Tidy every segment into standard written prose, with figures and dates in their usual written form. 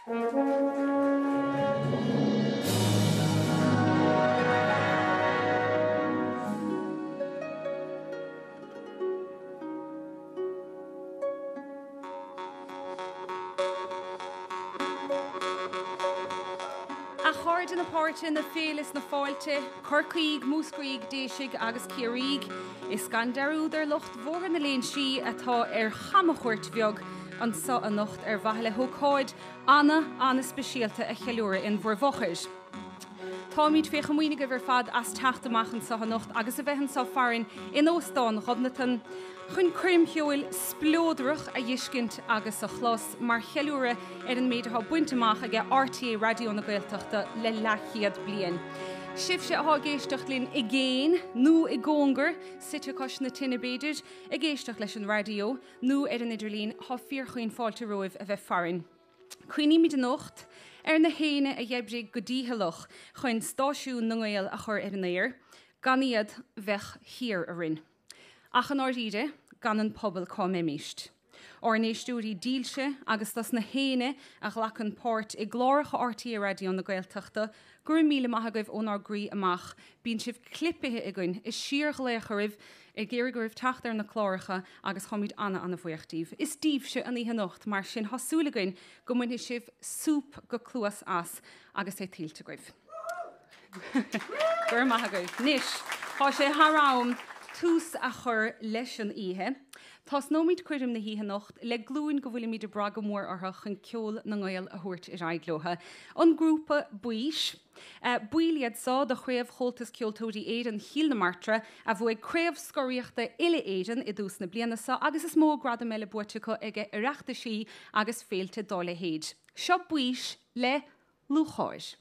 A chairde na páirte, na féile is na fáilte, Corcaígh, Múscraígh, Déisigh agus Ciarraígh, is gan dearúd ar lucht Bhóthar na Léinsí atá ar chamchuairt bheag anso anocht ar mhaithe le hócáid ana, ana-speisialta a cheiliúradh in bhur bhfochair. Táimid fé chomaoin agaibh ar fad as teacht amach anso anocht agus a bheith anso farainn in Óstán Ghobnatan chun coirm cheoil spleodrach a dh'fheiscint agus a chlos mar cheiliúradh ar an méid atá bainte amach aige RTÉ Raidió na Gaeltachta le leathchéad bliain. Sibhse atá ag éisteacht linn i gcéin nó i gcóngar, suite cois na tine b'fhéidir, ag éisteacht leis an raidió nó ar an idirlíon, tá fíorchaoin fáilte romhaibh a bheith farainn. Cuimhnímid anocht ar na héinne a d'oibrigh go dícheallach chun stáisiún na nGael a chur ar an aer, gan iad, bheadh thiar orainn. Ach i ndáiríre, gan an pobal cá mbeimíst? Ár n-éisteoirí dílse agus dos na héinne a ghlacann páirt i gcláracha RTÉ Raidió na Gaeltachta, go raibh míle maith agaibh ónár gcroí amach. Bíonn sibh clipithe againn, ag síorghlaoch oraibh, ag iarraidh oraibh teacht ar na cláracha agus táimid ana-ana-bhuíoch díbh. Is díbhse an oíche anocht, mar sin tá súil againn go mbainfidh sibh súp go cluas as agus é tuillte agaibh. Go raibh maith agaibh. Anois, tá sé thar am tús a chur leis an oíche. Tosnóimid coirm na hoíche anocht le glúin go bhfuilimid ag brath go mór orthu chun ceol na nGael a thabhairt ar aghaidh leo. An grúpa Baois. Baill iad seo de Chraobh Chomhaltas Ceoltóirí Éireann Chill na Martra a bhuaigh Craobh Scoraíochta Uile-Éireann i dtús na bliana seo agus is mó gradam eile buaite acu ag Oireachtaisí agus féilte dá leithéid. Seo Baois le Lúcháir.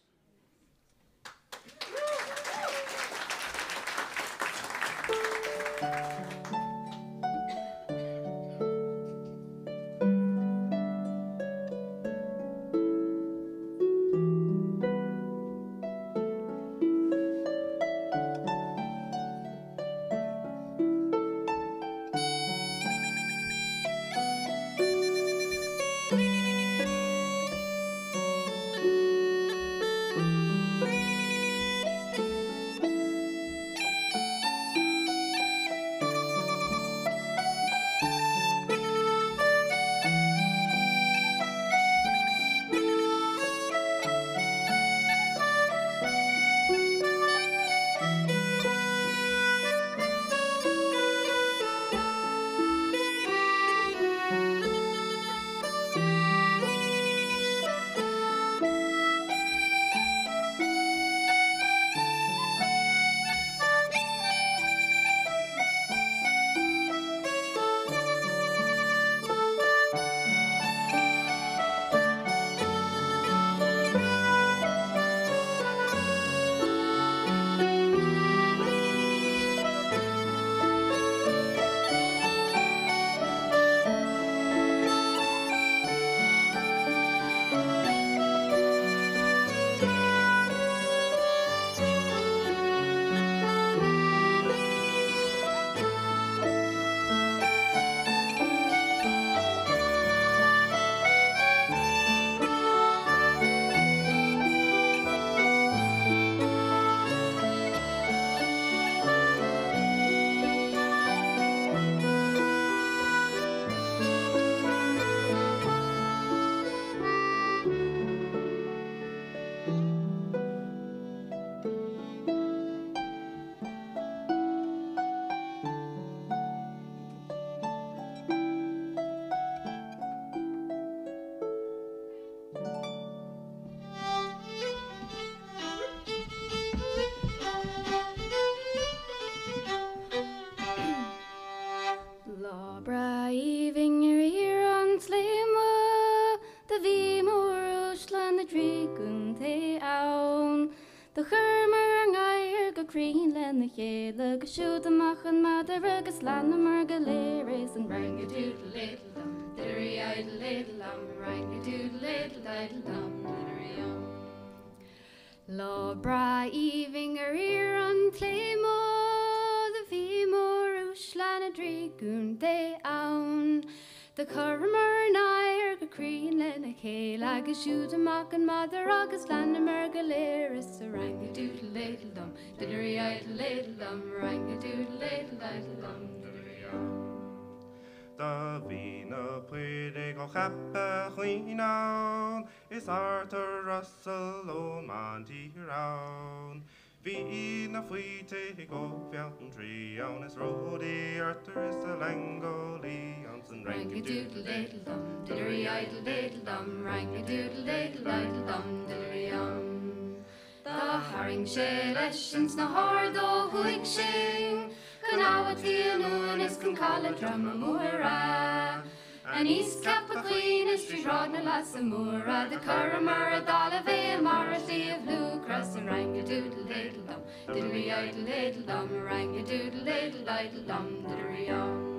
Lá breá aoibhinn ar íor an tSléibhe do bhí móruaisle na dtrí gcontae ann. Do chuireamar ár ngadhair go cruinn lena chéile 'gus siúd amach an madra 'gus leanamar go léir é san Ring-a-doodle-diddle-dum, diddly-idle-diddle-dum, ring-a-doodle-diddle-diddle-dum, diddly-um. Lá breá aoibhinn ar íor an tSléibhe do bhí móruaisle na dtrí gcontae ann. Do chuireamar ár ngadhair go. cruinn lena chéile agus siúd amach an madra agus leanamar go léir is a rang-a-doodle-diddle-dum, diddlery-idle-diddle-dum, rang-a-doodle-diddle-diddle-dum, diddlery-um. Do bhí na Paoraigh ó Cheapach Chuinn ann, is Arthur Russell ón Maintír ann. Bhí na Faoitigh ó Bheanntraí ann is Ródaí Arthur is a Leangálaí ansan. Rang-a-doodle-diddle-dum, diddlery-idle-diddle-dum, rang-a-doodle-diddle-diddle-dum, diddlery-um. Do tharraing sé leis ins na haird ó thuaidh sinn, Chun Abha Tí an Uain is chun Caladh Droma Móire. Aníos Ceapach Chuinn is trí Shráid na Leasa Móire, Do chuireamar i dtalamh é i mbarra Shliabh Luachra 's an rang-a-doodle-diddle-dum, diddlery-idle-diddle-dum, rang-a-doodle-diddle-diddle-dum, diddlery-um.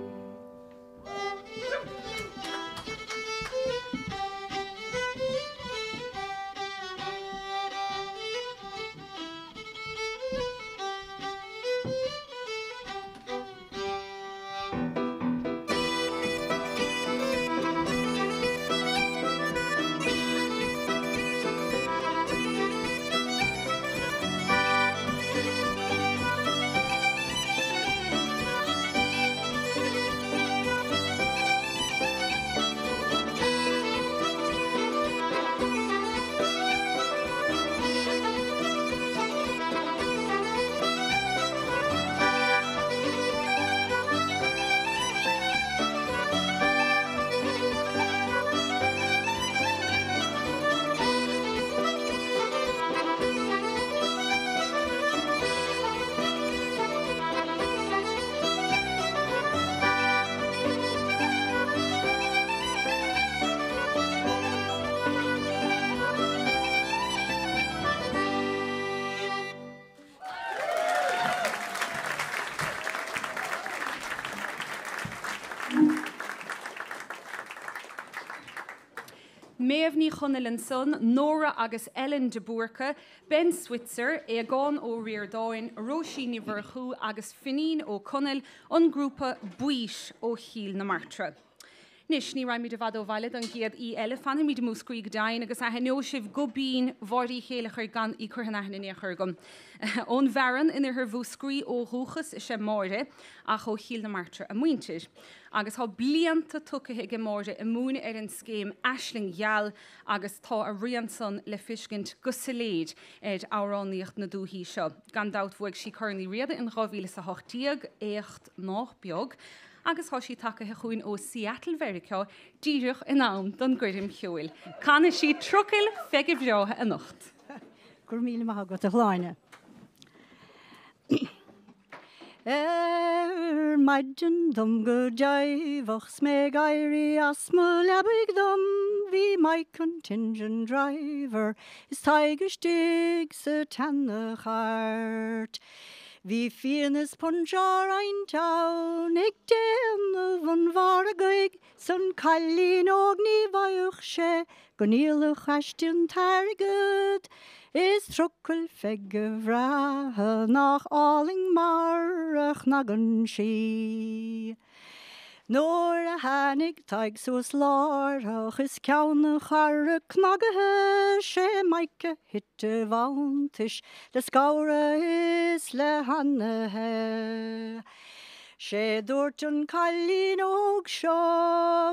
Méabh Ní Chonaill ansan, Nóra agus Ellen de Búrca, Ben Switzer, Aogán Ó Ríordáin, Róisín Ní Mhurchú agus Finín Ó Conaill, an grúpa Baois ó Chill na Martra. Anois, ní raghaimid i bhfad ó bhaile don gcéad aoi eile. Fanfaimid i Múscraí go deimhin agus aithneoidh sibh guth binn Mháire Uí Chéileachair gan í curtha in aithne in aon chor agam. Ón bhFearann in oirthear Mhúscraí ó dhúchas is ea Máire, ach ó Chill na Martra a muintir. Agus tá blianta tugtha aige Máire ag múineadh ar an scéim Aisling Gheal agus tá a rian san le fiscint go soiléir ar amhránaíocht na dúthaí seo. Gan dabht bhuaigh sí Corn Uí Riada in 2018, éacht nách beag. Agus tá sí tagaithe chugainn ó Seattle Mheiriceá díreach in am don gcoirm cheoil. Canfaidh sí Trucail Pheige Bhreátha anocht. Go raibh míle maith agat, a Shláine. Ar maidin dom go deimheach 's mé ag éirí as mo leabaidh dom bhí Mike an t-engine driver is Tadhg istigh sa tseana-chairt. Bhí fíon is punch á roinnt ann ag déanamh an mhargaidh 's an cailín óg ní bhfaigheadh sé go ndíolfadh aisti an t-airgead is trucail Pheige bhreátha nach álainn mar a chnagann sí. Nuair a tháinig Tadhg suas láithreach is ceann a charra cnagaithe, sé Mike a thit i bhfanntais le scamhradh is le hanaithe. Sé dúirt an cailín óg seo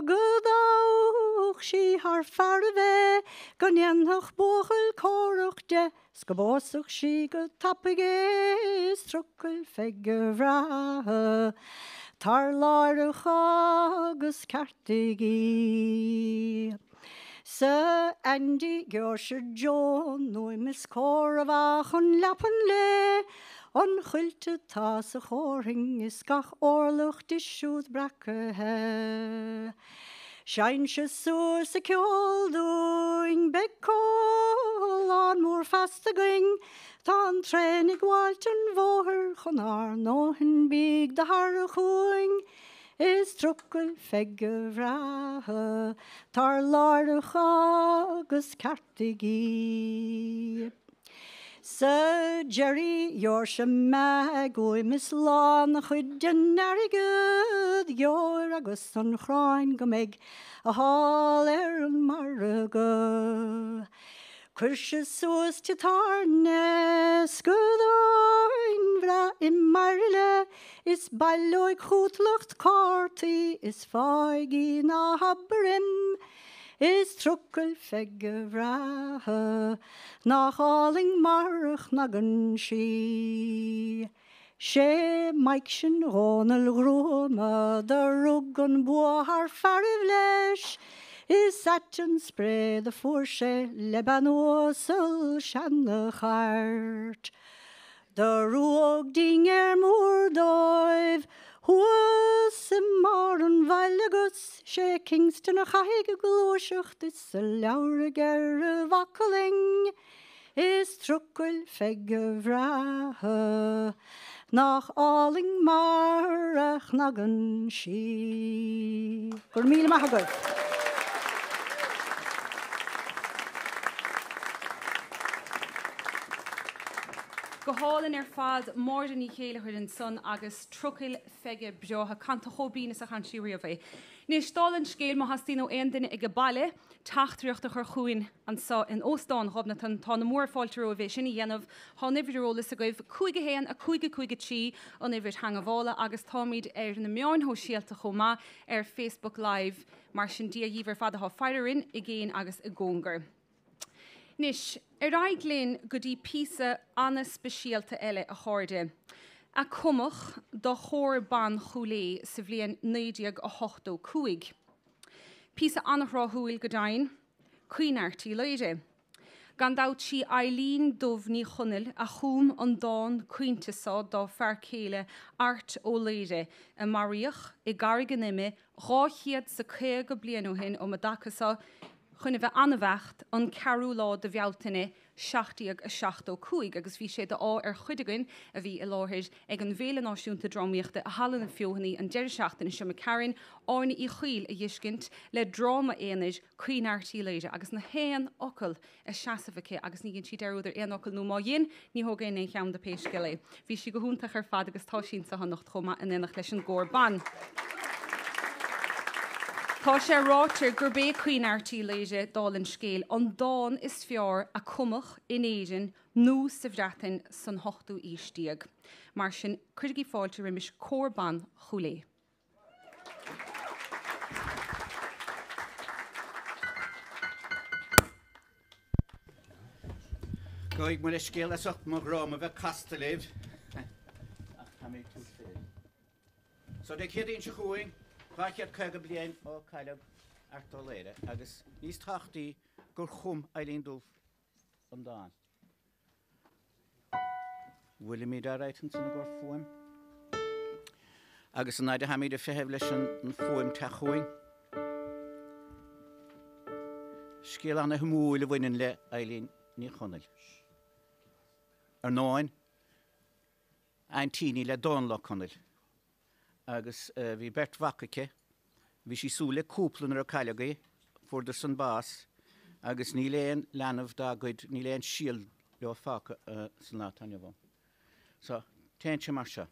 go dtoghfadh sí thar fearaibh é, go ndéanfadh buachaill córach de 's go bpósfadh sí go tapaidh é is trucail Pheige bhreátha tar láithreach agus ceartaigh í. 'Sea Andy Sheoirse Joan uaim is cóir a bheadh chun leapan léi an chuilt atá sa chomharthainn is gach orlach di siúd breacaithe. Seinn-se suas an ceol dúinn, beidh comhlán mór feasta againn, tá an traein ag gabháilt an bhóthair chun ár ndóthain bídh do thaire chugainn, is trucail Pheige bhreátha, tar láithreach agus ceartaigh í. Sa deiridh gheobhair se meadhg uaim is lán a chuid den airgead gheobhair agus an chráin go mbeidh a thál ar an margadh. Cuir se suas tigh tábhairne scadáin bhreá i mbairille is baileoidh chút lucht cártaí is fág í ná habair im Is trucail Pheige bhreátha nach álainn mar a chnagann sí. 'Sé Mike sin Dhónaill Ghruama do rug an bua thar fearaibh leis, is ait an spré do fuair sé le bean uasal seana-chairt. Do rugadh dinnéar mór dóibh thuas i mbarr an bhaile agus 'sé Kingston a chaithfidh gluaiseacht is a leabhar i gceithre bhaclainn is trucail Pheige bhreátha nach álainn mar a chnagann sí. Go raibh míle maith agaibh. Go hálainn ar fad, Máire Ní Chéilleachair ansan agus Trucail Pheige Breátha, canta chomh binn is a chan sí riamh é. Anois, dála an scéil, má theastaíonn ó aon duine age baile teachtaireacht a chur chugainn anso in Óstán Ghobnatan, tá na mór fáilte romhaibh é sin a dhéanamh. Tá an uimhir ar eolas agaibh, 5 1 5 5 3 an uimhir theangmhála agus táimid ar na meáin shóisialta chomh maith ar Facebook Live. Mar sin, Dia dhíbh ar fad atá ag faire orainn i gcéin agus i gcóngar. Anois, ar aghaidh linn go dtí píosa an-speisialta eile, a chairde, a cumadh do Chór Ban Chúil Aodha sa bhliain 1985. Píosa an-thráthúil, go deimhin, Caoineadh Airt Uí Laoghaire. Gan dabht sí Eilín Dubh Ní Chonaill a chum an dán caointe so dá fear céile Art Ó Laoghaire a maraíodh i gCarraig an Ime 200 's a 50 bliain ó shin um an dtaca so, chun a bheith an-bheacht, an ceathrú lá de Bhealtaine 1775 agus bhí sé d'ádh ar chuid againn a bhí i láthair ag an bhFéile Náisiúnta Drámaíochta i Halla na Feothanaí an deireadh seachtaine seo imigh tharainn, Áine Uí Chuill a dh'fheiscint le dráma aonair Caoineadh Airt Uí Laoghaire agus na haon fhocal a seasamh aici agus ní dhein sí dearúd ar aon fhocal nó má dhein, ní thógfainn aon cheann de pé scéal é. Bhí sí go hiontach ar fad agus tá sí anso anocht chomh maith in éineacht leis an gcór ban. Tá sé ráite gurb é Caoineadh Airt Uí Laoghaire, dála an scéil, an dán is fearr a cumadh in Éirinn nó sa Bhreatain san ochtú aois déag. Mar sin, cuirigí fáilte roimis Cór Ban Chúil Aodha. Gabhfaidh mo leithscéal as ucht mo dhráma bheith casta libh, ach tá mé ag tabhairt fé. So Dé Céadaoin seo chugainn, 250 bliain ó cailleadh Art Ó Laoghaire agus níos tábhachtaí gur chum Eilín Dubh an dán. Bhfuilimid alright ansan i gcomhair fuaim? Agus an fhaid a tháimid ag feitheamh leis an fuaim teacht chugainn. Scéal ana-shuimiúil a bhaineann le Eilín Ní Chonaill. Ar ndóin, aintín í le Dónal Ó Conaill. agus bhí beirt mhac aici. Bhí sí ag súil le cúpla nuair a cailleadh í, fuaireadar san bás agus níl aon leanbh dá gcuid, níl aon síol leo fágtha san lá atá inniu ann. So, téann sé mar seo.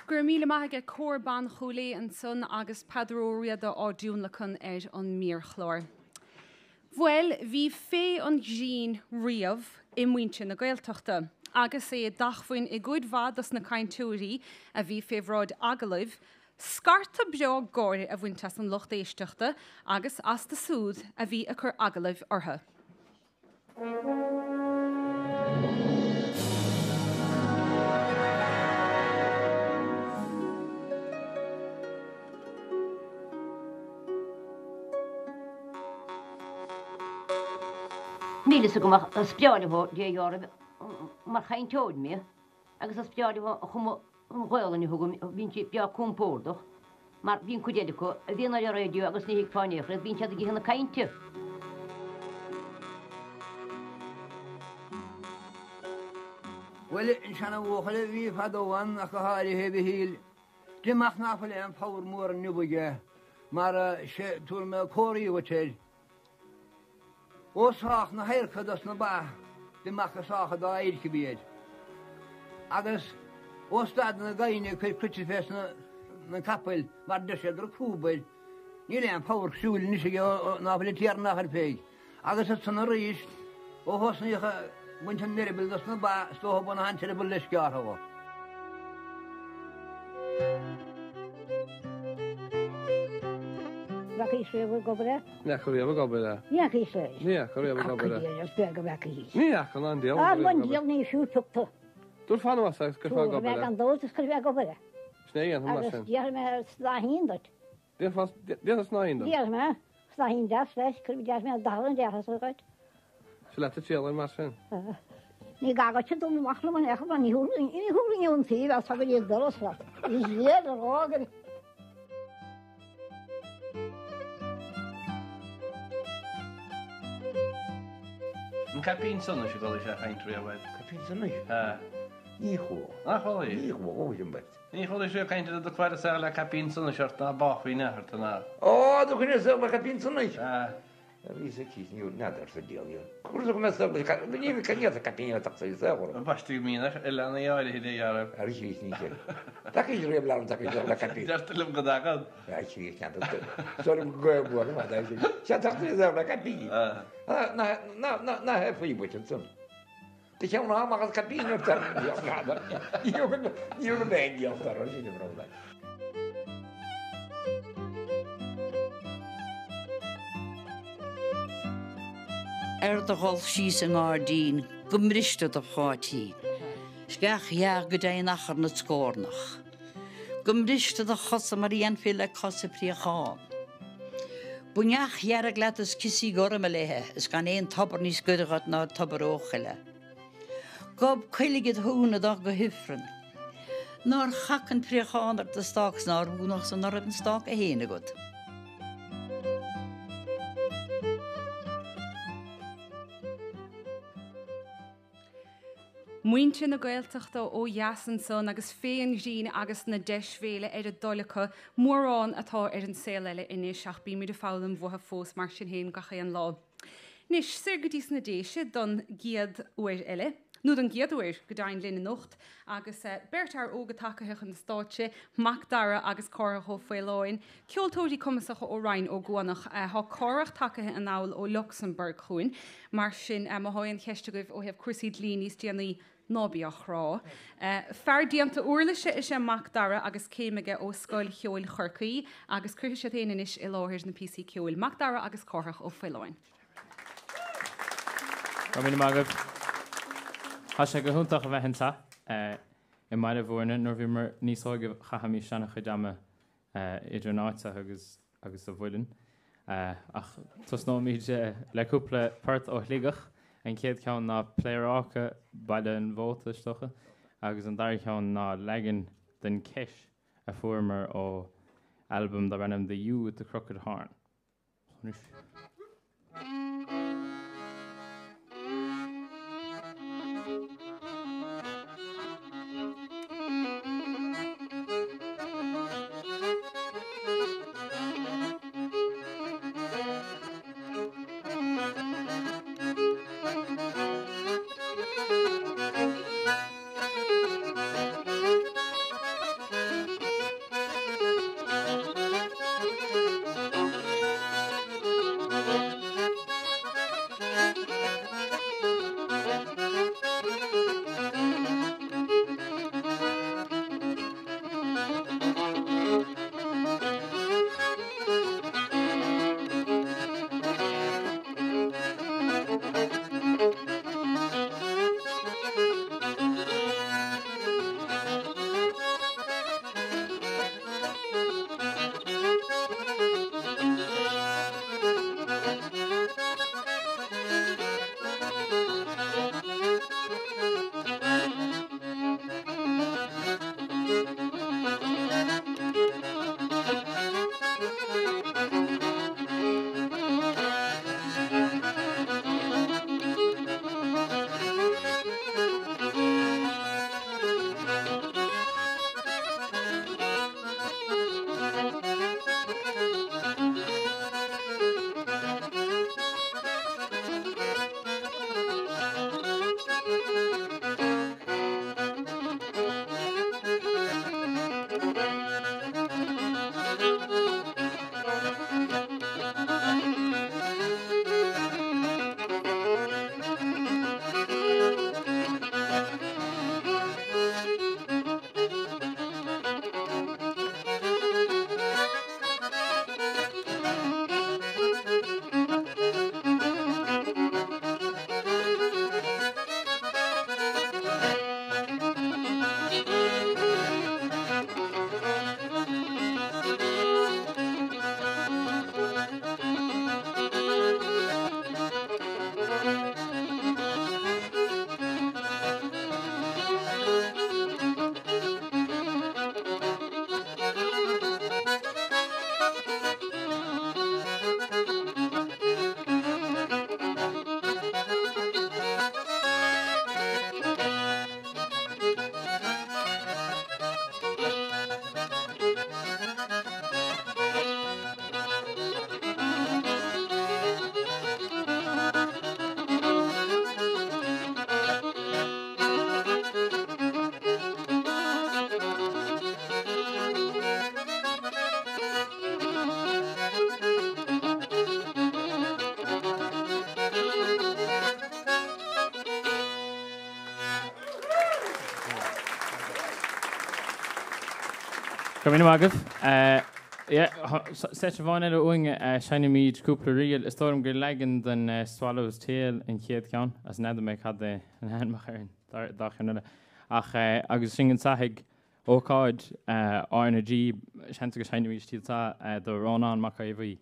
Go raibh míle maith aige Cór Ban Chúil Aodha ansan agus Peadar Ó Riada á dtionlacan ar an méarchlár. Bhuel, bhí féith an ghrinn riamh i muintir na Gaeltachta, agus é d'acmhainn i gcuid mhaith dos na cainteoirí a bhí fé bhráid agallaimh, scartadh breá gáire a bhaint as an lucht éisteachta agus astu súd a bhí ag cur agallaimh orthu. Níl fhios agam ach is breá leo Dia dhealraimh mar chainteoir mé agus is breá leo an chuma an Ghaolainn a thugaim, bíonn siad breá compordach mar bíonn cuid eile acu a bhíonn ar an raidió agus ní thuigfeá in aon chor iad, bíonn siad ag ithe na cainte. Bhuel, an seana-bhuachaill a bhí fadó ann ach go háirithe, a Mhichíl, deirim ach ná fuil aon phabhar mór inniu aige mar sé tabharfaidh mé comharthaí dhuit air. Ó sách na hadharca dos na ba, deirim ach gur sách an dá adharc a bhí air. Agus ó stad na gaibhne ag cur cruite fés na capaill mar deir siad gur crúb air, níl aon phabhar siúil anois aige ná fuil an Tiarna á chur fé. Agus ansan arís, ó thosnaíodh ag baint an eireabaill dos na ba, is dócha baineadh an t-eireaball leis gearrtha dho. Bhfeacaís riamh ag obair é? Ní fhaca riamh ag obair é. Ní fhacaís é. Ní fhaca riamh ag obair é. Is beag a bhfeacaís. Ní fhaca ná an diabhal riamh ag obair. An diabhal ní fiú tugtha. Dúirt fan anuas agus cuirfeá ag obair é. Gan dabht is cuirfeá ag obair é. Sin é a dhéanfainn mar sin. Agus déarfaidh mé snáithín duit. Déarfaidh snáithín dom. Déarfaidh mé snáithín deas leis, déarfaidh mé dath an deartha sa dhuit. Sin leat a triail air mar sin. Ní gá duit dul amach liom in aon chor mar ní thabharfainn ón taobh as go dtí an doras leat. Is léir a rá gur. An caipín sonais a gcualaís á chaint riamh agat? Caipín sonais? Ea. Ní chuala. Nach chualaís? Ní chuala, ó sin beirt. Ní chualaís riamh caint ar do chara saol le caipín sonais ort ná báfaí in aon chor tú ná. Ó, do choinne saol le caipín sonais? Ea. Bhí sa cís ní n'fheadar sa diabhal iad. Cúrsa go mbeadh saol ní bhí cainéal sa caipín a tachta sa saol orm. Baisteadh mianach i leanaí áirithe de dhealramh. Ar chríoch ní sin. Tacaís riamh leanbh tacaís le caipín. Deirtear liom go dtagann. Ar chríoch ceantar. Sor go mór mar é sin. Sea tachta sa saol le caipín. Ná ná ná ná hé faoi bhuit ansan. Do cheann amach as caipín ar n'fheadar. Ní raibh mé ag díol ar sin a raibh. Ar do dhul síos i ngairdín go mbristear do cháitín, Sceach ghearr go dtéann achar na scornach. Go mbristear do chosa mar a dhéanfaí le cosa préachán. Bain each dhearg leat is ciosaí gorma léithe is gan aon tobar níos gaire dhuit ná tobar Eochaille. Gob coiligh id thóin ag dul go hIfreann. Nár chac an préachán ar do stác 's nár mhúnadh san ná raibh an stáca fhéin agat. Muintir na Gaeltachta ó dheas ansan agus féith an ghrinn agus na deisbhéile ar a dtoil acu, mórán atá ar an saol eile anois ach bímid ag foghlaim uathu fós mar sin féin gach aon lá. Anois, soir go dtí sna Déise don gcéad uair eile, nó don gcéad uair go deimhin linn anocht agus beirt fhear óga tagaithe chun na stáitse, Macdara agus Cárthach Ó Faoláin, Ceoltóirí cumasacha ó Rinn Ó gCuanach. Tá Cárthach tagaithe anall ó Lucsamburg chugainn, mar sin má thá aon cheist agaibh ó thaobh cúrsaí dlí níos déanaí, ná bí á chrá. Fear déanta uirlise is ea Macdara agus céim aige ó Scoil Cheoil Chorcaí agus cuirfidh siad féin anois i láthair na píosaí ceoil. Macdara agus Cárthach Ó Faoláin. Go raibh míle maith agaibh. Tá sé go hiontach a bheith anseo i mBaile Bhúirne. Nuair a bhíomar níos óige chaithimis an-chuid ama idir an áit seo agus agus sa Mhuileann. Ach tosnóimid le cúpla port ó Shligeach. An chéad cheann ná Pléaráca, Baile an Mhóta, is dócha, agus an dara ceann ná leagan den Ceis a fuaireamar ó albam darb ainm The Ewe with the Crooked Horn. Anois. Go raibh míle maith agaibh. Yeah, seit amháin eile uainn, seinnimid cúpla ríl. Is dóigh liom gur leagan den Swallow's Tail an chéad cheann, as n'fheadar mé cad é an ainm ar an dá cheann eile. Ach agus sinn anseo ag ócáid RnaG, seans go seinnimid iad seo do Rónán Mac Aodha Bhuí.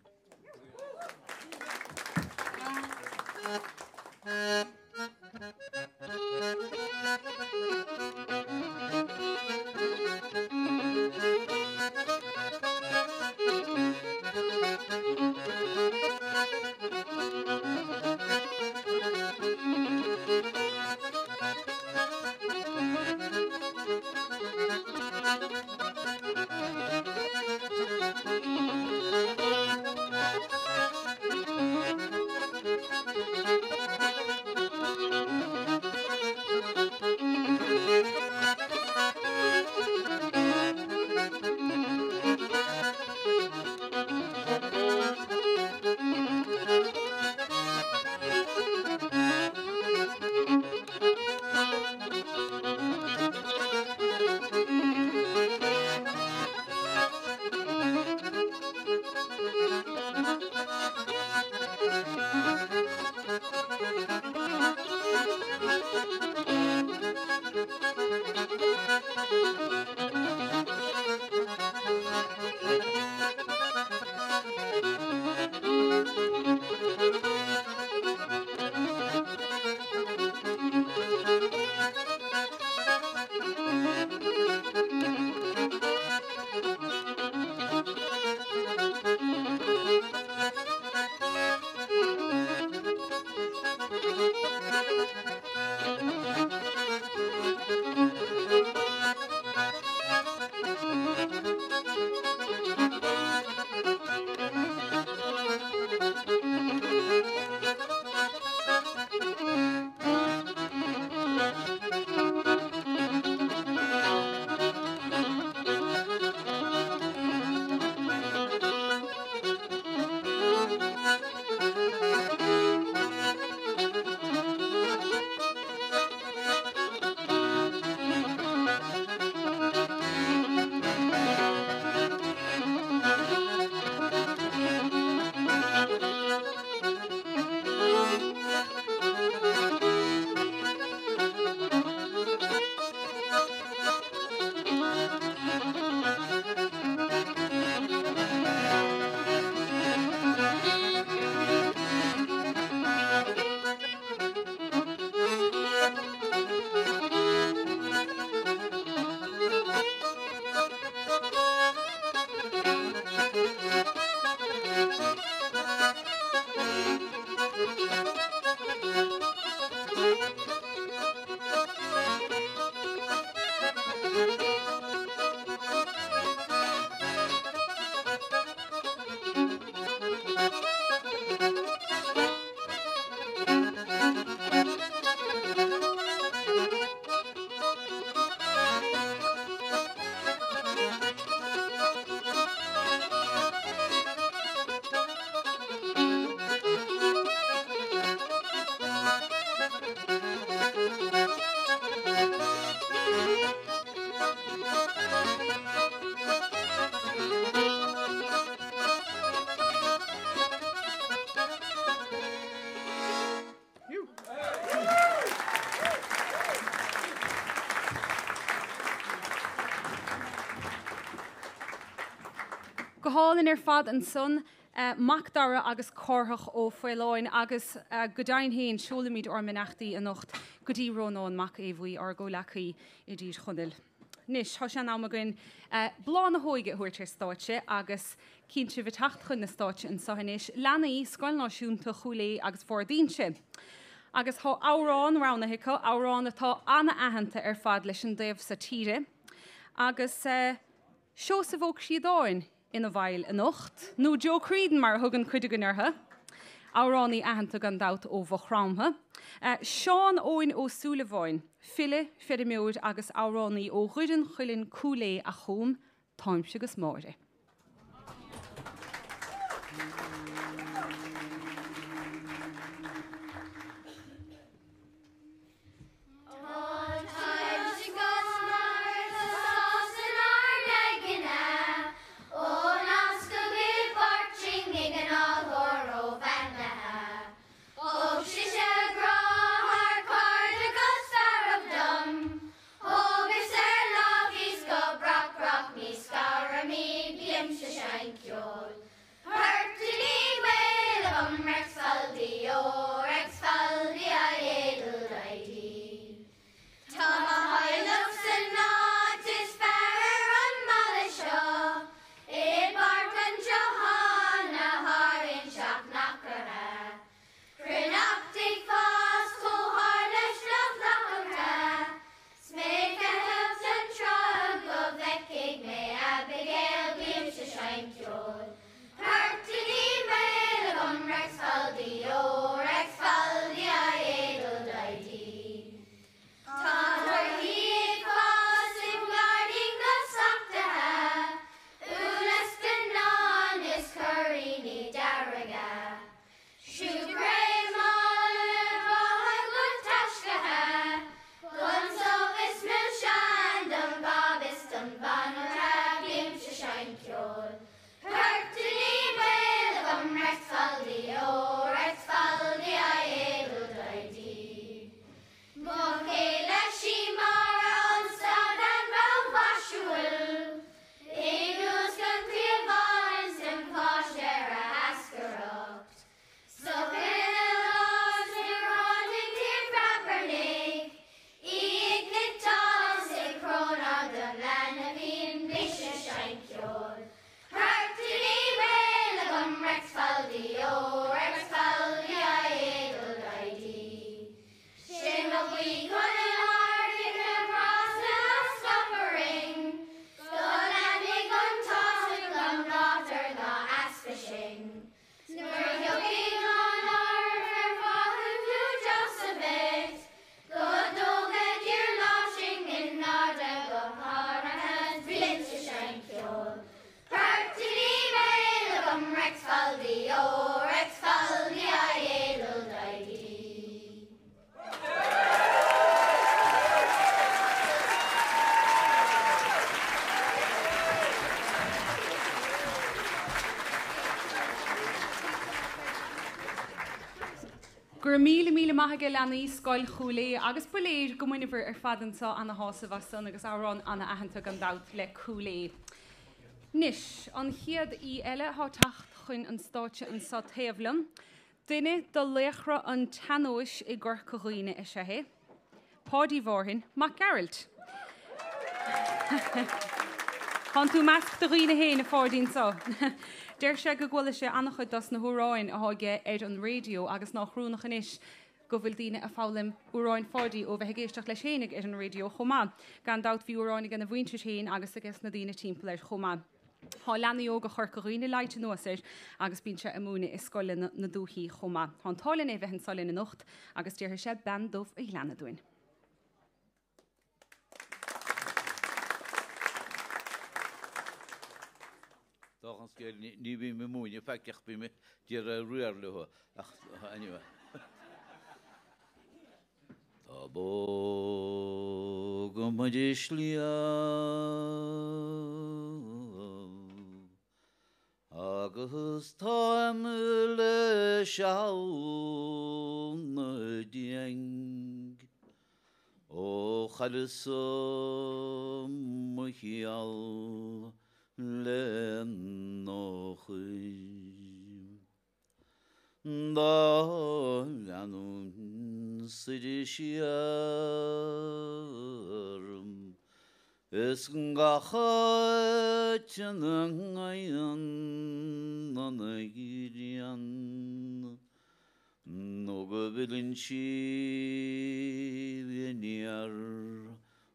Go hálainn ar fad ansan, Macdara agus Cárthach Ó Faoláin agus go deimhin féin seolaimid ár mbeannachtaí anocht go dtí Rónán Mac Aodha Bhuí, ár gcomhleacaí i dTír Chonaill. Anois, tá sé in am againn bláth na hóige a thabhairt ar stáitse agus cíonn sibh ag teacht chun na stáitse anseo anois, leanaí Scoil Náisiúnta Chúil Aodha agus Bharr d'Inse. Agus tá amhrán roghnaithe acu, amhrán atá ana-aitheanta ar fad leis an dtaobh so tíre. Agus Seosamh Ó Críodáin ina bhfeighil anocht, nó Joe Creedon mar a thugann cuid againn orthu, amhránaí aitheanta gan dabht ó Mhaigh Chromtha, Seán Eoin Ó Súilleabháin, file, feirmeoir agus amhránaí ó Dhoire an Chuilinn, Cúil Aodha, a chum Táimse 'gus Máire. Tá taibhse 'gus Máire tá sás inár n-aigne. Go raibh míle míle maith aige leanaí Scoil Chúil Aodha agus ba léir go mbaineabhair ar fad anseo ana-shásamh as san agus amhrán ana-aitheanta gan dabht le Cúil Aodha. Anois, an chéad aoi eile atá ag teacht chun an stáitse anseo taobh liom, duine de laochra an tsean-nóis i gCorca Dhuibhne is ea é. Páidí Mhárthain Mac Gearailt. Tánn tú i measc do dhaoine féin, a Pháidí, anseo. Deir sé go gcuala sé an-chuid dos na hamhráin athá aige ar an raidió agus nách rúnach anois go bhfuil daoine a' foghlaim amhráin Pháidí ó bheith ag éisteacht leis féinig ar an raidió chomh maith. Gan dabht bhí amhráin aige na mhuintir féin agus aiges na daoine timpeall air chomh maith. Thá leanaí óga Chorca Dhuibhne leighte anuas air agus bíonn sé ag múineadh i scoileanna na dúichí chomh maith. Tá an t-ádh linn é bheith anso linn anocht agus déarfaidh sé Bean Dubh a' Ghleanna dúinn. Dá an scéal, ní bhím ag múineadh faic ach bím ag iarraidh riar leo ach anyway. Tá bó agam i sliabh agus táim le seal na dteang ó chailleas-sa mo sheal le nóchaid. Dá leanúint soir siar is gach áit ina n-éiríonn an ghrian nó go bhfilleann sí aniar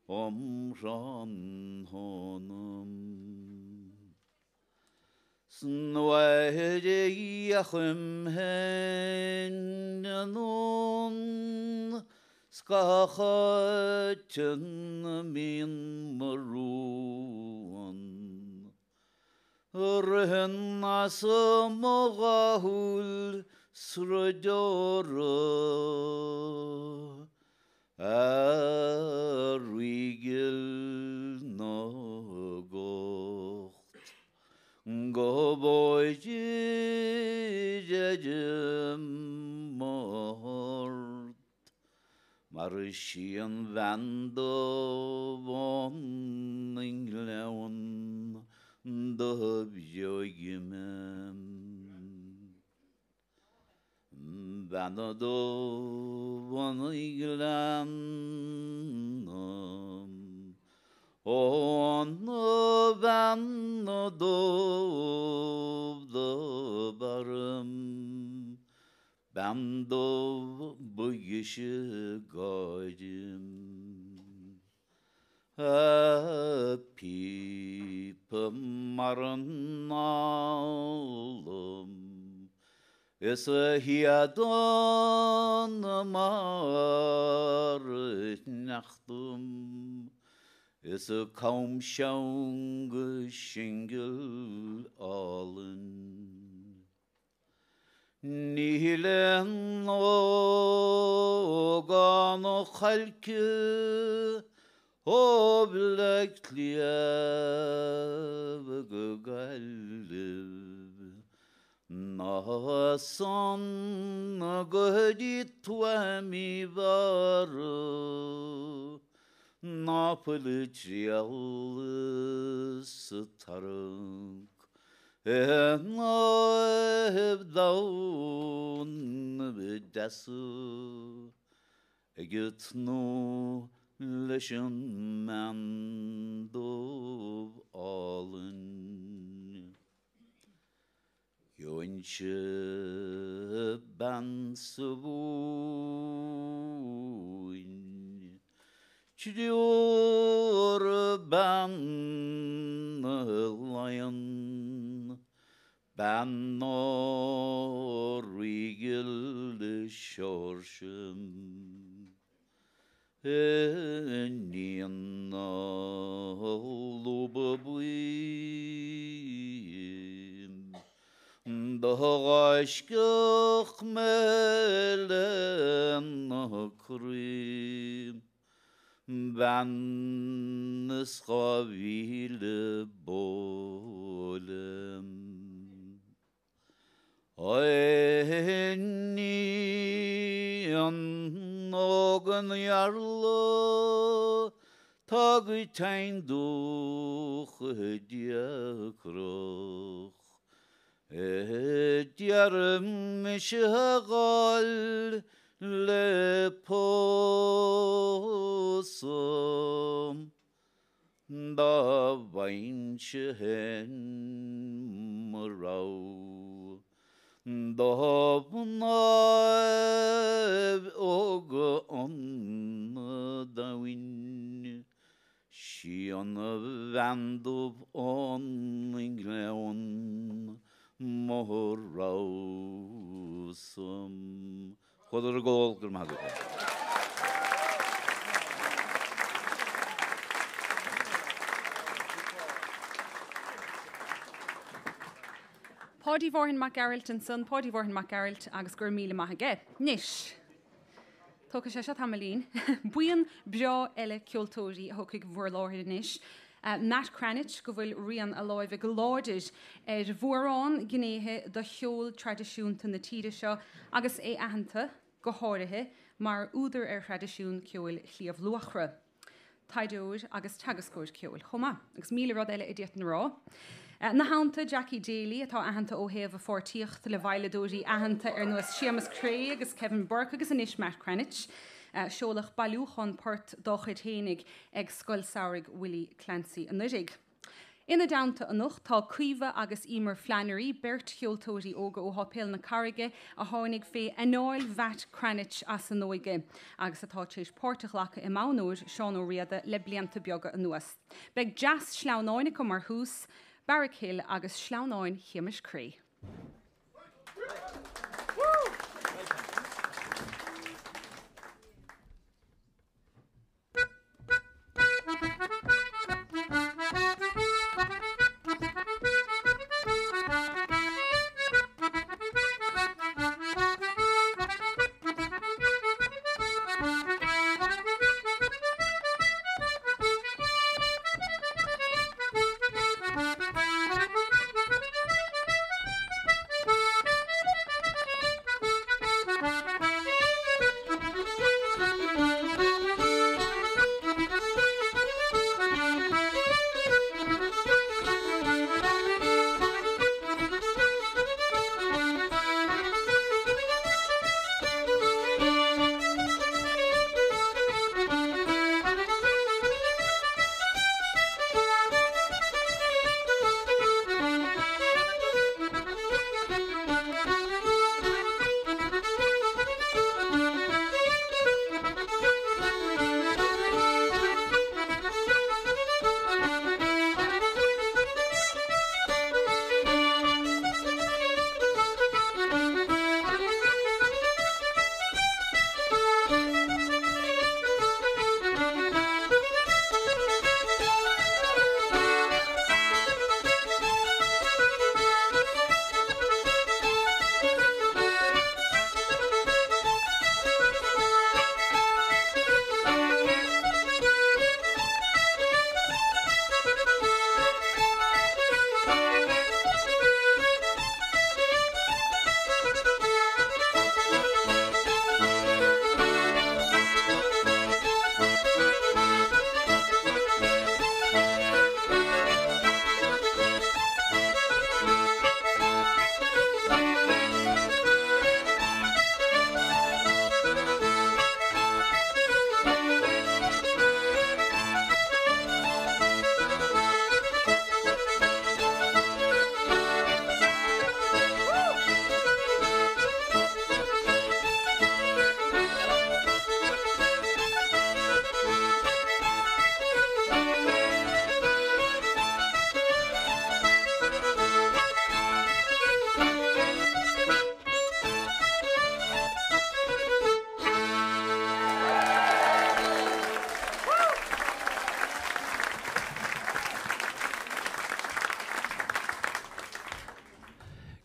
um thráthnóna. 'S nuair a dheachaim féin anonn 's gach áit ina mbíonn mo rún Ritheann as mo dhá shúil sruth deora A Rí-ghil na gCumhacht, go bhfóire Dia ort, mar is í an bhean dubh ón nGleann do bhreoigh mé. Bean dubh an Ghleanna, Ó na bean dubh do b'fhearr, Bean dubh ba dheise gáire. A píopa mar an alm is a sheadán mar shneachta is a cam seang singil álainn. Níl aon ógánach cailce ó Bhleá Cliath go Gaillimh ná san go dtí Tuaim Uí Mheára ná fuil triall sa tarrac I ndomhan deasa ag tnúth leis an mbean dubh álainn. Gheobhainnse bean sa Mhumhain. Triúr ban Laighean, bean ó Ríghil Seoirse, iníon na lúba buí, Do ghaiscíoch mé lena croí. Bean is 2,000 bóile. Iníon an Iarla, Tá a gcuid teann dúiche diacrach. D'iarr mise a dhul le pósadh. Dá bhfaighinnse féin mo rogha do mhnáibh óga an domhain, 'sí an bhean dubh ón nGleann mo rogha-sa. Chuadar ag ól, go raibh maith agat. Páidí Mhárthain Mac Gearailt ansan, Páidí Mhárthain Mac Gearailt agus go raibh míle maith aige. Anois, tógfaidh sé seo tamaillín. Buíon breá eile ceoltóirí a thiocfaidh bhur láthair anois. Matt Cranitch, go bhfuil rian a láimhe go láidir ar mhórán gnéithe de cheol traidisiúnta na tíre seo agus é aitheanta, go háirithe, mar údar ar thraidisiún ceoil Shliabh Luachra. Taighdeoir agus teagascóir ceoil chomh maith, agus 1000 rud eile a d'fhéadfainn a rá. Ina theannta, Jackie Daly, atá aitheanta ó thaobh a pháirtíocht le veidhleadóirí aitheanta ar nós Séamus Creagh agus Kevin Burke agus anois Matt Cranitch. Seoladh bailiúchán port dá chuid fhéinig ag Scoil Samhraidh Willie Clancy anuraidh. Ina dteannta anocht tá Caoimhe agus Emer Flannery, beirt cheoltóirí óga ó Sháipéal na Carraige a tháinig fé anáil Mhatt Cranitch as a n-óige agus atá tar éis páirt a ghlacadh i mBonn Óir Seán Ó Riada le blianta beaga anuas. Beidh dreas sleamhnáin acu mar thús, Barrack Hill agus Sleamhnáin Shéamais Creagh.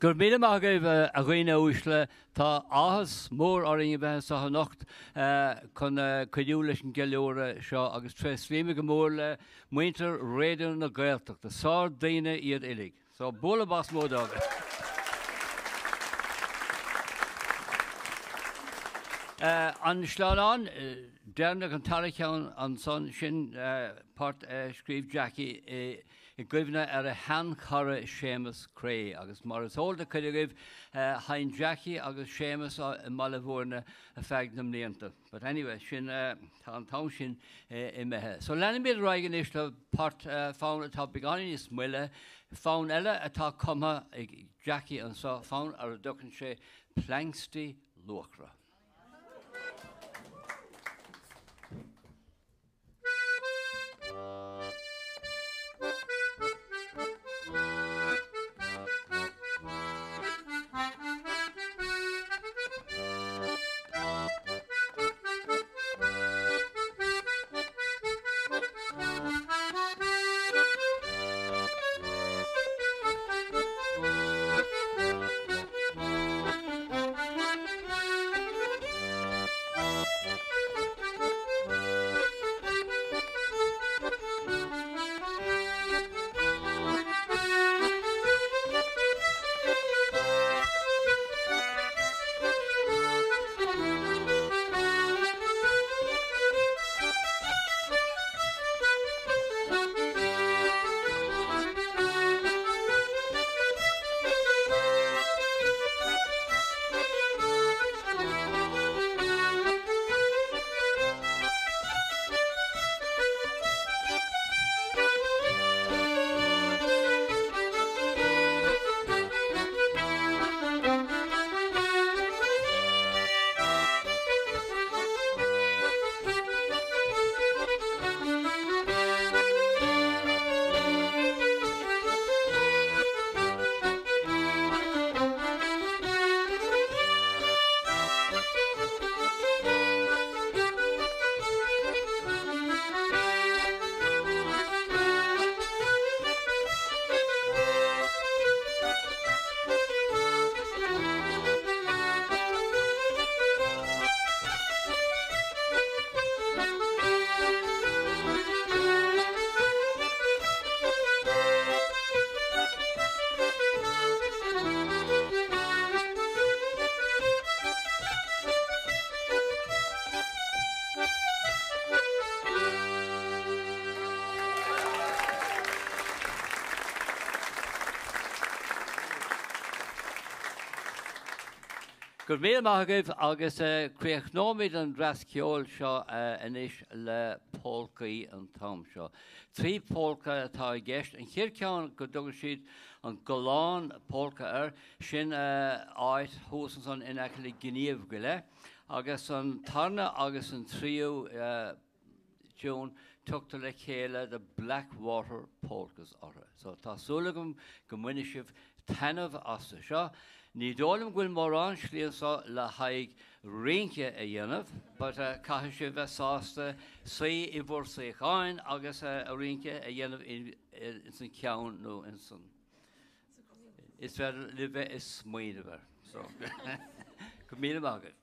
Go raibh míle maith agaibh a dhaoine uaisle. Tá áthas mór orainn a bheith anseo anocht chun cuidiú leis an gceiliúradh seo agus tréaslaímid go mór le muintir Raidió na Gaeltachta. Sár-daoine iad uilig. So, bualadh bos mór dóibh. An Sleamhnán deireanach, an tarna ceann ansan, sin port a scríobh Jackie i gcuimhne ar a sheanchara Séamus Creagh agus mar is eol do chuid agaibh, sheinn Jackie agus Séamus i mBaile Bhúirne ar feadh na mblianta. But anyway, sin, tá an t-am sin imithe. So leanfaimid ar aghaidh anois le port, fonn atá beagáinín níos moille, fonn eile atá cumtha ag Jackie anso, fonn ar a dtugann sé Planxty Luachra. Go raibh míle maith agaibh agus críochnóimid an dreas ceoil seo anois le polcaí an t-am seo. Trí pholca atá i gceist. An chéad cheann go dtugann siad an Gallán Polca air, sin áit thuas ansan in aice le Gníomhghile, agus an tarna agus an tríú tiún tugtar le chéile The Blackwater Polkas orthu. So tá súil agam go mbainfidh sibh taitneamh astu seo. Ní dóigh liom go bhfuil mórán slí anso le haghaidh rince a dhéanamh, but caithfidh sibh bheith sásta suí i bhur suíocháin agus rince a dhéanamh ins an cheann nó ins an. Is féidir libh bheith ag smaoineamh air. So, go raibh míle maith agaibh.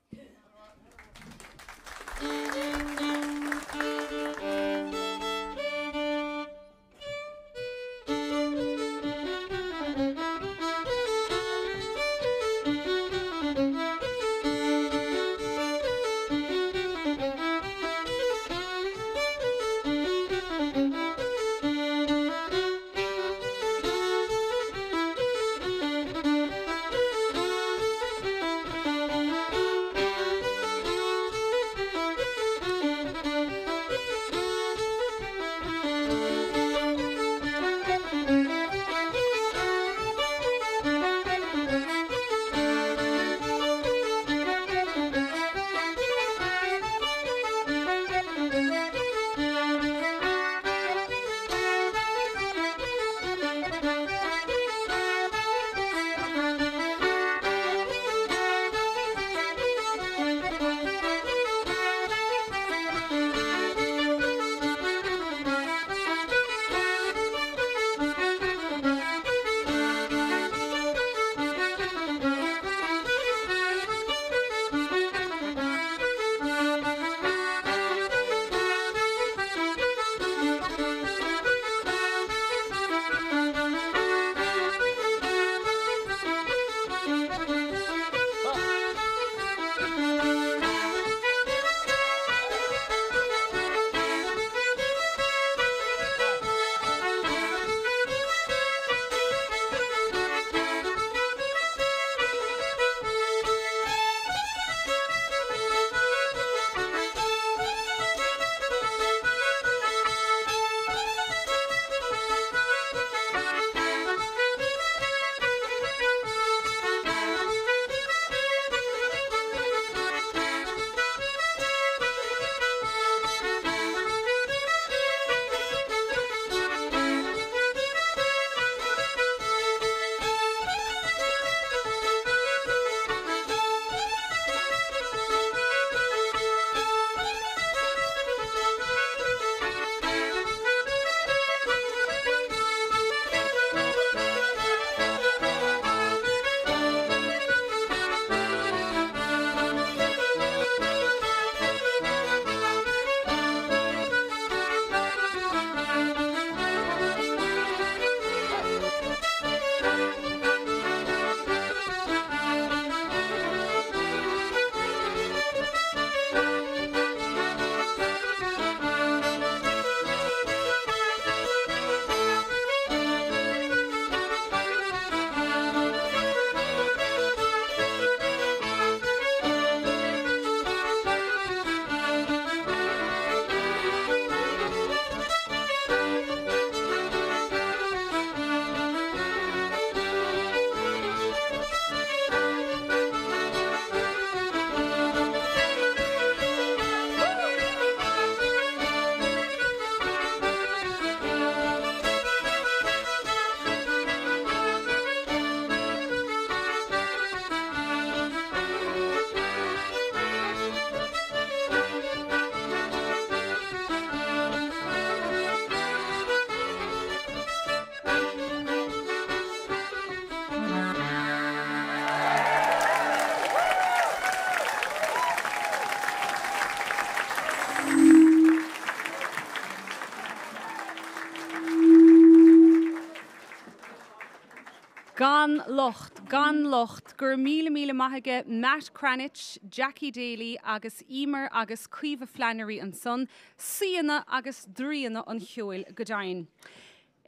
Gan locht, gan locht. Go raibh míle míle maith aige Matt Cranitch, Jackie Daly agus Emer agus Caoimhe Flannery ansan, saíonna agus draíonna an cheoil go deimhin.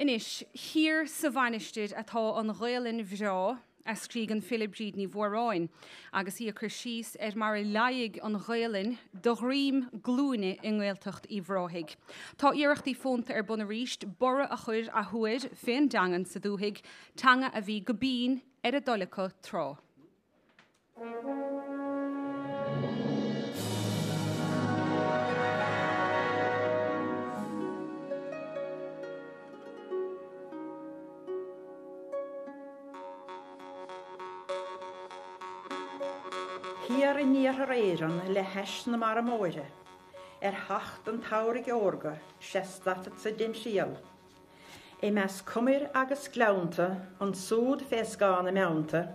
Anois, thiar sa mhainistir atá an Ghaelainn bhreá, a scrígh an file Bríd Ní Mhóráin, agus í ag cur síos ar mar a leighigh an Ghaelainn do dhroim glúine i nGaeltacht Uíbh Ráthaigh. Tá iarrachtaí fónta ar bun arís borradh a chur athuair fén dteangain sa dúthaigh, teanga a bhí go binn ar a dtoil acu tráth. Thiar in iarthar Éireann le hais na mara móire, ar theacht an tsamhraidh órga, 'sea stadfadsa dem thriall. I measc cumair agus gleannta, ansúd fé scáth na mbeannta,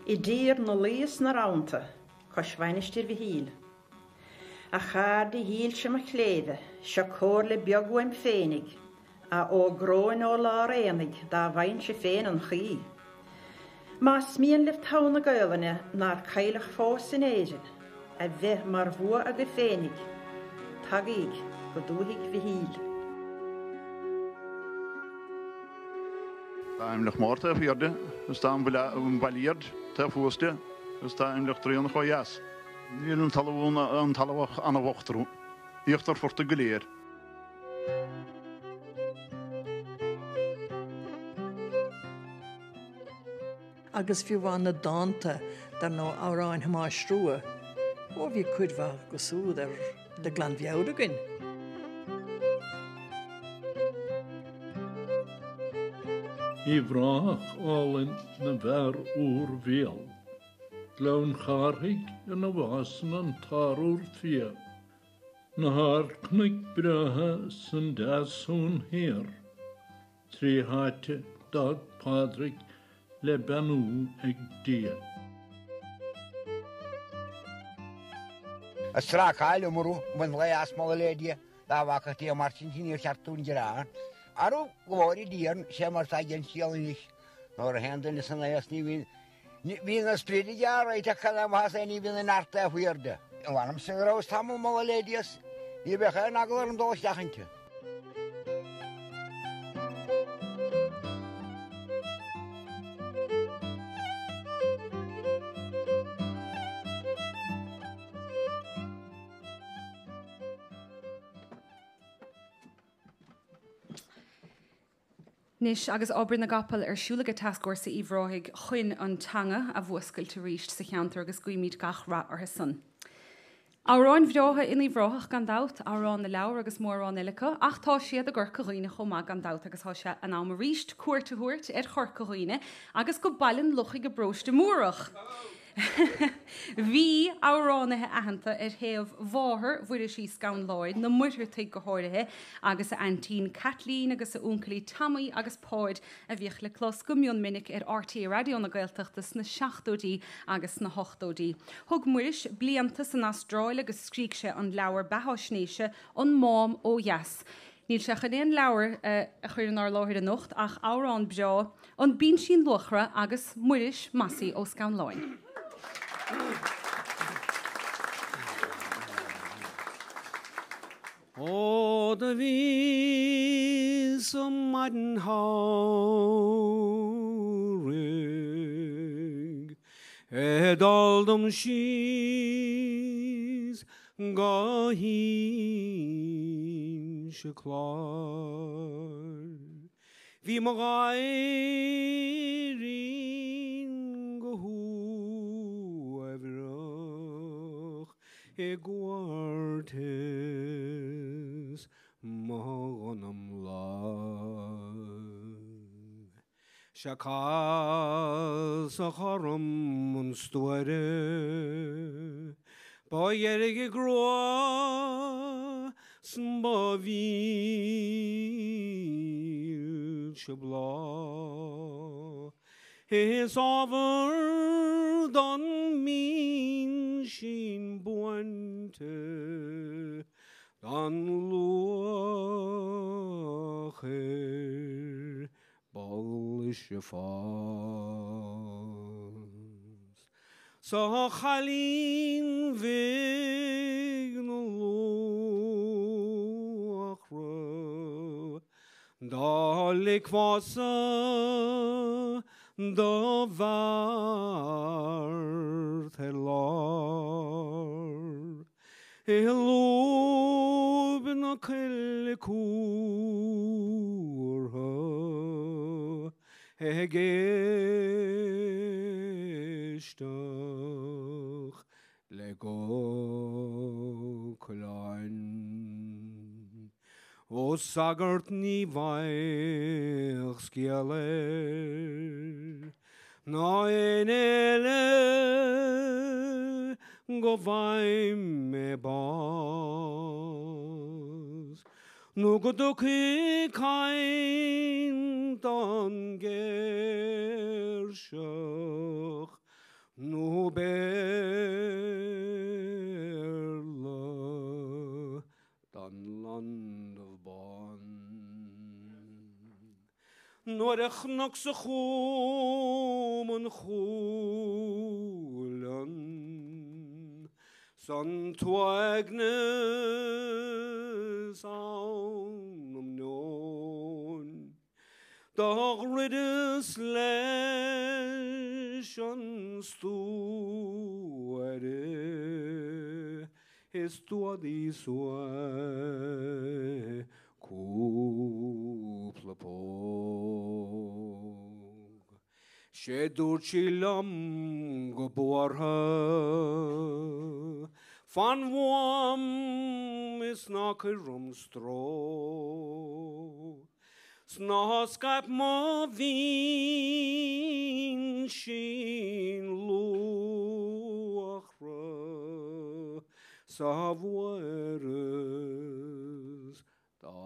i dtír na laoi is na rannta, cois Mhainistir Mhichíl. A chairde dhílse mo chléibhe, seo comhairle beag uaim féinig, a fhógróinn ó lár aonaigh dá bhfaighinnse féin an chaoi. Más mian libh togha na Gaolainne nár cailleadh fós in Éirinn a bheith mar bhua agaibh féinig, tagaíg go dúthaigh Mhichíl. Tá Imleach Mór taobh thiar de agus tá an Baile Ard taobh thuas de agus tá Imleach Traonach ó dheas. Níl an talamh an talamh ach ana-bhocht orthu. Íochtar phortaigh go léir. Agus fiú amháin na dánta, dar ndóigh, amhráin Thomáis Rua, ó bhí cuid mhaith acu súd ar de ghlanmheabhair againn. Uíbh Ráthach álainn na bhfear úr bhfial, Gleann Chárthaigh ina bhfásann an t-ár úr fiadh, Na hardchnoic breátha 's an Deasún Thiar, 3 háit a d'fhág Pádraig le beannú ag Dia. Ag strácáil iomrú bhain lae as moladh le Dia dá bhfaca Dia mar sin níor cheart dúinn gearán. Arú go bhfóire Dia orainn, sé mar atá den scéal anois nuair a théann duine san aos ní bhíonn Bhíonn an sprid ag gearradh ach cad é mar é ní bhíonn an neart taobh thiar de. Mh'anamsa go rabhas tamall moladh le Dia 's ní bheadh aon eagla orm dul isteach inti. Anois agus obair na gcapall ar siúl aige Tascfhórsa Uíbh Ráthaigh chun an teanga a mhúscailt arís sa cheantar agus guímid gach rath orthu san. Amhráin bhreátha in Uíbh Ráthach gan dabht, Amhrán na Leabhar agus mórán eile acu, ach tá siad i gCorca Dhuibhne chomh maith gan dabht agus tá sé in am arís cuairt a thabhairt ar Chorca Dhuibhne agus go Baile an Lochaigh i bParóiste Múrach. Bhí amhránaithe aitheanta ar thaobh mháthair Mhuiris Uí Scanláin, na Muircheartaigh go háirithe, agus a aintín Caitlín agus a uncailí Tommy agus Páid a bhíodh le clos go mion minic ar RTÉ Raidió na Gaeltachta sna seachtóidí agus sna hochtóidí. Thug Muiris blianta san Astráil agus scrígh sé an leabhar beatháisnéise An Mám Ó Dheas. Níl sé chun aon leabhar a chur inár láthair anocht ach amhrán breá, An Binsín Luachra agus Muiris Mossie Ó Scanláin. Ó do bhíos um maidin shamhraidh ag dul dom síos go hInse Chláir. Bhí mo ghadhairín go huaibhreach i gcúirt is mo dh'anam lag. Sea casadh orm an stuaire, ba dheirge grua 's ba mhílse bláth. Is ábhar don mbinsín buainte don luachair. Ball. Mise fás 'S a chailín bhig na luachra Dá ligfeá-sa do bheart ar lár I lúib na coille cúrtha ag éisteacht le guth coileáin. Ó sagart ní bhfaigheadh scéal air ná éinne eile go bhfaighidh mé bás nó go dtiocfaidh caint don gcéirseach nó Béarla don londubh bán. Nuair a chonacsa chugam an cualann 's an t-uaigneas ann um neoin, Do dhruideas leis an stuaire is d'fhuadaíos uaidh cúpla póg. 'Sé dúirt sí liom go buartha, Fan uaim is ná cuir orm stró. 'S ná scaip mo mhínsín luachra sa bhuaireamh 's dá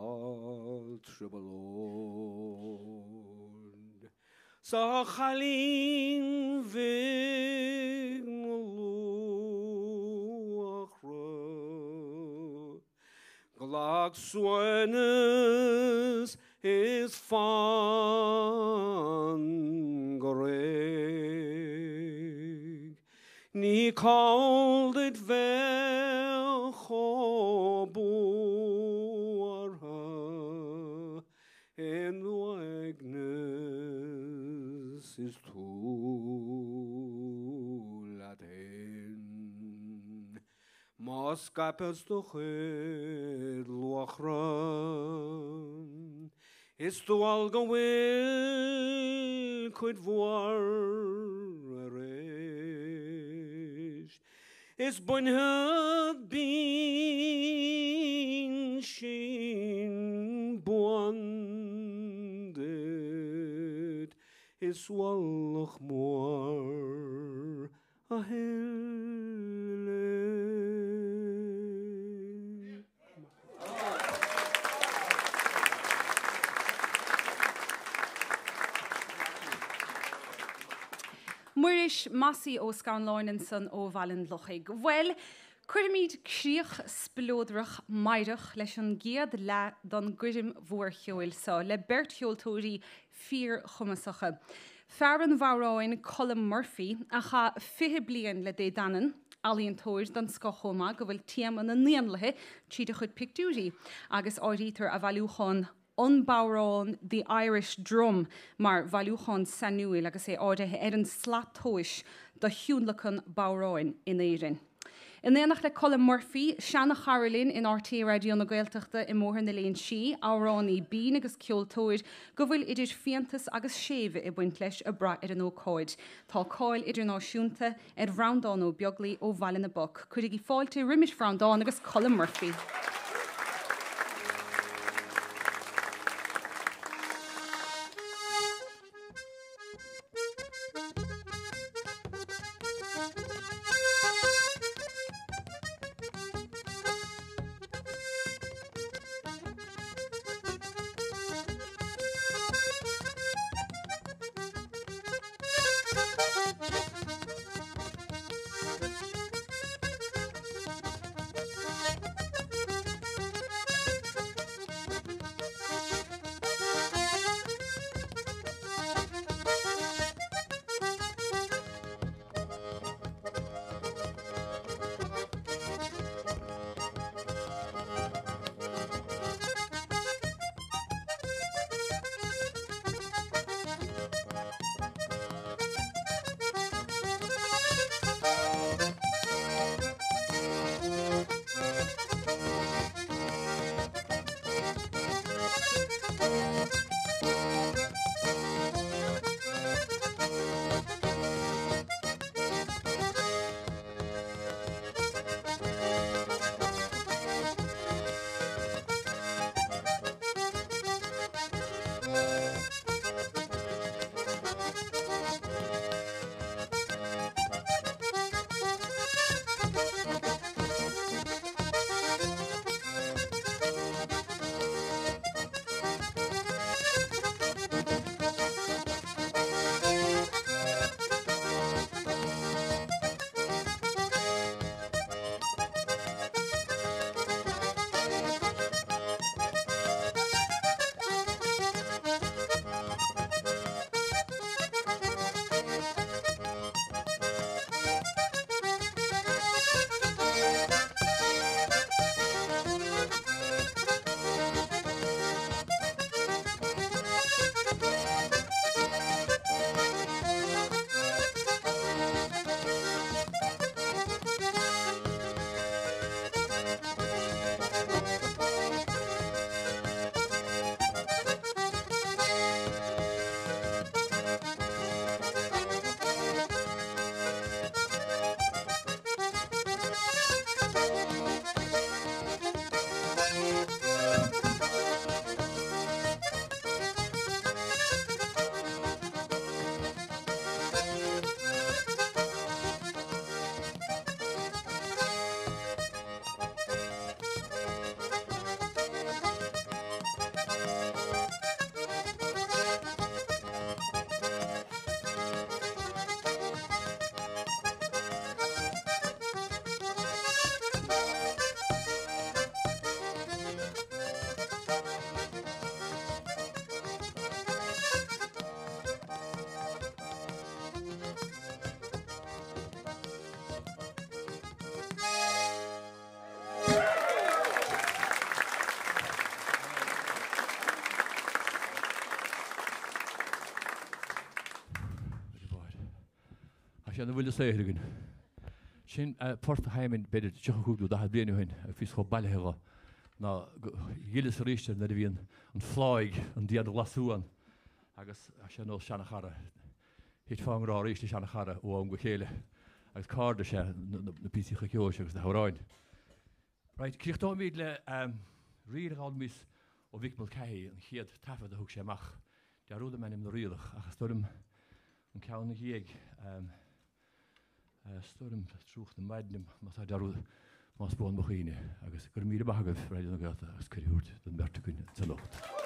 dtrioblóid. 'S a chailín bhig na luachra. Glac suaimhneas is fan go réidh. Ní call duit bheith chomh buartha in uaigneas is tú leat fhéin. Má scaipeas do chuid luachra, is dual go bhfuil cuid mhór arís, is bainfead bínnsín buan duit is ualach mór a thuilleadh. Muiris Mossie Ó Scanláin ansan ó Bhaile an Lochaigh. Bhuel, cuirfimid críoch spleodrach meidhreach leis an gcéad leath don gcoirm mhór cheoil seo le beirt cheoltóirí fíorchumasacha. Fear an bhodhráin Colm Murphy, a chaith 20 bliain le Dé Danann, ealaíontóir den scoth chomh maith go bhfuil téama na n-éanlaithe tríd a chuid pictiúirí, agus áirítear a bhailiúchán An Bodhrán, The Irish Drum mar bhailiúchán sainiúil agus é áirithe ar an slat tomhais do thionlacan bodhráin in Éirinn. In éineacht le Colm Murphy, seana-chara linn in RTÉ Raidió na Gaeltachta i mBóthar na Léinsí, amhránaí binn agus ceoltóir go bhfuil idir fiántas agus séimhe ag baint leis ag brath ar an ócáid. Tá cáil idirnáisiúnta ar Bhreandán Ó Beaglaoi ó Bhaile na bPoc. Cuirigí fáilte roimis Bhreandán agus Colm Murphy. Tá sé ina bhuille saothair againn. Sin port a sheinninn b'fhéidir 35 nó 40 bliain ó shin agus bhíos chomh bailithe dho ná go dh'fhilleas arís air nuair a bhí an phláigh, an dianghlasáil ann agus tá sé ar nós seanachara. Thitfeá i ngrá arís le seanachara ó am go chéile agus cairde is ea na píosaíocha ceoil seo agus na hamhráin. Right, críochnóimid le ríl a d'fhoghlaimíos ó Mhick Mulcahy, an chéad taifead a thug sé amach. Dearúdaim ainm na ríleach ach is dóigh liom an ceann ina dhiaidh, is dóigh liom Triúch na Maidne, má tá dearúd, más buan mo chuimhne. Agus go raibh míle maith agaibh, Raidió na Gaeltachta, as cuireadh a thabhairt don mbeirt againn anseo anocht.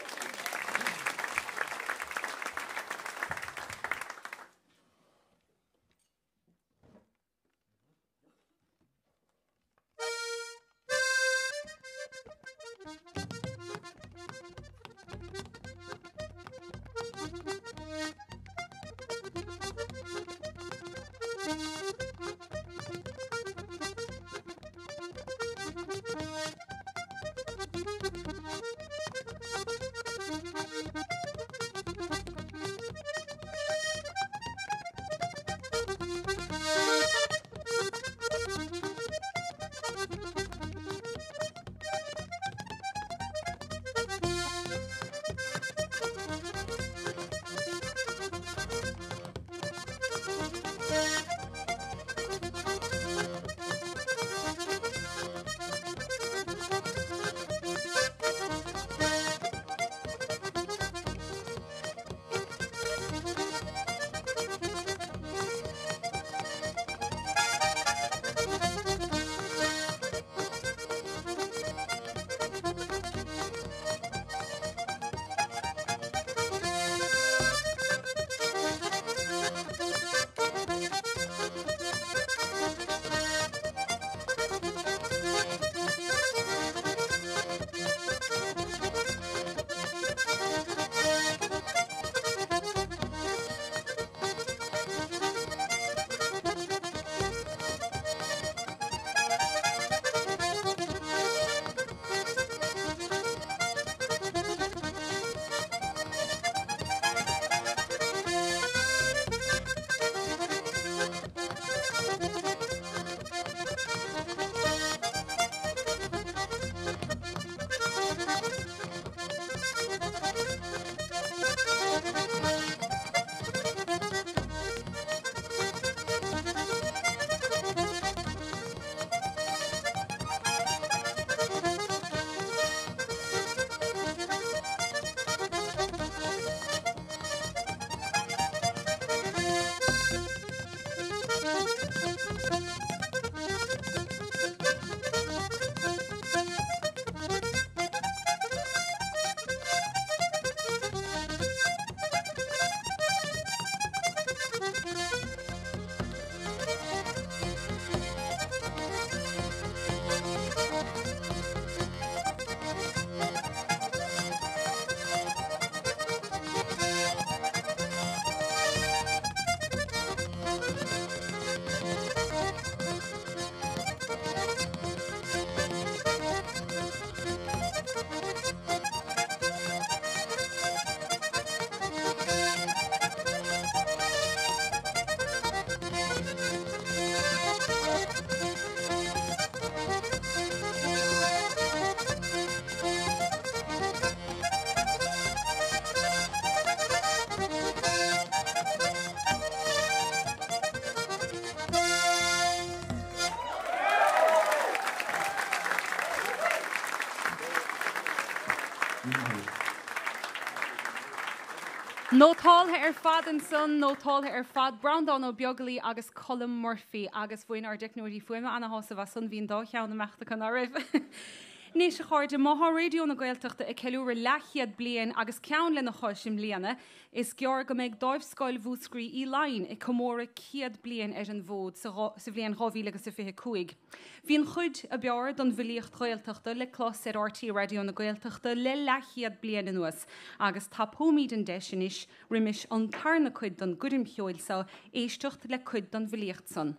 Nótáltha ar fad ansan, nótáltha ar fad, Breandán Ó Beaglaoi agus Colm Murphy agus bhain ár dteicneoirí fuaime ana-shásamh as san, bhí an dá cheann ag imeacht acu, ná raibh? Anois, a chairde, má thá Raidió na Gaeltachta ag ceiliúradh leathchéad bliain agus ceann lena chois i mbliana, Is gearr go mbeidh Dáimhscoil Mhúscraí Uí Laighin ag comóradh 100 bliain ar an bhfód sa bhliain 2025. Bhí an chuid ab fhearr don bhfilíocht Ghaeltachta le clos ar RTÉ Raidió na Gaeltachta le leathchéad bliain anuas agus tapóimid an deis anois roimis an tarna cuid don gcoirm cheoil seo éisteacht le cuid don bhfilíocht san.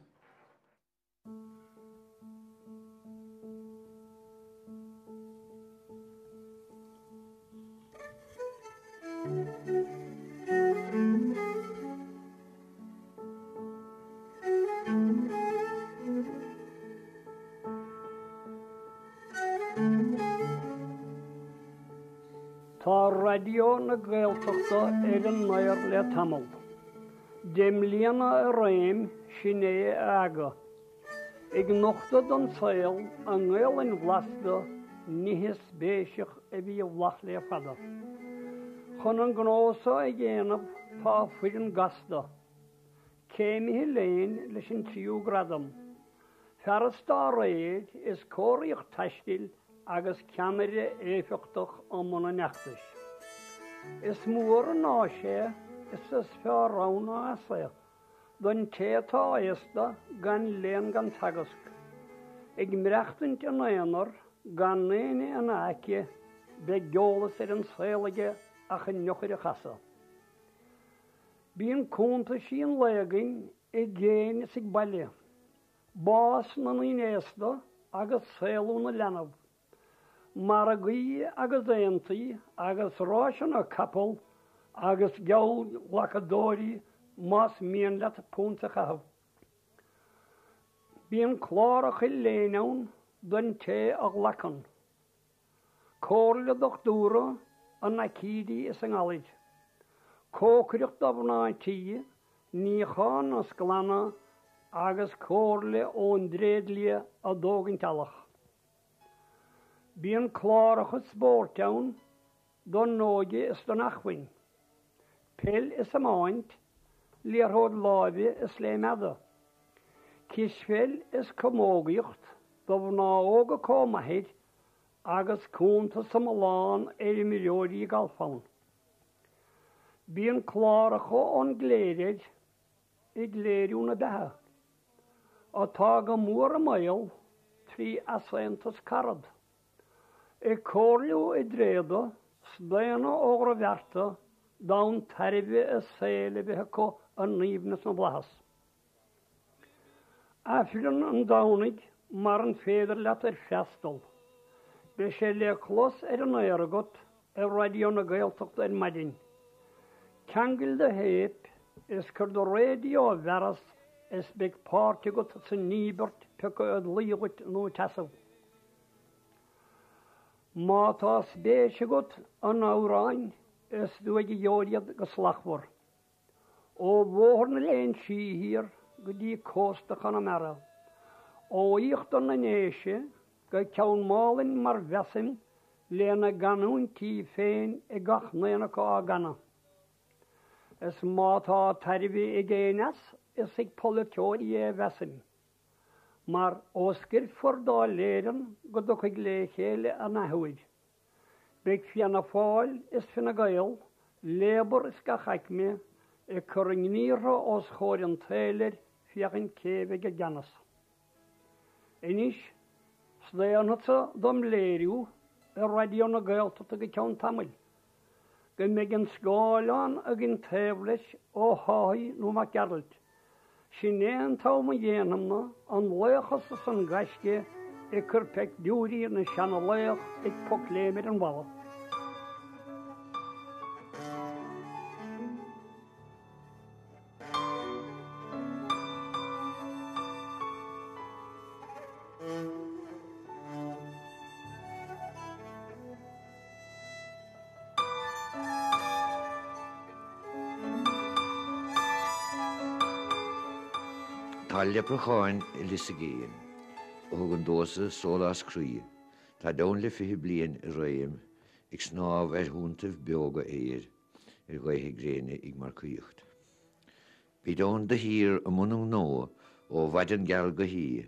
Raidió na Gaeltachta ar an aer le tamall. 10 mbliana i réim, sin é a aga. Ag nochtadh don saol a nGaelainn bhlasta, nithe spéiseach a bhí i bhfolach le fada. Chun an gnó so a dhéanamh tá foireann gasta, céimithe léinn leis an tríú gradam, fearas dá réir is cóiríocht taistil agus ceannaire éifeachtach i mbun an fheachtais. Is mór an áis é is is fearr ann ná as é. Don té atá aosta gan léann gan teagasc, ag maireachtaint ina aonar gan éinne ina aice, beidh eolas ar an saol aige ach an eochair a chasadh. Bíonn cuntaisí an lae againn i gcéin is ag baile, bás na ndaoine aosta agus saolú na leanbh. Margaí agus aontaí agus ráiseanna capall agus geallghlacadóirí más mian leat punt a chaitheamh. Bíonn cláracha léinn ann don té a ghlacann. Comhairle dochtúra i n-aicídí is i ngalair. Cócaireacht do mhná tí, níochán is glanadh agus comhairle ón dtréidlia i dtógaint eallach. Bíonn cláracha spóirt ann don óige is don acmhainn, peil is iomáint, liathróid láimhe is léim fhada, cispheil is camógaíocht do mhná óga comh maith agus cuntas iomlán ar imreoirí gailf ann. Bíonn cláracha ón gcléir air ag léiriú na beatha, atá go mór i mbaol trí easaontas carad, ag comhairliú i dtréada staonadh ó dhrochbhearta d'fhonn tairbhe a saoil a bheith acu in aoibhneas na bhflaitheas. Aifreann an Domhnaigh maran féidir leat ar freastal, beidh sé le clos ar an aer agat ar Raidió na Gaeltachta ar maidin. Ceangail do théip is cuir do raidió i bhfearas is beidh páirt agat san íobairt pioca id luí dhuit nó id sheasamh. Má tá spéis agat in amhráin is uaidh a gheobhair iad go slachtmhar. Ó Bhóthar na Léinsí thiar go dtí cósta Chonamara, ó íochtar na nDéise go Ceann Málainn mar mheasaim lena gcanúintí féin ag gach n-aon acu á gcanadh. Is má tá tairbhe ag éinne as, is ag polaiteoirí é a mheasaim. Mar ó scoirfear Dáil Éireann go dtiocfaidh le chéile an athuair. Beidh Fianna Fáil is Fine Gael, Labour is gach aicme ag cur a ngníortha os chomhair an tsaoil air féachaint cé a bheidh i gceannas. Anois, staonfadsa dom léiriú ar Raidió na Gaeltachta go ceann tamaill, go mbeidh an scáileán againn taobh leis Ó hÁthaigh nó Mac Gearailt. Sin é an t-am a dhéanfam-na an laochas is an gaisce ag cur peictiúirí na seana-laoch ag pocléim ar an bhalla. Tá leipreacháin i Lios i gCéin a thugann domhsa sólás croí, táid ann le 20 bliain i réim ag snámh ar thonntaibh beoga aeir ar ghaotha gréine ag marcaíocht. Bíd ann de shíor i mbun a ngnó ó mhaidean geal go hoíche,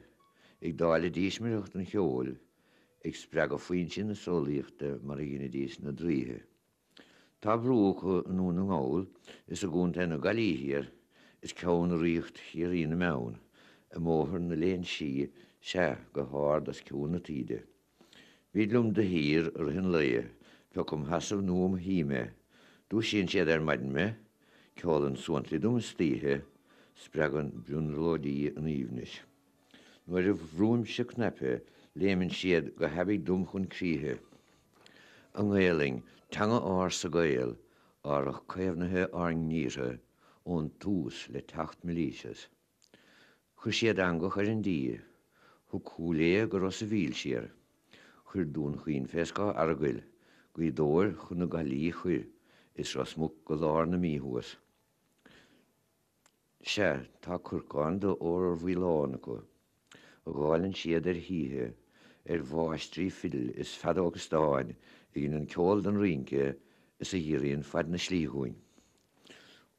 ag dáileadh dísmirtheacht an cheoil, ag spreagadh foinsí na samhlaíochta mar a dheinidís na draoithe. Tá brú acu i nDún na nGall is i gContae na Gaillimhe thiar is ceann i ríocht Chiarraí na mBeann, i mBóthar na Léinsí, sea, go hard os cionn na taoide. Bíd liom de shíor i rith an lae, pé acu im sheasamh nó im shuí mé. Dúisíonn siad ar maidin mé, ceolann suantraí dom istoíche, spreagann brionglóidí an aoibhnis. Nuair a bhrúimse cnaipe, léimeann siad go haibidh dom chun críche. An Ghaelainn, teanga ársa Gael, árthach caomhnaithe ár ngníortha ón tús le teacht Milesius. Chuir siad eangach ar an dtír, thug Cúil Aodha go Ros a' Mhíl siar, chuir Dún Chaoin fé scáth Earagail. Gaoth Dobhair chun na Gaillimhe thoir is Ros Muc go lár na Mí thuas. Sea, tá corcán d'ór mhaoileán acu, a dháileann siad ar thithe, ar mháistrí fidil is feadóga stáin a dheineann ceol don rince is a ghiorraíonn fad na slí dhúinn.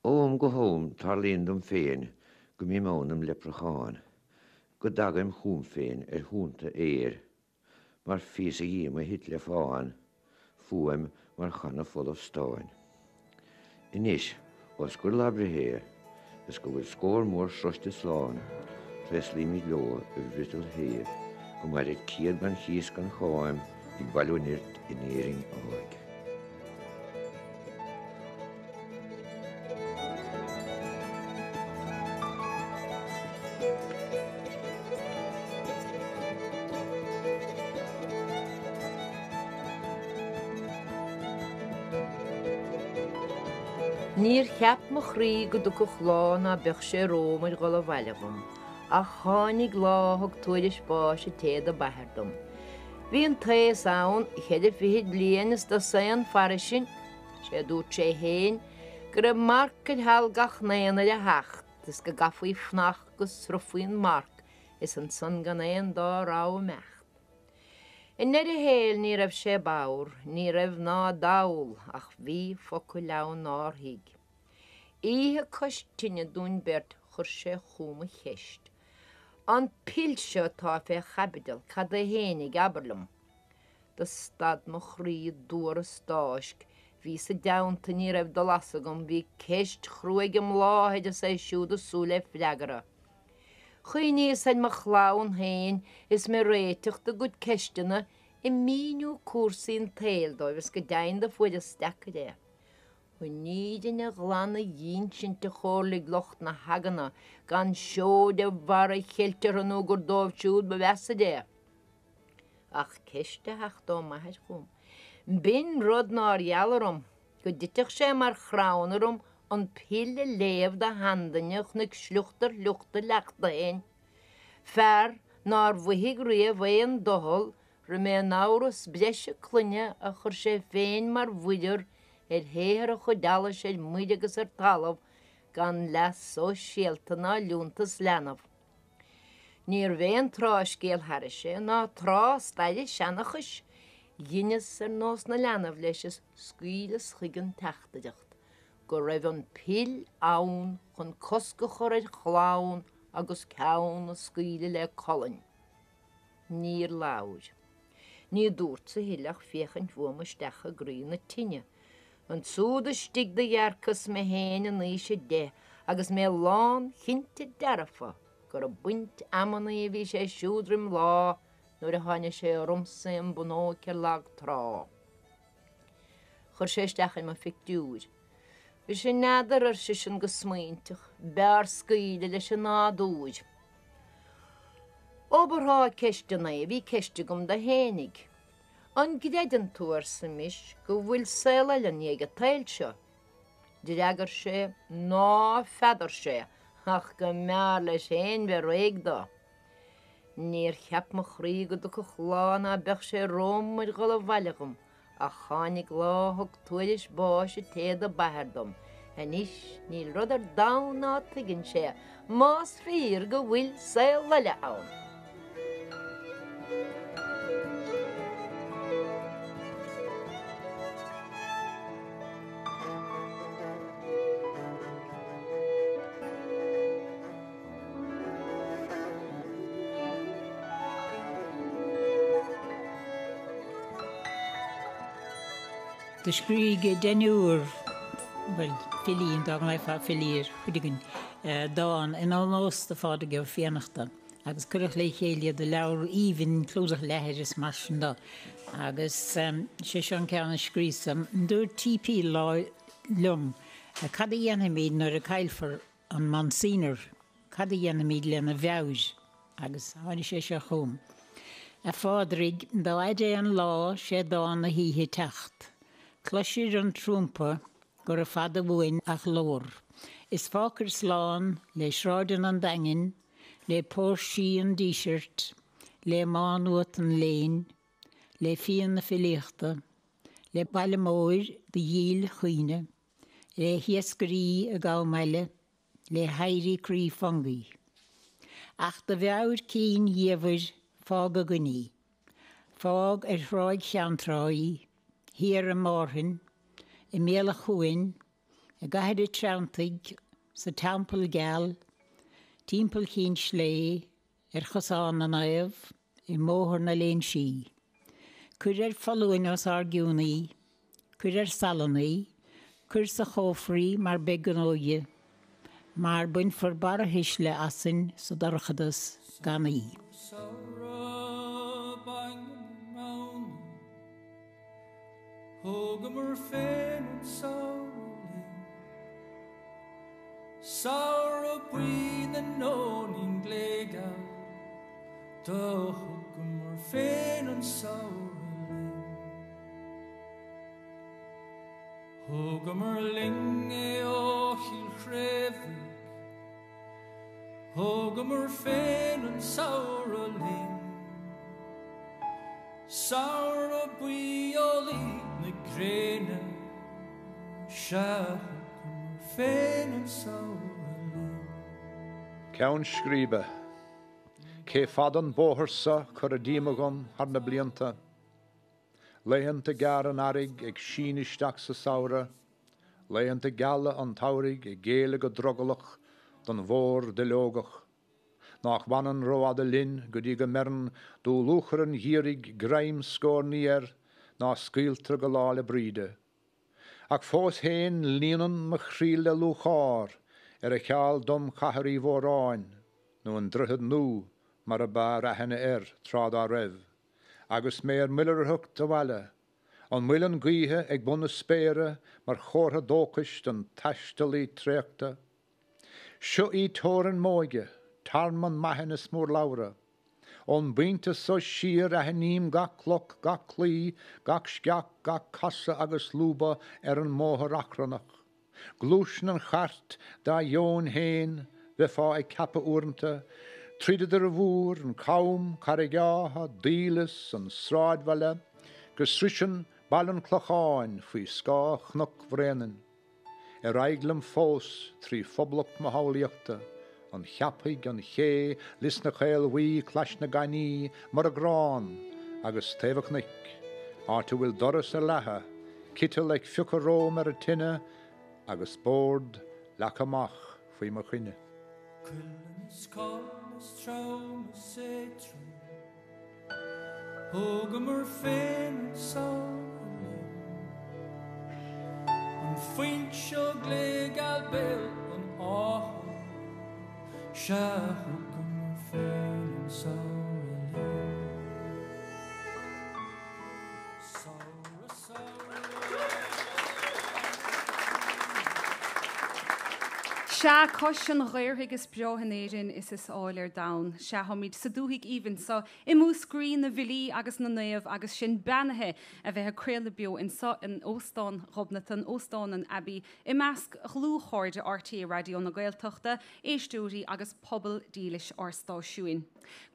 Ó am go ham tarlaíonn dom féin go mbím ann im leipreachán, go dtagaim chugam féin ar thonnta aeir, mar phíosa dhíom a thit le fán, fuaim mar channa folamh stáin. Anois, ós gur lá breithe é, is go bhfuil scór mór sroiste slán, tréaslaímid leo i bhfriotal shéimh, go mairid ciad gan chíos gan cháim ag bailiú nirt in Éirinn áidh. Níor cheap mo chroí go dtiocfadh lá ná beadh sé romham ar dhul abhaile dhom, ach tháinig lá a thug tuairisc báis an té do b'athair dom. Bhí an t-aos ann, cheithre fichid bliain is dosaen fara sin, 'sé a dúirt sé fhéin, go raibh marc ar sheal gach n-aon ar a theacht is go gcaithfí fanacht go sroichfí an marc is ansan gan aon dá rogha imeacht. I ndeireadh a shaoil ní raibh sé bodhar, ní raibh ná dall, ach bhí focail ann nár thuig. Oíche cois tine dúinn beirt chuir sé chugam an cheist, An pill seo atá fé chaibideal, cad é fhéinig, abair liom? Do stad mo chroí i dtuar is d'fháisc, bhíos i dteannta, ní raibh dul as agam, bhí ceist chruaidh im láthair is é siúd ag súil le freagra. Chuimhníos ar mo chlann féin is mé ag réiteach dá gcuid ceisteanna ag míniú cúrsaí an tsaoil dóibh is go deimhin do fuaireas deacair é. An fhírinne ghlan a dh'ínsint a chomhairligh lucht na heagna, gan seoid a bharr a cheilt orthu nó gur dóibh siúd ba mheasa é. Ach ceist a theacht ó m'athair chugam, b'in rud nár gheall orm, go dtitfeadh sé mar chrann orm an pill a léamh do sheanduine a chonaic sliocht ar shliocht a leachta féin, fear nár mhoithigh riamh aon doicheall roim aon amhras breise clainne a chuir sé féin mar mhuirear ar shaothar a chuid allais ar muir agus ar talamh gan leas sóisialta ná liúntas leanbh. Níorbh aon tráthscéal thairis é, ná tráth staire seanchais, dheineas ar nós na leanbh leis is scaoileas chuige an teachtaireacht go raibh an pill ann chun cosc a chur ar chlann agus ceann a scaoileadh le colainn. Níor labhair. Ní dúrtsa a thuilleadh ach féachaint uaim isteach i gcroí na tine. Ansúd istigh do dhearcas mé féin in aois a deich agus mé lán chinnte dearfa gur ag baint amannaí a bhí sé siúd roim lá nuair a tháinig sé ormsa im bhunóc ar lag trá. Chuir sé isteach ar mo phictiúr. Mhuise n'fheadar, ar seisean go smaointeach, b'fhearr scaoileadh leis an nádúr. Ó ba thráth ceisteanna é, bhí ceist agam do fhéinig. An gcreideann tú, arsa mise, go bhfuil saol eile i ndiaidh an tsaoil seo? D'fhreagair sé ná feadar sé ach go mb'fhearr leis féin bheith réidh dó. Níor cheap mo chroí go dtiocfadh lá ná beadh sé romham ar dhul abhaile dhom Ach tháinig lá a thug tuairisc báis an té do b'athair dom. Anois níl rud ar domhan ná tuigeann sé, más fíor go bhfuil saol eile ann. Do scrígh deichniúr, bhuel, filí, dá nglaofá filí ar chuid againn, dán in ómós do Phádraig Ó Fiannachta agus cuireadh le chéile iad i leabhar aoibhinn, clúdach leathair is mar sin de. Agus sé seo an ceann a scríosa. Dúirt T.P. lá liom, Cad a dhéanfaimid nuair a caillfear an Monsignor, cad a dhéanfaimid lena mheabhair? Agus tháinig sé seo chugam. A Phádraig, dá fhaide é an lá, 'sé dán na hoíche teacht. Cloisir an trumpa gura fada uainn a ghlór. Is fágfair slán le sráideanna an Daingin, le póirsí an Dísirt, le Má Nuat an léinn, le fíon na filíochta, Le baile móir do dhíl chuimhne, le hiascairí ag am eile, le héirí croí fungaí. Ach do mheabhair cinn dhiamhair fág againn í. Fág ar thráigh Cheanntrá í, thiar i Márthain, i mbéal an chuain, i gCathair an Treanntaigh, sa Teampall Geal, timpeall Chinn Slé, ar Chosán na Naomh, i mBóthar na Léinsí. Cuir ar foluain os ár gcionn í, cuir ar salann í, cuir sa chófra í mar beidh gnó dhi, mar bainfear barrathuisle asainn sa dorchadas gan í. Samhradh bainne na ngamhna, Thógamar féin an samhradh linn. Samhradh buí na nóinín gléigeal, Do thugamar féin an samhradh linn. Thógamar linn é ó Chill Chraobhaigh, Thógamar féin an samhradh linn. Samhradh buí ó luí na gréine, Sea, thugamar féin an samhradh linn. Ceann scríbe. Cé fada an bóthar so curtha díom agam thar na blianta. Laethanta gearra an earraigh ag síneadh isteach sa samhradh, laethanta geala an tsamhraidh ag géilleadh go drogallach don bhfómhar duilleogach, nách bhfanann rófhada linn go dtí go mbeireann dúlúchair an gheimhridh greim scornaí air ná scaoiltear go Lá 'le Bríde. Ach fós féin líonann mo chroí le lúcháir ar a cheal dom Cathair Uí Mhóráin, nó an Droichead Nua mar a b'fhearr aithne air tráth dá raibh, agus mé ar m'oilithreacht abhaile, an muileann gaoithe ag bun na spéire mar chomhartha dóchais don taistealaí traochta. Seo í teorainn m'óige, tearmann m'aithinne is m'urlabhra. Ón bpointe so siar aithním gach cloch, gach claí, gach sceach, gach casadh agus lúbadh ar an mbóthar achrannach. Gluaiseann an chairt dá dheoin féin, bheifeá ag ceapadh uaireanta, tríd an Doire Mhór, an Cam, Carraig Átha, Doíleas, an Sráidbhaile, go sroiseann Baile an Chlocháin faoi scáth Chnoc Bhréanainn. Ar aghaidh liom fós trí phoblacht mo shamhlaíochta, an Cheapaigh, an Ché, Lios na Caolbhuí, Clais na Gainní, Murraghrán agus taobh an chnoic, áit a bhfuil doras ar leathadh, citeal ag fiuchadh romham ar an tine agus bord leagtha amach faoi mo choinne. Cuileann is coll is trom is éadrom. Thógamar féin an samhradh linn. An fuinseog ghléigeal béal an átha, sea thugamar féin an samhradh linn. Samhradh, samhradh. Sea, cois an Ghaorthaidh is breá in Éirinn is is áille ar domhan. Sea, táimid sa dúthaigh aoibhinn so i Múscraí na bhfilí agus na naomh agus sinn beannaithe a bheith ag craoladh beo anso in Óstán Ghobnatan, Óstán an Abbey, i measc dhlúthchairde RTÉ Raidió na Gaeltachta, éisteoirí agus pobal dílis ár stáisiúin.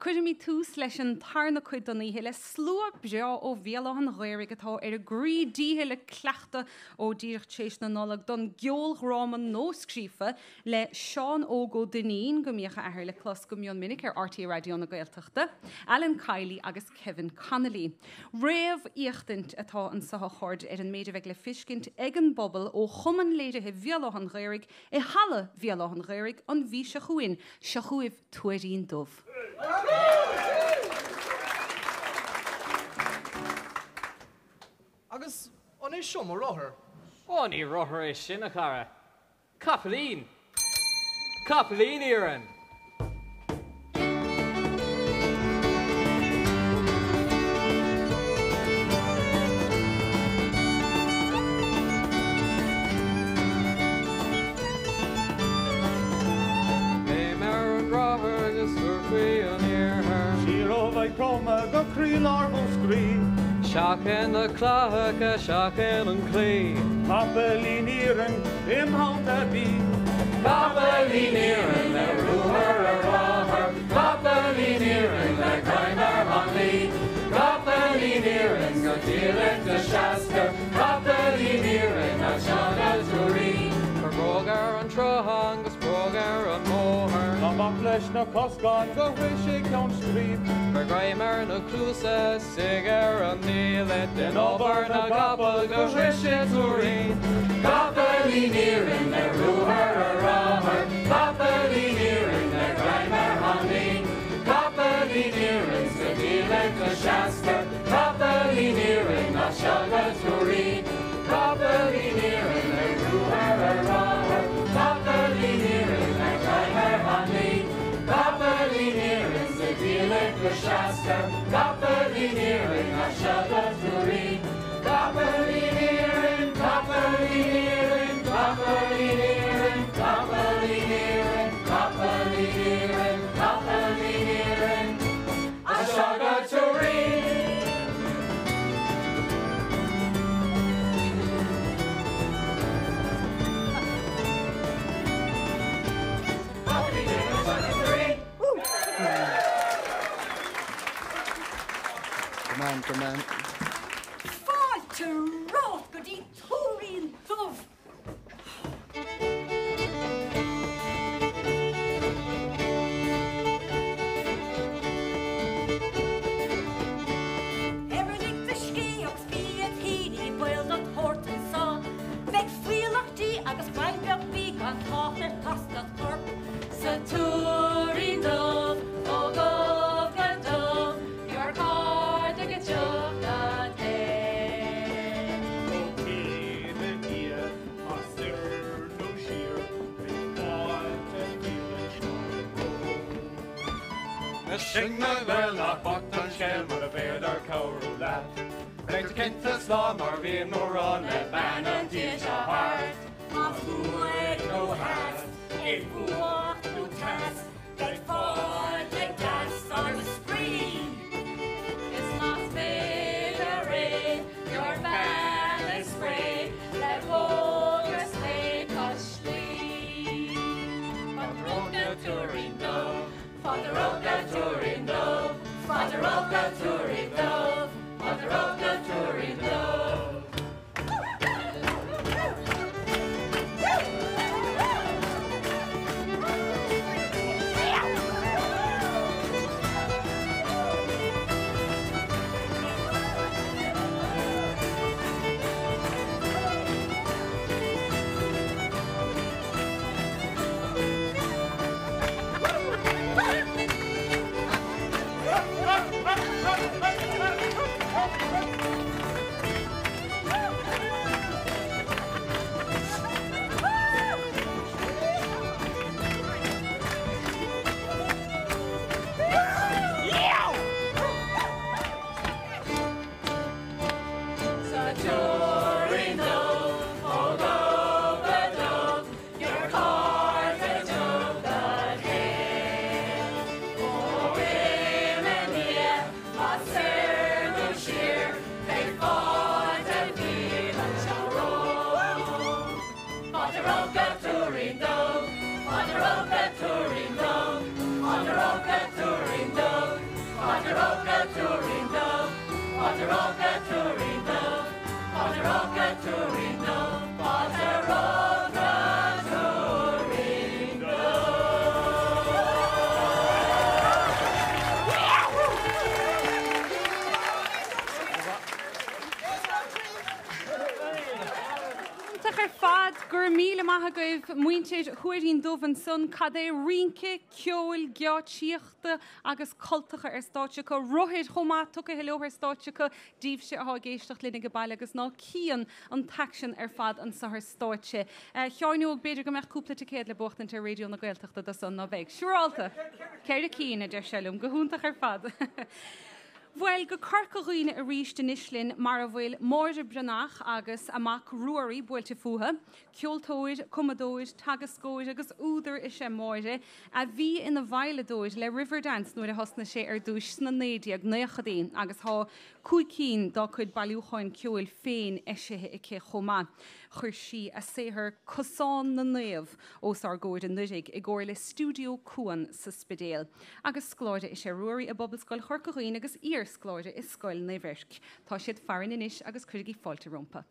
Cuirfimid tús leis an tarna cuid den oíche le slua breá ó Bhéal Átha an Ghaorthaidh atá ar a gcroí díchill ag cleachtadh ó díreach tar éis na Nollag don gceoldhráma nuascríofa le Seán Óg Ó Duinnín, go mbíodh a athair le clos go mion minic ar RTÉ Raidió na Gaeltachta, Alan Kiely agus Kevin Connolly. Réamhéachtaint atá anso a chairde ar an méid a bheidh le fiscint ag an bpobal ó Chumann Léirithe Bhéal Átha an Ghaorthaidh i Halla Bhéal Átha an Ghaorthaidh an mhí seo chugainn. Seo chugaibh Tuairín Dubh. Agus an é seo mo rothar? Ó ní rothar é sin, a chara. Capaillín! Capaillín iarainn! Léim ar an rothar agus tabhair faoi an iarthar. Siar ó Mhaigh Chromtha go croílár Mhúscraí. Seachain na clathacha, seachain an claí. Capaillín iarainn im theannta bí. Capaillín iarainn le ruathar ar rothar, Capaillín iarainn le greim ar hanlaí, Capaillín iarainn go díreach go seascair. sruthán go spriog ar an mbóthar. Ná bac leis na coscáin go shroichfidh ceann scríb. Cuir greim ar na cluasa, suigh ar an diallait, déan obair na gcapall go sroichfidh Tuairín. Capaillín iarainn le ruathar ar rothar, Capaillín iarainn le greim ar thainnín, Capaillín iarainn sa diallait go seasta, Capaillín iarainn as seo go Tuairín. Capaillín iarainn le ruathar ar rothar, Capaillín iarainn le greim ar thainnín, Capaillín iarainn sa diallait go seasta, Capaillín iarainn as seo go Tuairín. Capaillín iarainn, capaillín iarainn, capaillín iarainn, capaillín iarainn, capaillín iarainn, capaillín iarainn, as seo go Tuairín. Capaillín iarainn as seo go Tuairín. Come on, come on. Fáilte romhat go dtí Tuairín Dubh! Ar a lig do scíth agus bí id shuí ní baol dod shórt anso. Beidh fuíollach dí agus greim beag bídh gan trácht ar taos dod chorp sa Tuairín Dubh ó dhubh go dubh. Gheobhair cairde go dtiocfad Ó céim aniar, más soir nó siar, beidh fáilte mhíle romhat. Sin na Gaeil nach bocht an scéal mura bhféadar cabhrú leat. Beidh tú cinnte slán mar bhíonn mórán le bean an tí seo thart. Más thuaidh nó theas, i bhfuacht nó teas, beidh fáilte deas agus spraoi. Is más féidir é, gheobhair bean ag spré le bróga sléibhe cois Laoi. Fáilte romhat go Tuairín Dubh, fáilte romhat go Tuairín Dubh, fáilte romhat go Tuairín Dubh, fáilte romhat go Tuairín Dubh. Sa Tuairín Dubh, ó dhubh go dubh, gheobhair cairde tiocfad fhéin. Ó im aniar, más soir nó siar, beidh fáilte mhíle romhat. Fáilte romhat go Tuairín Dubh, fáilte romhat go Tuairín Dubh, fáilte romhat go Tuairín Dubh, fáilte romhat go Tuairín Dubh, fáilte romhat go Tuairín Dubh, fáilte romhat go Tuairín Dubh, fáilte romhat go Tuairín Dubh. Iontach ar fad, go raibh míle maith agaibh muintir Thuairín Dubh ansan. Cad é rince, ceoil, geáitsíochta agus cultacha ar stáitse acu, rothair chomh maith tugtha leo ar stáitse acu, daoibhse atá ag éisteacht linn ag baile agus ná cian an t-aicsean ar fad anso ar stáitse. A Sheáin Óg, b'fhéidir go mbeadh cúpla ticéad le buachtaint ar Raidió na Gaeltachta do san, ná beidh? Siúrálta! Ceithre cinn, a deir sé liom. Go hiontach ar fad. Bhuel, go Corca Dhuibhne arís anois linn mar a bhfuil Máire Breathnach agus a mac Ruairí buailte fúthu. Ceoltóir, cumadóir, teagascóir agus údar is ea Máire, a bhí ina veidhleadóir le Riverdance nuair a thosnaigh sé ar dtúis sna 1990idí agus tá 5 cinn dá cuid bailiúcháin ceoil féin eisithe aici chomh maith. Chuir sí a saothar Cosán na Naomh os ár gcomhair anuraidh i gcomhar le Stiúideo Cuan sa Spidéal. Agus scoláire is ea Ruairí i bPobalscoil Chorca Dhuibhne agus iar-scoláire i Scoil Naomh Eirc. Tá siad farainn anois agus cuirigí fáilte rompu.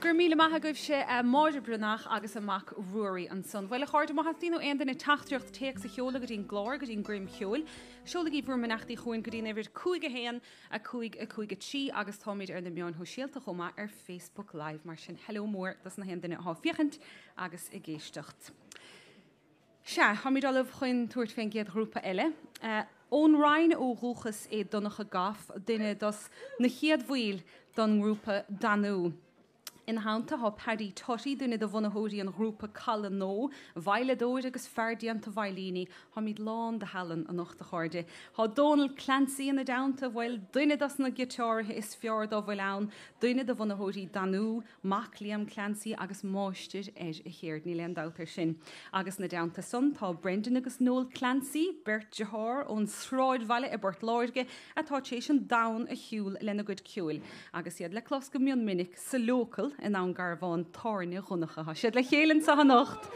Go raibh míle maith agaibhse, Máire Breathnach agus a mac Ruairí ansan. Bhuel, a chairde, má theastaíonn ó aon duine teachtaireacht téacs a sheoladh go dtí'n gclár, go dtí'n gcoirm cheoil, seolaigí bhur mbeannachtaí chugainn go dtí'n uimhir 5 1 5 5 3 agus táimid ar na meáin shóisialta chomh maith ar Facebook Live, mar sin hello mór dos na haon duine atá ag féachaint agus ag éisteacht. Sea, táimid ullamh chun tabhairt fén gcéad ghrúpa eile. Ón Rinn ó dhúchas é Donncha Goff, duine dos na chéad bhaill don ngrúpa Danú. Ina theannta tá Paddy Tutty, duine de bhunaitheoirí an ghrúpa Caladh Nó, veidhleadóir agus fear déanta veidhlíní. Táimid lán de thallann anocht, a chairde. Tá Dónal Clancy ina dteannta, bhuel, duine dos na giotáraithe is fearr dá bhfuil ann, duine de bhunaitheoirí Danú, mac Liam Clancy agus máistir ar a cheird, níl aon dabht air sin. Agus ina dteannta san tá Brendan agus Noel Clancy, beirt dearthár ón sráidbhaile i bPort Láirge atá tar éis an domhan a shiúl lena gcuid ceoil agus iad le clos go mion minic sa Local i nDún Garbhán, Tábhairne Dhonncha. Tá siad le chéile anseo anocht.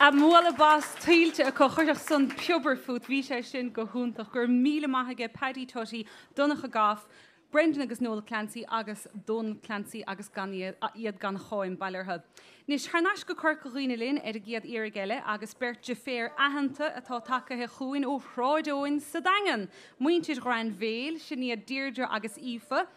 A mbualadh bos tuillte acu, chuirfeadh san piobar fút, bhí sé sin go hiontach. Go raibh míle maith aige Paddy Tutty, Donncha Goff, Brendan agus Noel Clancy agus Donal Clancy agus gan iad gan cháim, bail orthu. Anois, thar n-ais go Corca Dhuibhne linn ar an gcéad iarraidh eile agus beirt deirféar aitheanta atá tagaithe chugainn ó Shráid Eoin sa Daingean, muintir Ghrainbhéil, sin iad Deirdre agus Aoife.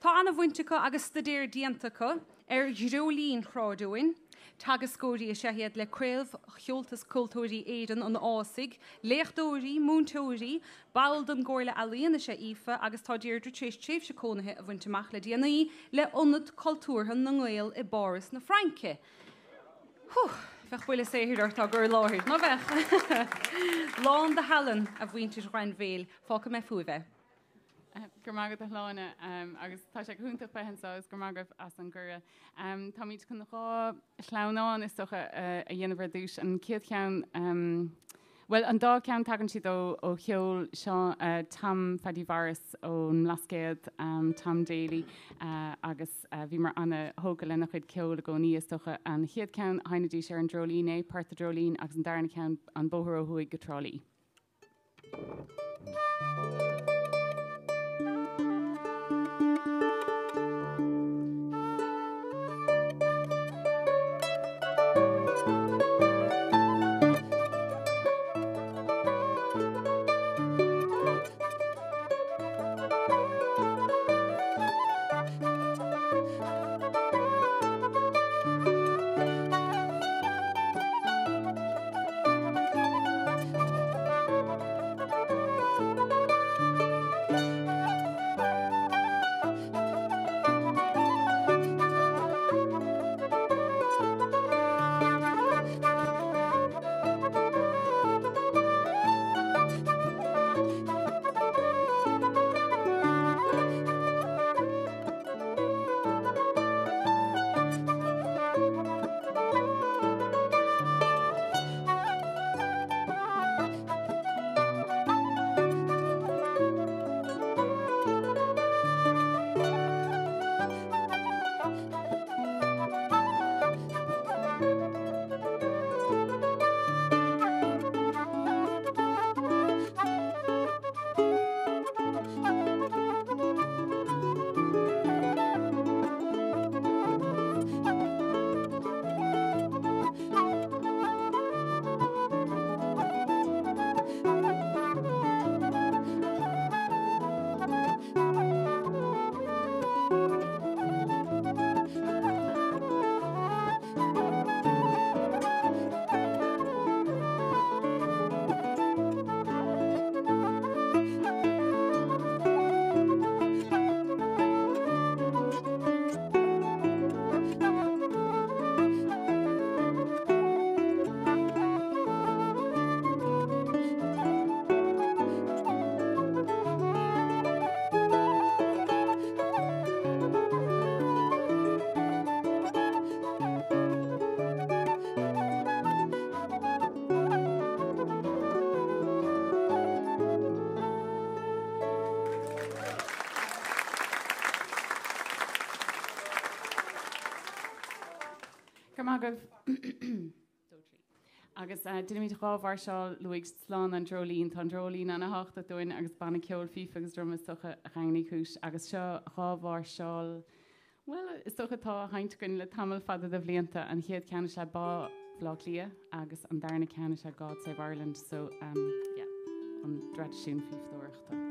Tá an-bhaint acu agus staidéar déanta acu ar dhreoilín Shráid Eoin. Teagascóirí is ea iad le Craobh Chomhaltas Ceoltóirí Éireann an Ásaigh, léachtóirí, múinteoirí, ball den gComhairle Ealaíon is ea Aoife agus tá Deirdre tar éis tréimhse cónaithe a bhaint amach le déanaí le Ionad Cultúrtha na nGael i bPáras na Fraince. Hú! Bheadh buille saothair ort á gcur i láthair, ná beadh? Lán de thallann, a mhuintir Ghrainbhéil, fágfaidh mé fúibh é. Go raibh maith agat a Shláine agus tá sé go hiontach bheith anseo agus go raibh maith agaibh as an gcuireadh. Táimid chun 2 shleamhnán is dócha a dhéanamh ar dtús. An chéad cheann, bhuel an dá cheann tagann siad ó ó cheol Seán Tom Phaidí Mhaurice ón mBlascaod, Tom Daly agus bhíomar ana-thógtha lena chuid ceoil i gcónaí is dócha. An chéad cheann sheinnidís ar an dreoilín é, Port a' Dreoilín agus an darna ceann An Bóthar Ó Thuaidh go Trá Lí. Go raibh maith agaibh. Agus déanfaimid 2 mháirseáil, luaigh Sláine an dreoilín, tá an dreoilín ana-thábhachtach dúinn agus banna ceoil fífe agus druma is dócha Dhaingean Uí Chúis agus seo 2 mháirseáil, bhuel is dócha atá á sheinnt againn le tamall fada de bhlianta. An chéad cheann is ea Bá Bhaile Átha Cliath agus an darna ceann is ea God Save Ireland so yeah, an dtraidisiún fífeadóireachta.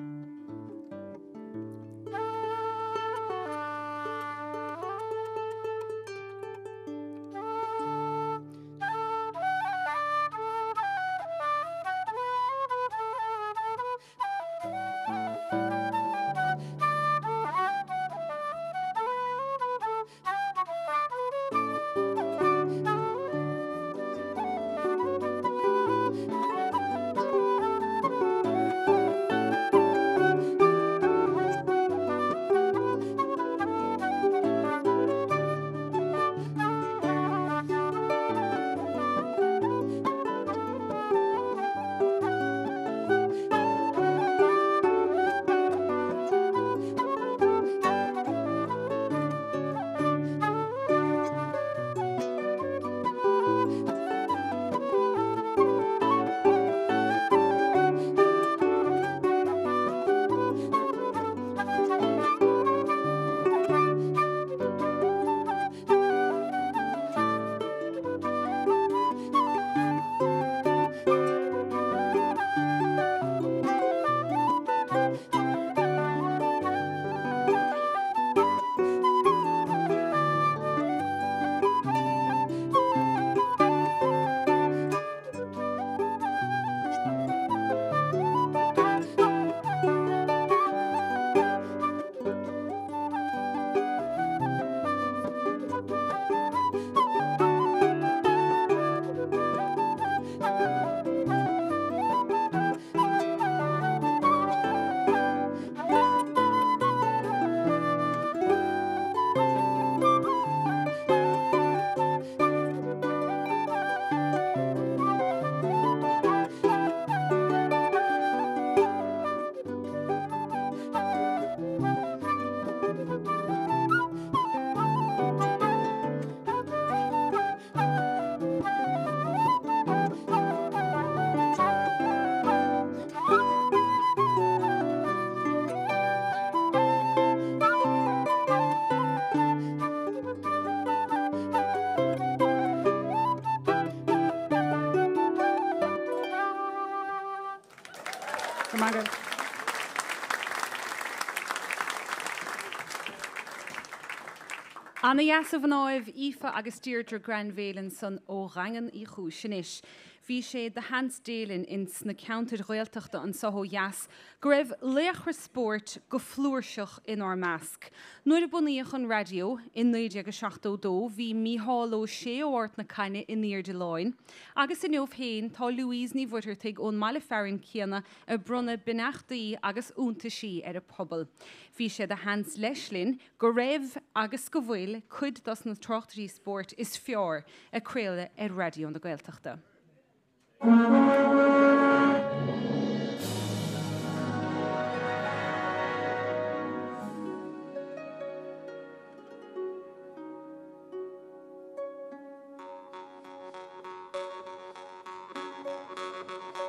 Go raibh maith agaibh. Ana dheas a mhnáibh, Aoife agus Deirdre Grainbhéal ansan ó Dhaingean Uí Chúis. Anois, bhí sé de sheans Dé linn ins na ceantair Ghaeltachta anso ó dheas go raibh laochra spóirt go flúirseach inár measc. Nuair a bunaíodh an raidió i 1972 bhí Mícheál Ó Sé ó Ard na Caithne in airde láin agus inniu féin tá Louise Ní Mhuircheartaigh ón mbaile fearainn céanna ag bronnadh beannachtaí agus iontaisí ar an pobal. Bhí sé de sheans leis linn go raibh agus go bhfuil cuid dos na tráchtairí spóirt is fearr ag craoladh ar Raidió na Gaeltachta.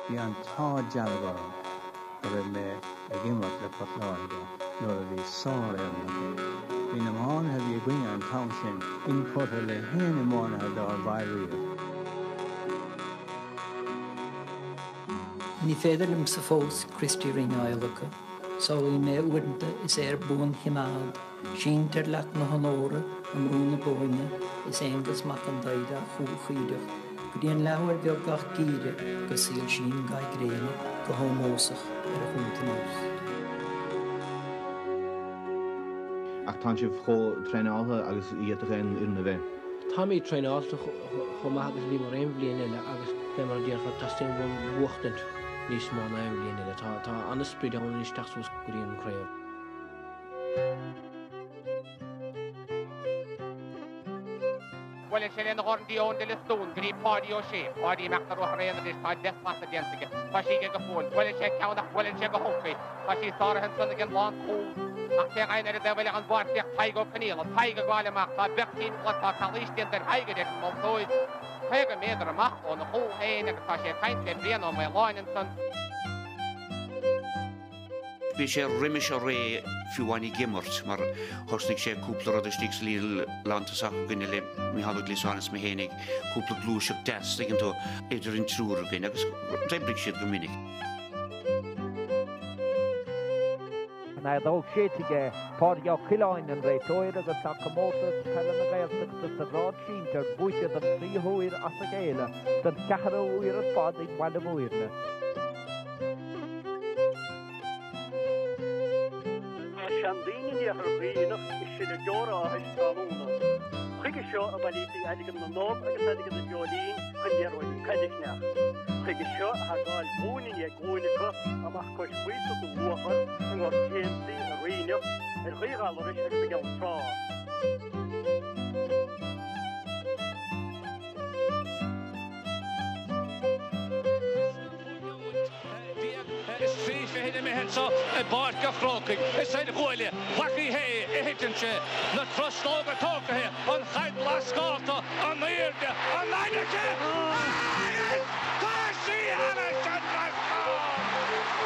Bhí an t-ádh dearg orm go raibh mé ag imirt le Port Láirge nuair a bhí sárfhoireann acu. Bhí na hiománaithe a bhí againne an t-am sin inchurtha le haon iománaithe dár mhair riamh. Ní féidir liomsa fós Christy Ring a adhlacadh. Samhlaím é uaireanta is é ar buanchoimeád, sínte ar leac na honóra i mBrú na Bóinne is Aonghus Mac an Daghda á chúlchaoireacht go dtí an leathuair bheag gach geimhreadh go soilsíonn ga gréine go hómósach ar a chuntanós. Ach tánn sibh chomh traenáilte agus a d'fhéadfadh aon fhoireann a bheith. Táimid traenáilte chomh maith agus a bhíomar aon bhliain eile agus fé mar a déarfá teastaíonn uainn buachtaint níos mó ná aon bhliain eile. Tá an-sprid ann anois teacht suas go dtí an craobh. Buaileann sé lena dhorn go dtí Eoin de Liospún go dtí Páidí Ó Sé. Páidí imeacht ar ruathar aonair anois, tá 10 slat déanta aige. Tá sí aige go fóill. Buaileann sé ceann ach buaileann sé go holc í. Tá sí sáraithe ansan ag an lánchúl. Ach cé a fhaigheann ar an dtaobh eile den bpáirc ach Tadhg Ó Conaola. Tadhg ag gabháil amach. Tá beirt timpeall air. Tá calaois déanta ar Thadhg, a deir an moltóir. 50 méadar amach óna chúl féin agus tá sé ag caint le Brian Ó Maoláin ansan. Bhí sé roimis a ré fiú amháin ag imirt mar thosnaigh sé cúpla rud istigh sa líne lántosach againne le Micheál Ó Gliasáin is mé fhéinig, cúpla gluaiseacht deas, tuigeann tú, idir an triúr againn agus d'oibrigh siad go minic. An fheadóg séidte aige Pádraig Ó Coileáin, an réiteoir, agus tá comórtas peile na Gaeltachta sa ghrád sinsir buaite den tríú huair as a chéile, den cheathrú huair ar fad ag Baile Mhúirne. Tá seandaoine in iarthar Dhuibhneach ag sileadh deora áthais tráthnóna. Chuige seo a bailítí airgead na n-ubh agus airgead na ndreoilín chun liathróidí caide a cheannach. Chuige seo a thagáil glúin i ndiaidh glúine acu amach cois Laoi sa Dún Luachar, i nGort Jamesie, i Raoineach, ar Ghaoth Ghallarais agus i gCeann Trá. Is 23 imithe anseo i bPáirc a' Chrócaigh. Is ar ghuaille Mhac Uí Shé a thiteann sé. Na truslóga tógtha, an chaid lascálta, an airde, an aici agus tá sí thairis an trasnán!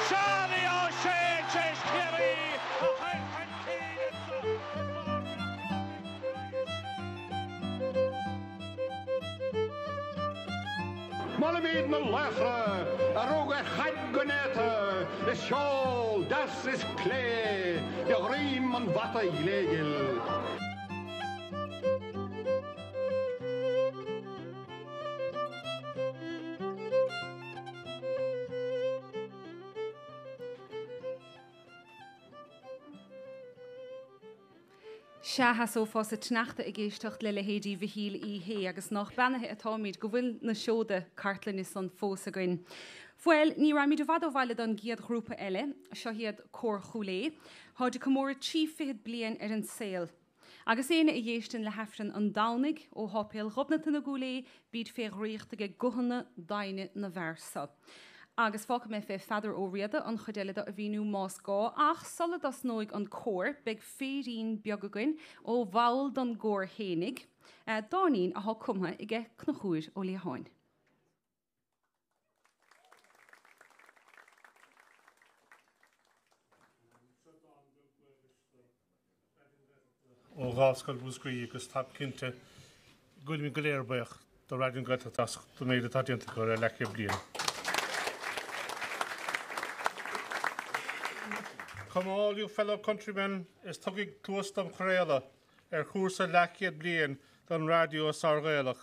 Seánie Ó Sé tar éis Ciarraí a chur chun cinn anseo i bPáirc a' Chrócaigh. Molaimid na laochra a rug ar chaid go néata is sheol deas is clé de dhroim an bhata ghléghil. Sea, sheasófá sa tsneachta ag éisteacht le leithéidí Mhichíl Uí Shé agus nách beannaithe atáimid go bhfuil na seoda cartlainne san fós againn. Bhuel, ní raghaimid i bhfad ó bhaile don gcéad ghrúpa eile. Seo iad Cór Chúil Aodha. Táid ag comóradh 30 fichead bliain ar an saol. Agus éinne a dh'éisteann le hAifreann an Domhnaigh ó Sháipéal Ghobnatan i gCúil Aodha, bíd fé dhraíocht aige guthanna doimhne na bhfear so. Agus fágfaidh mé fé Pheadar Ó Riada an chuid eile de a mhíniú más gá, ach sula dtosnóidh an cór, beidh féirín beag againn ó bhall don gcór fhéinig, dáinín athá cumtha aige Conchúr Ó Liatháin. Ó Ghaelscoil Mhúscraí agus tá cinnte go bhfuilimid go léir buíoch do Raidió na Gaeltachta as an méid atá déanta acu le leathchéad bliain. Come all you fellow countrymen is tugaig cluas dom chraoladh ar chúrsa leathchéad bliain don raidió sár-Ghaelach,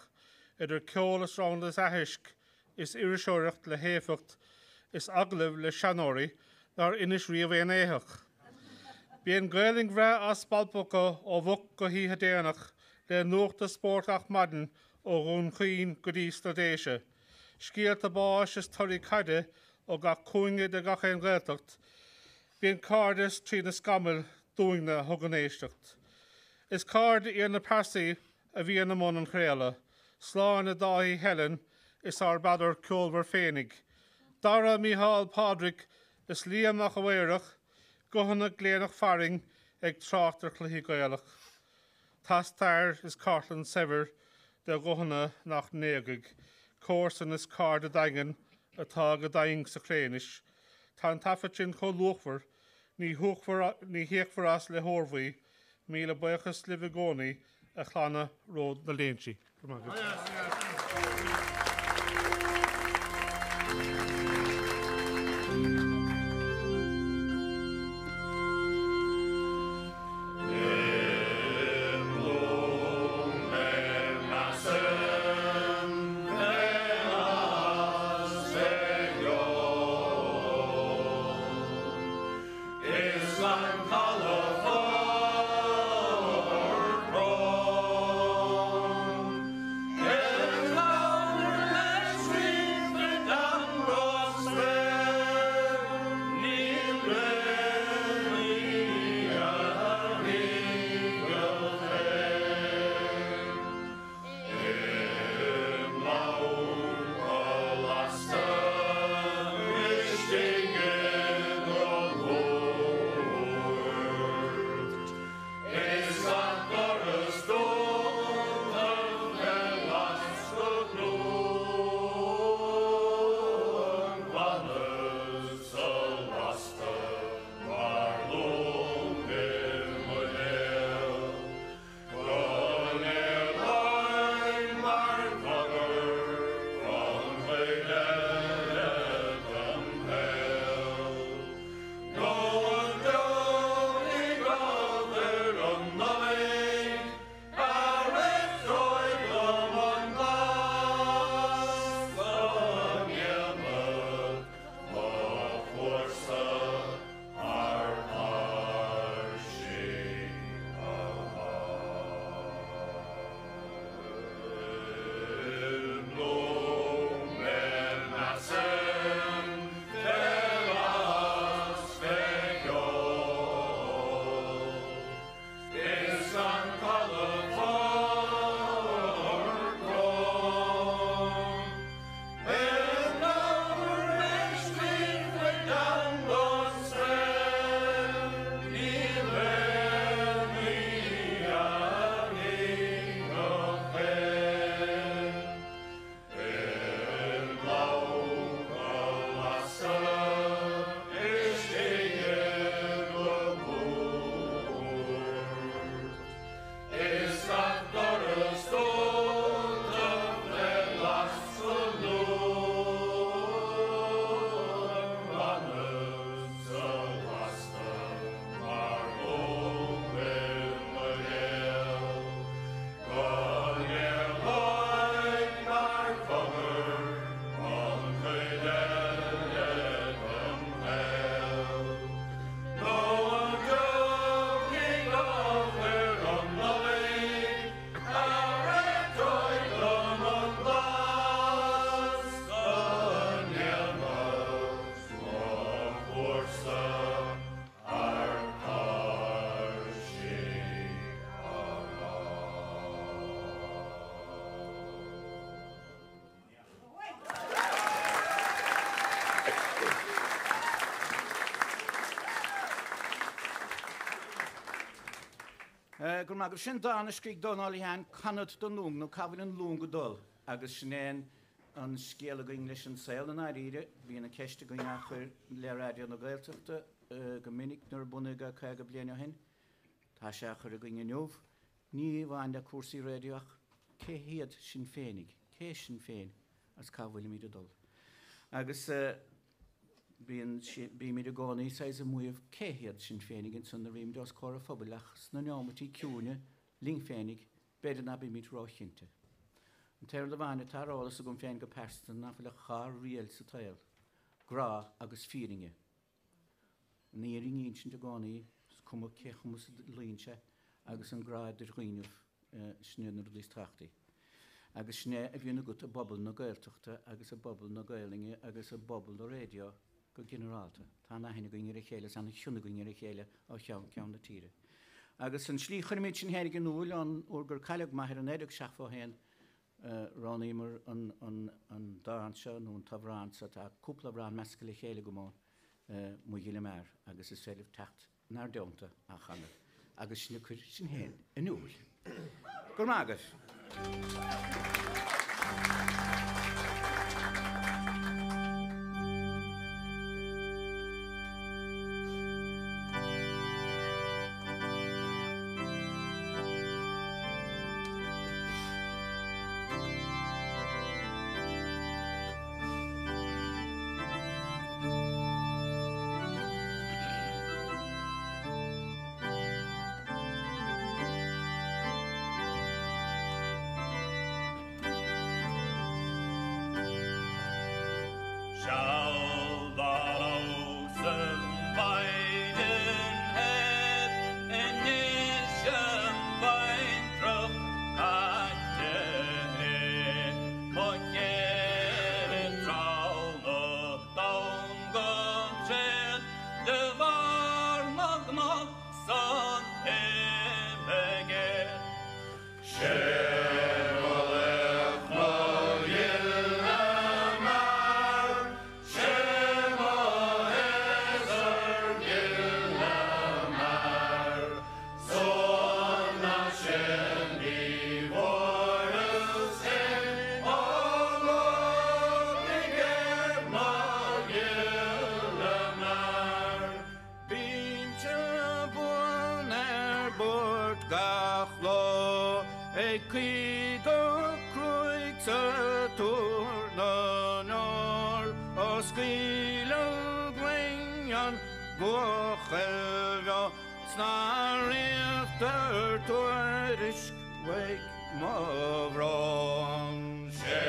idir ceol is rannta is aithisc is iriseoireacht le héifeacht is agallaimh le seanóirí nár inis riamh aon éitheach. Bíonn Gaelainn bhreá á spalpadh acu ó mhoch go hoíche déanach le nuacht is spórt gach maidin ó Dhún Chaoin go dtí sna Déise. Scéalta báis is torthaí caide ó gach cúinne de gach aon Ghaeltacht, bíonn cairdeas trí na scamaill dúinne a thugann éisteacht. Is cairde iad na pearsaí a bhíonn i mbun an chraoladh, Sláine, Dáithí, Helen is ár bPeadar ceolmhar féinig, Dara, Mícheál, Pádraig is Liam Mac a' Mhaoraich, guthanna gléineach farainn ag trácht ar chluichí Gaelach. Tá stair is cartlann saibhir de ghuthanna nach n-éagfaidh, comharsan is cairde daingean atá go daingean sa chré anois. Tá an taifead sin chomh luachmhar, ní híocfar as le hór bhuí. Míle buíochas libh i gcónaí, a chlanna Ród na Léinsí. Go raibh maith agat. Go raibh maith agaibh. Sin dán a scrígh Dónal Ó Liatháin, Canfad don Lung nó Cá bhfuil an lung ag dul agus sin é an scéal againn leis an saol i ndáiríre. Bíonn an ceist againn á chur le Raidió na Gaeltachta go minic nuair a bunaíodh é 50 bliain ó shin. Tá sé á chur againn inniu. Ní amháin le cúrsaí raidió ach cé hiad sinn féinig? Cé sinn féin agus cá bhfuilimid ag dul? Agus. Bíonn, bímid i gcónaí saghas ag maíomh cé hiad sinn féinig ansan nuair a bhímid os comhair an phobail ach sna neomaití ciúine linn féinig b'fhéidir ná bímid róchinnte. An t-aon rud amháin atá ar eolas agam féin go pearsanta ná fuil ach dhá riail sa tsaol, grá agus fírinne. An fhírinne a insint i gcónaí, is cuma cé chomh is a luíonn sé, agus an grá idir dhaoinibh, sin iad na rudaí is tábhachtaí. Agus sin é a bhíonn agat i bpobal na Gaeltachta agus i bpobal na Gaelainne agus i bpobal na raidió go ginearálta. Tá an-aithne againn ar a chéile is an-chion againn ar a chéile ó cheann ceann na tíre. Agus an slí chuirimid sinn féinig in iúil ón uair gur cailleadh m'athair i 1971, Roghnaíomar an dán seo, nó an t-amhrán seo, tá cúpla amhrán measctha le chéile agam ann, Mo Ghile Mear, agus is féidir libh teacht inár dteannta á chanadh agus sinn ag cur sinn féin in iúl. Go raibh maith agaibh. Seal dá raibh sa mhaighdean thoir anois an bhaintreach caite thréan mo cheithre treabh na dtonn go tréan de bharr na gcnoc 's an ime géar. Sé mo laoch mo ghile mear, sé mo shéasúr gile mear, Sona sin ní bhfuaireas é ó luaigh mo ghile mear. Bímse buan ar bord gach lá ag caoi go cruaidh sa tóir na n-ór á scaoileadh uainn an bhuachaill bheo 's ná ríomhtar tuairisc uaidh mo bhrón. Sé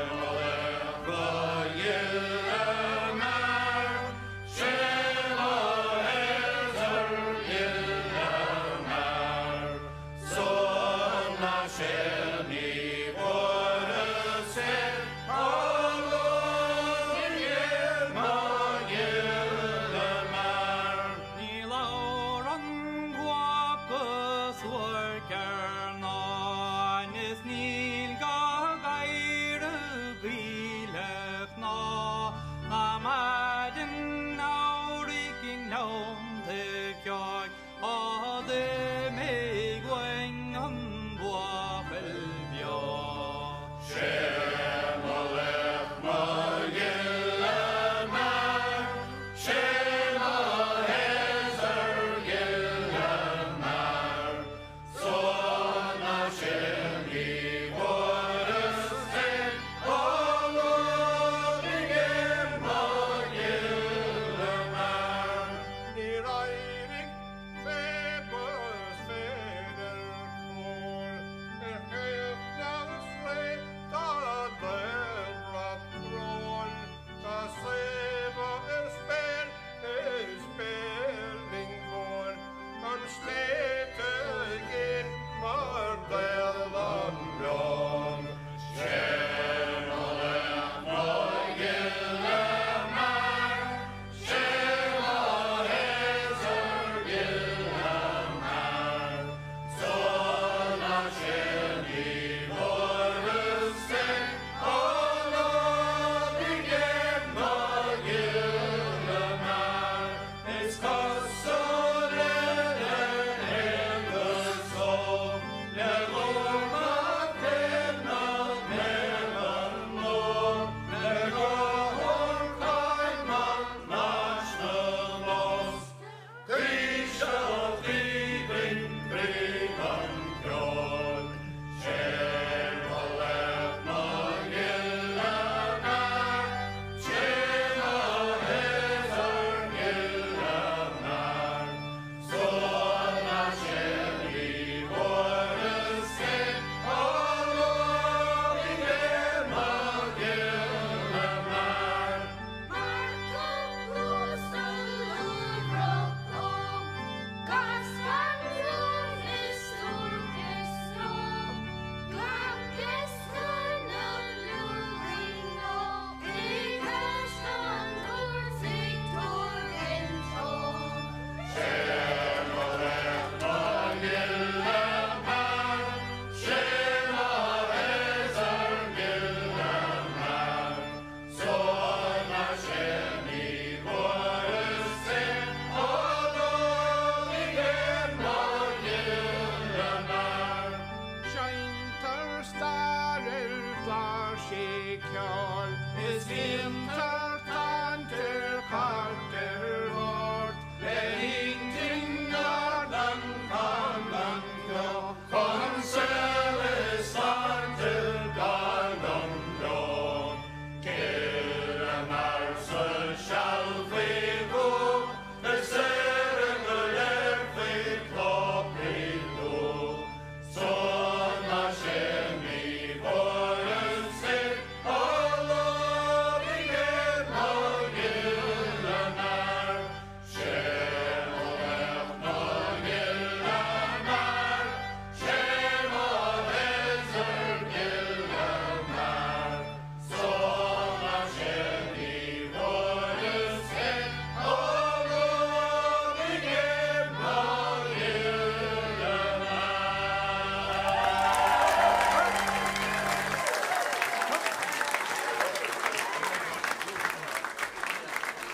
mo laoch mo ghile mear, sé mo shéasúr gile mear, Sona sin ní bhfuaireas é ó luaigh mo ghile mear. Ní labhrann guac go suairc ar náin is níl gá gair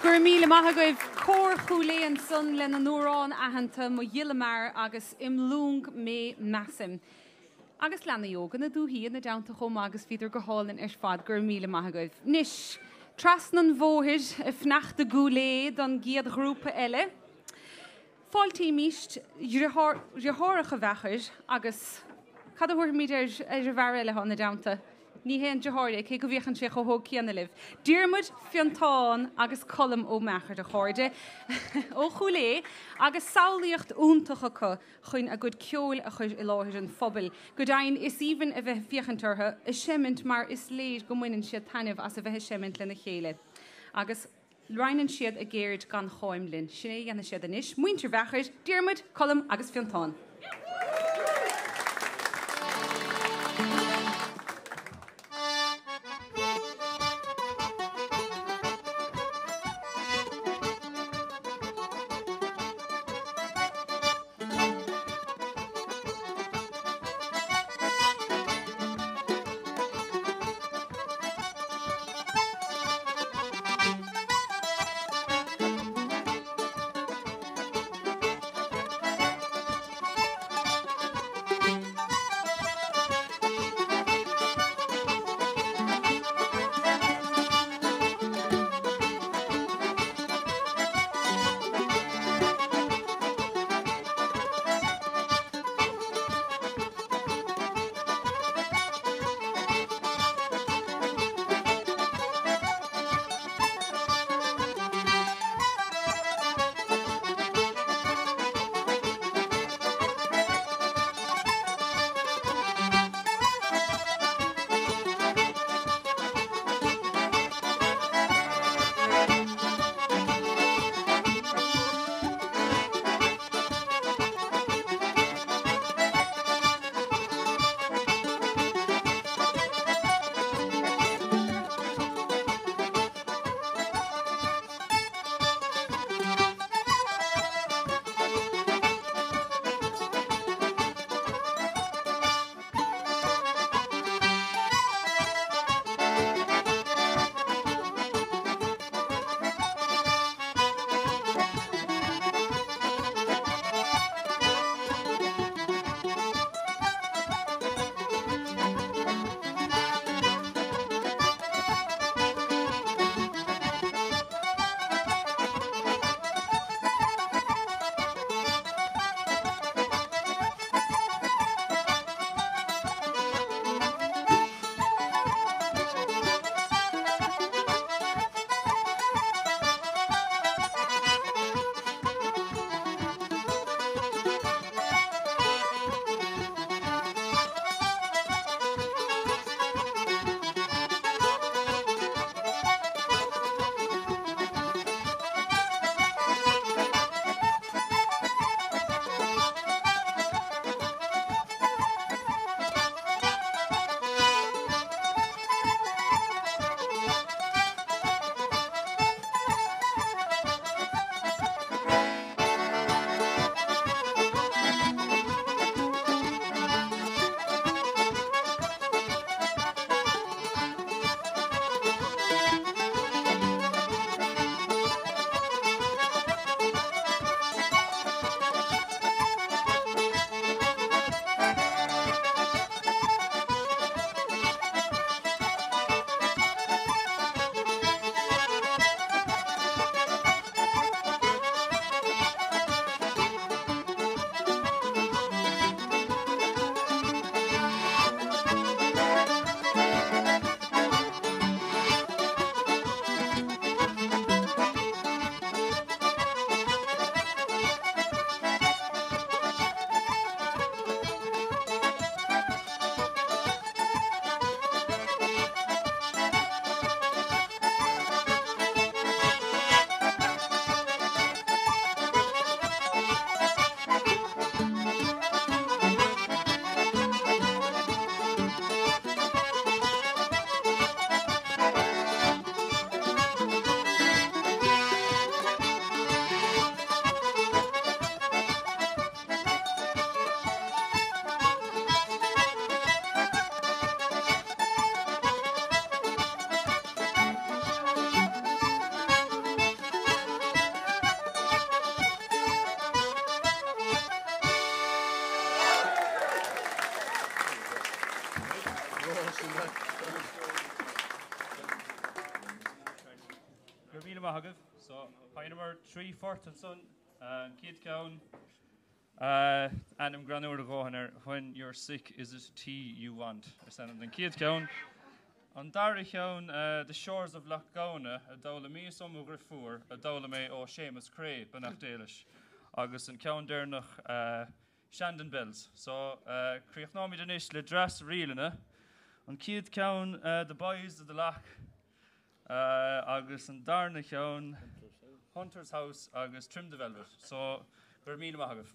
Go raibh míle maith agaibh. Cór Chúil Aodha ansan lena n-amhrán aitheanta Mo Ghiolla Mear agus Im Lúng Mé Measaim. Agus leanaí óga na dúthaí ina dteannta chomh maith agus bhíodar go hálainn ar fad. Go raibh míle maith agaibh. Anois, trasna an bhóthair i bhFiannachta gCúil Aodha don gcéad ghrúpa eile. Fáiltímist dheartháireacha Mheachair agus cad a thabharfaimid ar ar an bhfear eile atá ina dteannta? Ní haon deartháir é, cé go bhféachann sé chomh hóg céanna libh. Diarmuid, Fiontán agus Colm Ó Meachair, a chairde, ó Chúil Aodha, agus samhlaíocht iontach acu chun a gcuid ceoil a chur i láthair an phobail. Go deimhin, is aoibhinn a bheith ag féachaint orthu ag seimint mar is léir go mbaineann siad taitneamh as a bheith ag seimint lena chéile. Agus. Roinneann siad a gceird gan cháim linn. Sin é a dhéanfaidh siad anois. Muintir Mheachair, Diarmuid, Colm agus Fiontán. míle maith agaibh. So, sheinneamar 3 phort ansan. An chéad cheann, ainm greannmhar a dhóthain air, When You're Sick Is It Tea You Want is ainm don chéad cheann. An dara cheann, The Shores of Lough Gowna, a d'fhoghlaimíos ó mo dhrifiúr, a d'fhoghlaim é ó Séamus Creagh, beannacht Dé leis. Agus an ceann deireanach, Shandon Bells. So, críochnóimid anois le dreas ríleanna. An chéad cheann, The Boys of the Lough, agus an darna cheann, Hunter's House agus Trim the Velvet. So, go raibh míle maith agaibh.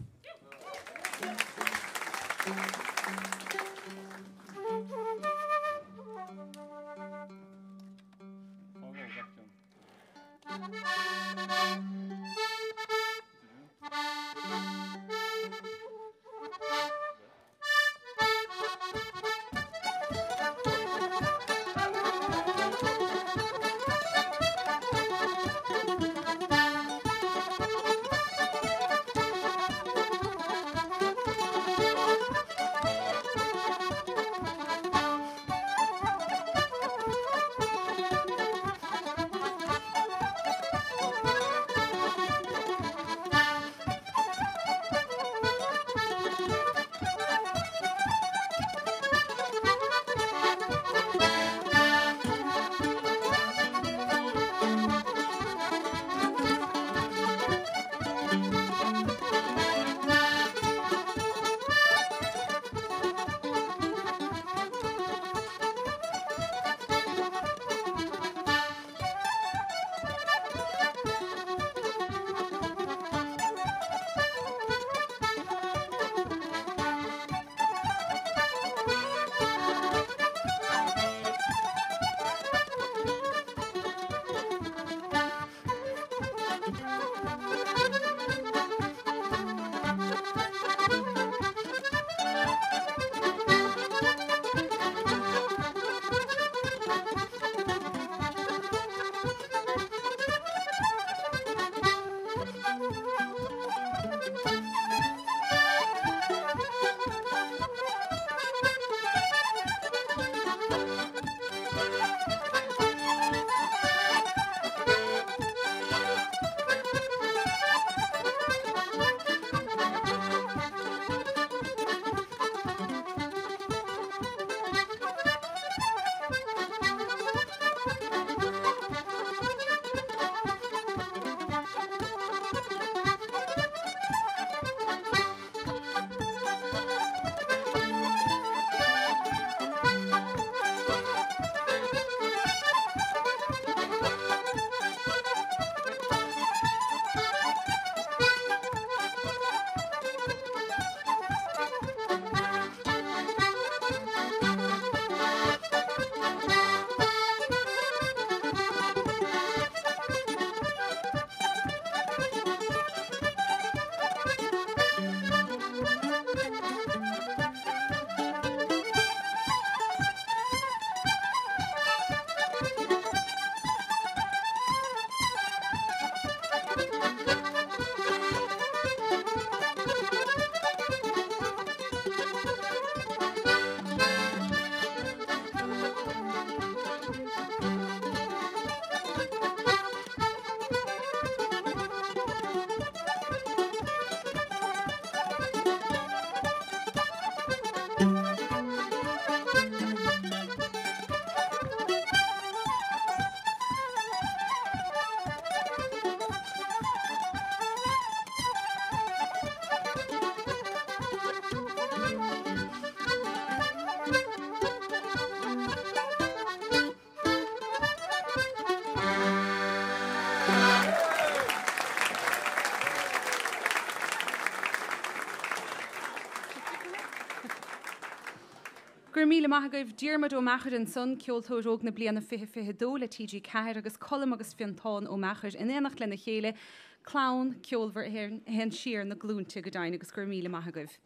Go raibh míle maith agaibh. Diarmuid Ó Meachair ansan, Ceoltóir Óg na Bliana 2022 le TG4 agus Colm agus Fiontán Ó Meachair in éineacht lena chéile, clann ceolmhar a théann siar na glúinte go deimhin agus go raibh míle maith agaibh.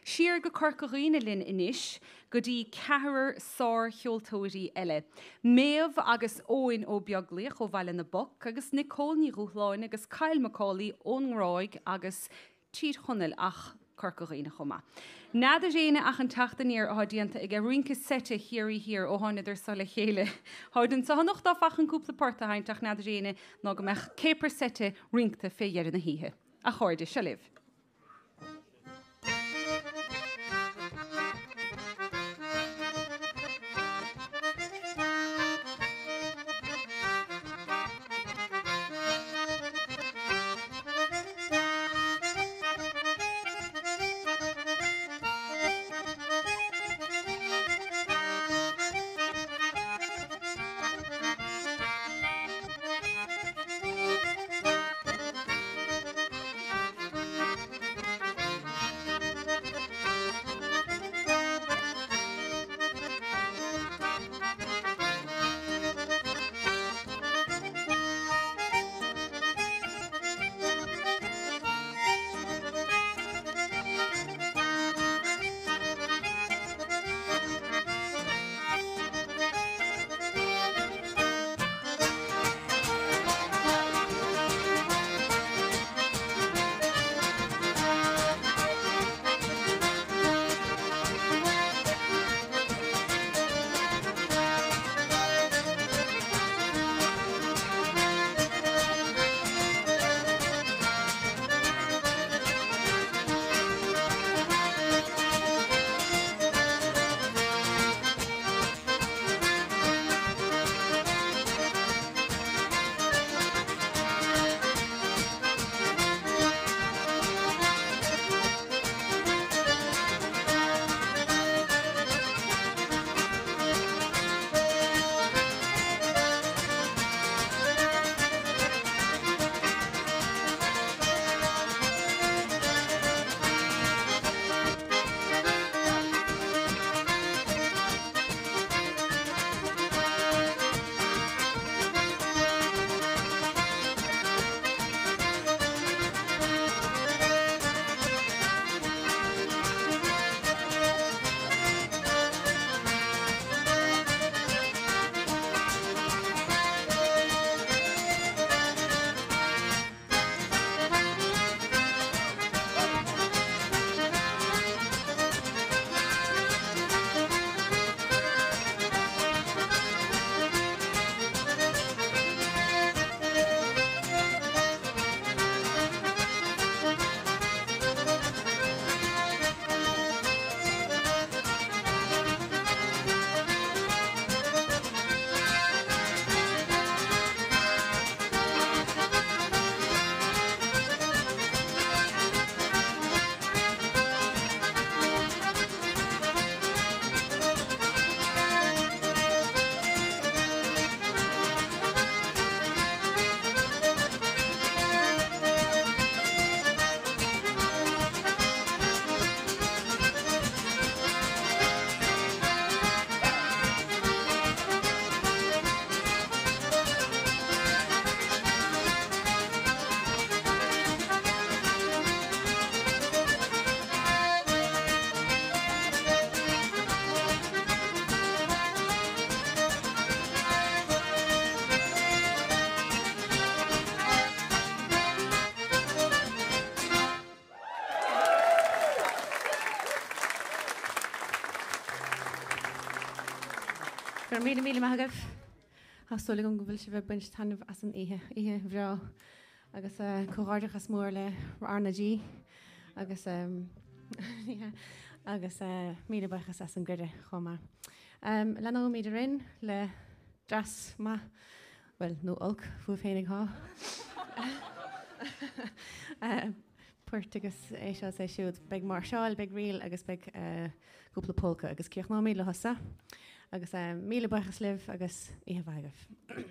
Siar go Corca Dhuibhne linn anois, go dtí ceathrar sárcheoltóirí eile, Méabh agus Eoin Ó Beaglaoich ó Bhaile na bPoc agus Nicole Ní Dhúshláin agus Kyle McCauley ón nGráig agus Tír Chonaill ach. Corca Dhuibhne chomh maith. N'fheadar éinne ach an teacht aniar athá déanta aige Rince Seite Chiarraí Thiar ó tháinadar so le chéile. Tháid anso anocht áfach chun cúpla port a sheinnt ach n'fheadar éinne ná go mbeadh céapar seite rincte fé dheireadh na hoíche. A chairde, seo libh. Go raibh míle míle maith agaibh. Tá súil agam go bhfuil sibh ag baint taitneamh as an oíche, oíche bhreá agus comhghairdeachas mór le RnaG agus agus míle buíochas as an gcuireadh chomh maith. Leanóimid orainn le dreas maith bhuel, nó olc, fúibh féinig thá. Poirt agus é seo is é siúd. Beidh máirseáil, beidh ríl agus beidh cúpla polca agus críochnóimid leo so. Agus míle buíochas libh agus oíche mhaith agaibh.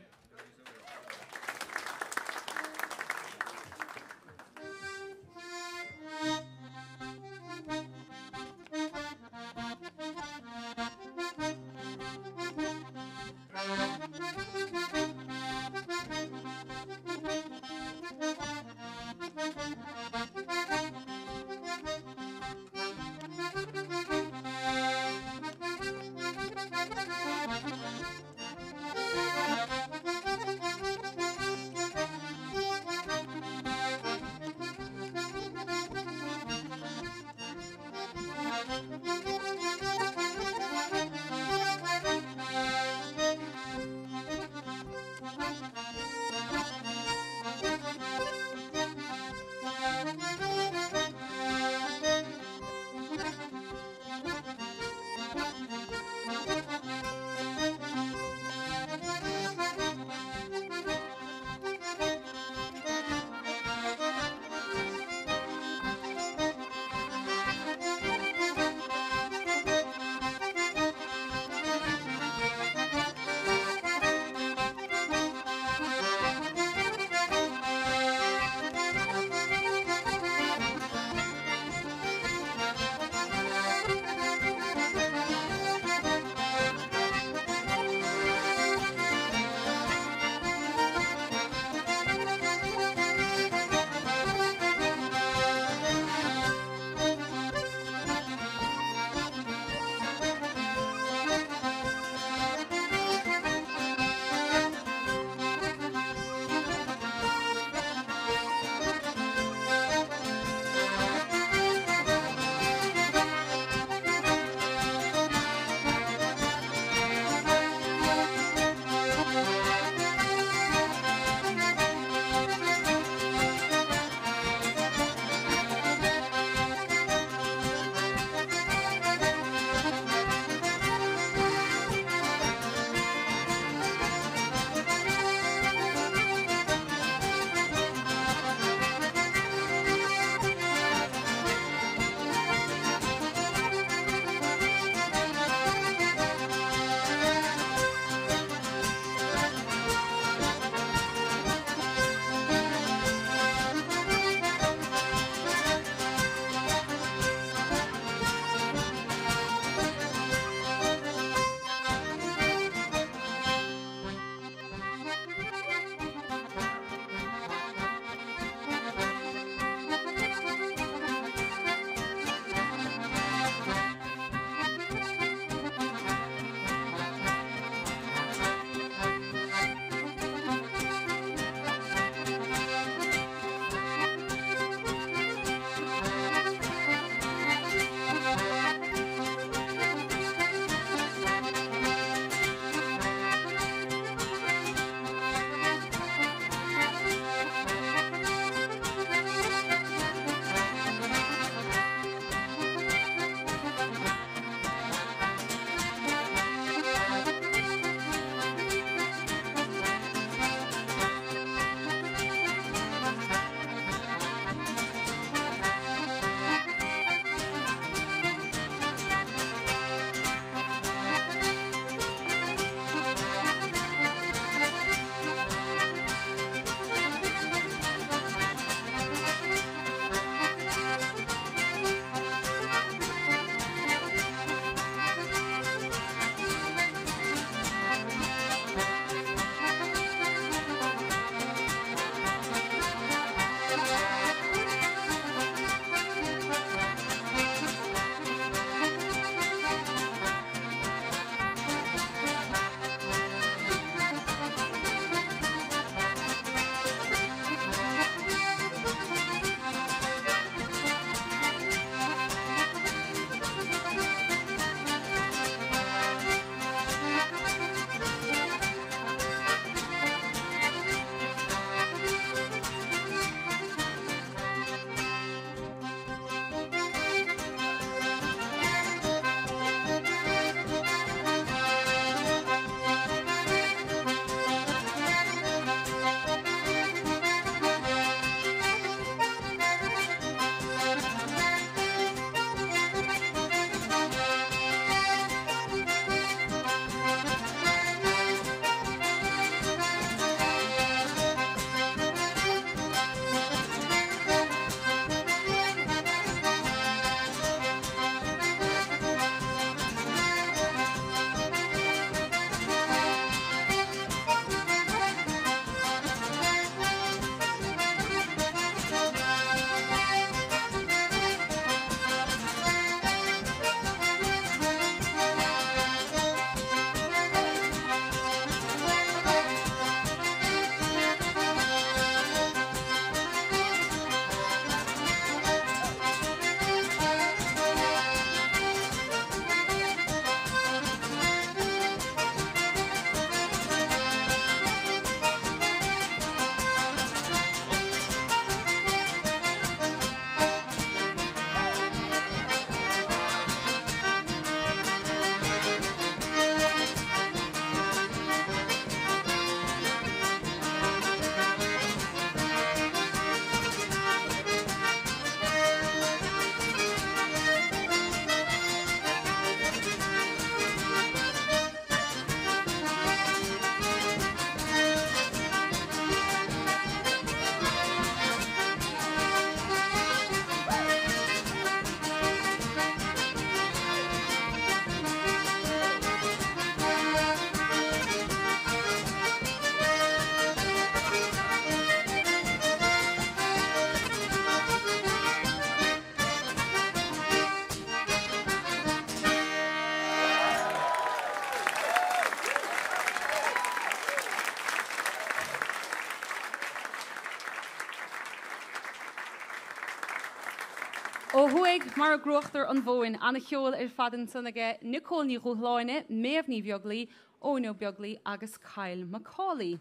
Ó thuaidh mar a gcruachtar an mhóin, ana-cheol ar fad ansan aige Nicole Ní Dhúshláine, Méabh Ní Bheaglaoi, Eoin Ó Beaglaoi agus Kyle McCauley.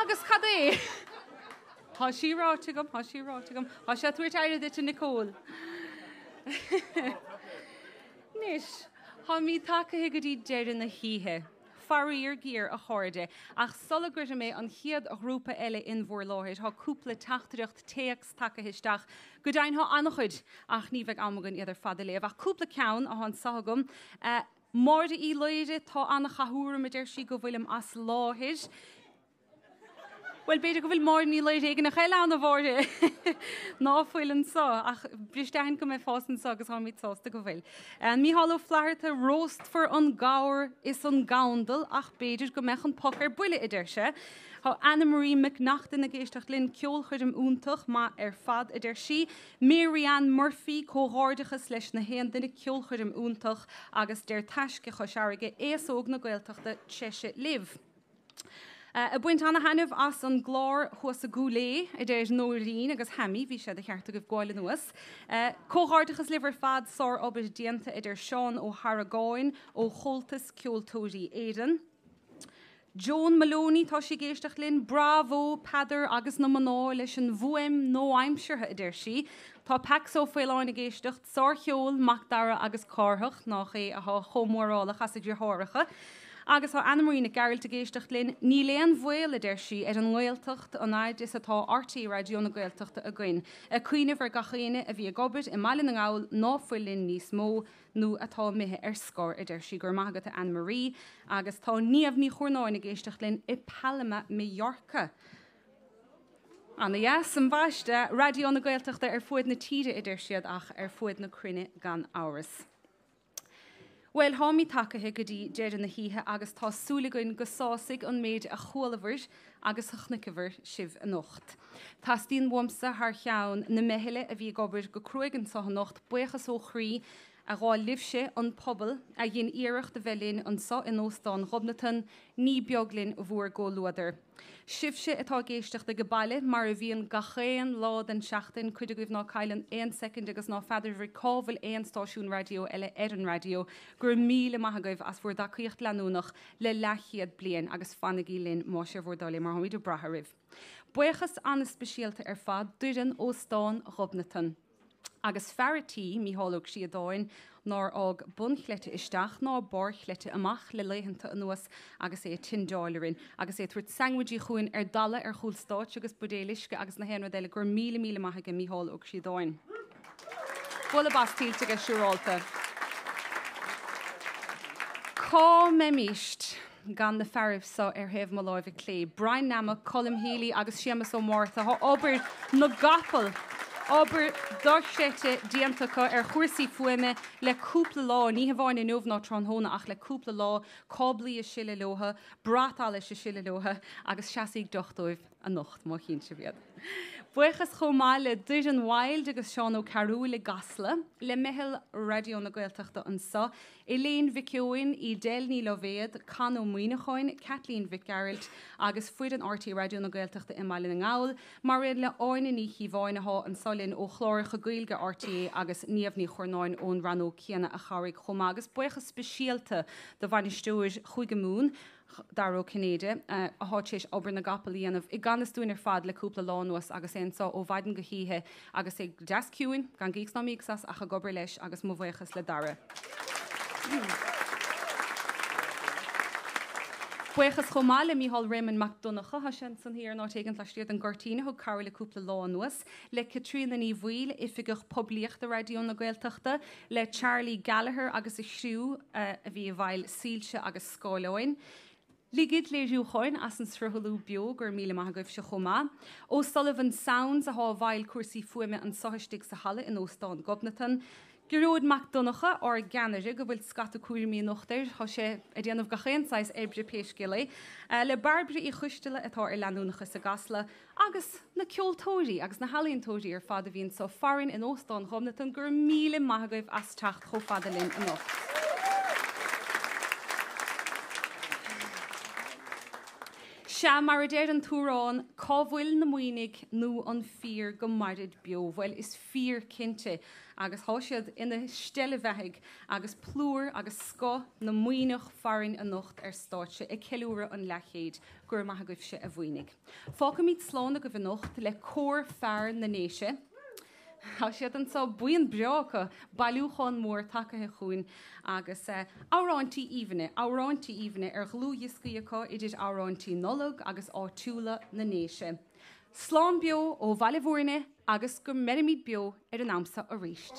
Agus cad é? Tá sí ráite agam, tá sí ráite agam. Tá sé ag tabhairt aire duit a Nicole. Anois, táimid tagaithe go dtí deireadh na hoíche. Faraor géar, a chairde, ach sula gcuirfidh mé an chéad ghrúpa eile in bhur láthair, tá cúpla teachtaireacht téacs tagaithe isteach. Go deimhin, tá an-chuid, ach ní bheidh am againn iad ar fad a léamh. Ach cúpla ceann atá anseo agam. Máire Uí Laoire, Tá an-chathú orm, a deir sí, go bhfuilim as láthair. Bhuel, b'fhéidir go bhfuil Máire Ní Laoire éigineach eile ann, a Mháire, ná fuil anso, ach bris d'aithint go mbeifeása anso agus táimid sásta go bhfuil. Mícheál Ó Flatharta, Róstfar an gabhar is an gandal ach b'fhéidir go mbeadh an poc ar buile, a deir sé. Tá Anna Marie McNaughton ag éisteacht linn, ceolchoirm iontach, maith ar fad, a deir sí. Mary Ann Murphy, Comhghairdeachas leis na haon duine, ceolchoirm iontach agus deir Taisce Chois Fharraige, Aos óg na Gaeltachta, treise libh. Ag baint ana-thaitneamh as an gclár thuas i gCúil Aodha, a deir Nóirín agus Hammy, bhí sé de cheart agaibh gabháil anuas. Comhghairdeachas libh ar fad, sár-obair déanta, a deir Seán Ó hArgáin ó Chomhaltas Ceoltóirí Éireann. Joan Maloney, tá sí ag éisteacht linn. Bravo Peadar agus na mná leis an bhfuaim nua-aimseartha, a deir sí. Tá Pax Ó Faoláin ag éisteacht. Sárcheol, Mac Dara agus Cárthach, nách é athá chomh mórálach as a dhriotháireacha. Agus tá Anna Marie Nic Gearailt ag éisteacht linn. Níl aon bhaol, a deir sí, ar an nGaeltacht an fhaid is atá RTÉ Raidió na Gaeltachta againn. Ag cuimhneamh ar gach éinne a bhí ag obair i mBaile na nGall ná fuil linn níos mó. nó atá imithe ar scor, a deir sí. Go raibh maith agat, a Anna Marie. Agus tá Niamh Ní Churnáin ag éisteacht linn i Palma, Mallorca. Ana-dheas, ambaiste. Raidió na Gaeltachta ar fuaid na tíre, a deir siad, ach ar fuaid na cruinne gan amhras. Bhuel, táimid tagaithe go dtí deireadh na hoíche agus tá súil againn go sásaigh an méid a chualabhair agus a chonaiceabhair sibh anocht. Teastaíonn uaimse thar cheann na meithle a bhí ag obair go cruaidh anso anocht buíochas ó chroí a ghabháil libhse, an pobal, a dhein iarracht a bheith linn anso in Óstán Ghobnatan, ní beag linn bhúr gcomhluadar. Sibhse atá ag éisteacht age baile, mar a bhíonn gach aon lá den seachtain, cuid agaibh ná cailleann aon soicind agus ná feadarbhair cá bhfuil aon stáisiún raidió eile ar an raidió, go raibh míle maith agaibh as bhúr dtacaíocht leanúnach le leathchéad bliain agus fanaigí linn más é bhur dtoil é mar táimid ag brath oraibh. Buíochas an-speisialta ar fad d'fhoireann Óstán Ghobnatan agus fear a' tí, Mícheál Ó Críodáin, nár fhág bun chleite isteach ná barr chleite amach le laethanta anuas agus é ag tindeáil orainn agus é ag tabhairt sandwichí chugainn ar dalladh ar chúl stáitse agus buidéil uisce agus na haon rud eile. Go raibh míle míle maith aige Mícheál Ó Críodáin. Bualadh bas tuillte aige siúrálta. Cá mbeimíst gan na fearaibh so ar thaobh mo láimhe clé? Brian Nammock, Colm Healy agus Séamus Ó Márta. Tá obair na gcapall, obair dochreidte déanta acu ar chúrsaí fuaime le cúpla lá, ní hamháin inniu ná tráthnóna ach le cúpla lá, cáblaí ag sileadh leotha, brat allais ag sileadh leotha agus seasaíg deoch dóibh. anocht, má chíonn sibh iad. Buíochas chomh maith le Doireann Wilde agus Seán Ó Cearúil i gCasla, le Meitheal Raidió na Gaeltachta anso, Elaine Mhic Eoin, Edel Ní Loibhéad, Con Ó Muíneacháin, Kathleen Mhic Gearailt agus foireann RTÉ Raidió na Gaeltachta i mBaile na nGall, mar aon le Áine Ní Chíobháin athá anso linn ó chláracha Gaeilge RTÉ agus Niamh Ní Churnáin ón rannóg céanna a chabhraigh chomh maith agus buíochas speisialta do bhainisteoir Chúige Mumhan, Dara Ó Cinnéide, athá tar éis obair na gcapall a dhéanamh i gan fhios dúinn ar fad le cúpla lá anuas agus é anso ó mhaidin go hoíche agus é go deas ciúin, gan gíocs ná míocs as ach ag obair leis agus mo bhuíochas le Dara. Buíochas chomh maith le Mícheál Réamonn Mac Donncha, thá sé ansan thiar in áit éigint laistiar den gcuirtín, a thug cabhair le cúpla lá anuas, le Caitríona Ní Bhaoill, Oifigeach Poiblíochta Raidió na Gaeltachta, le Charlie Gallagher agus a chriú a bhí i bhfeighil soilse agus scáileáin. Le Gid Léiriúcháin as an sruthlú beo, go raibh míle maith agaibhse chomh maith. O'Sullivan Sounds athá i bhfeighil cúrsaí fuaime anso istigh sa halla in Óstán Ghobnatan. Gearóid Mac Donncha, ár gceannaire, go bhfuil scata cúraimí anocht air, tá sé ag déanamh gach aon saghas oibre pé scéal é. Le Bairbre Uí Choisteala atá ar leanúnachas i gCasla. Agus na ceoltóirí agus na healaíontóirí ar fad a bhí anso farainn in Óstán Ghobnatan, go raibh míle maith agaibh as teacht chomh fada linn anocht. Sea, mar a deir an t-amhrán, cá bhfuil na Muimhnigh nó an fíor go mairid beo? Bhuel, is fíor cinnte, agus thá siad ina steillebheathaigh agus plúr agus scoth na Muimhneach farainn anocht ar stáitse ag ceiliúradh an leathchéid. Go raibh maith agaibhse, a Mhuimhnigh. Fágfaimid slán agaibh anocht le Cór Fear na nDéise. Tá siad anseo, buíon breá acu, bailiúchán mór tagaithe chugainn agus amhráintí aoibhne, amhráintí aoibhne ar dhlúthdhioscaí acu idir amhráintí Nollag agus áitiúla na nDéise. Slán beo ó Bhaile Bhúirne agus go mbeirimid beo ar an am seo arís.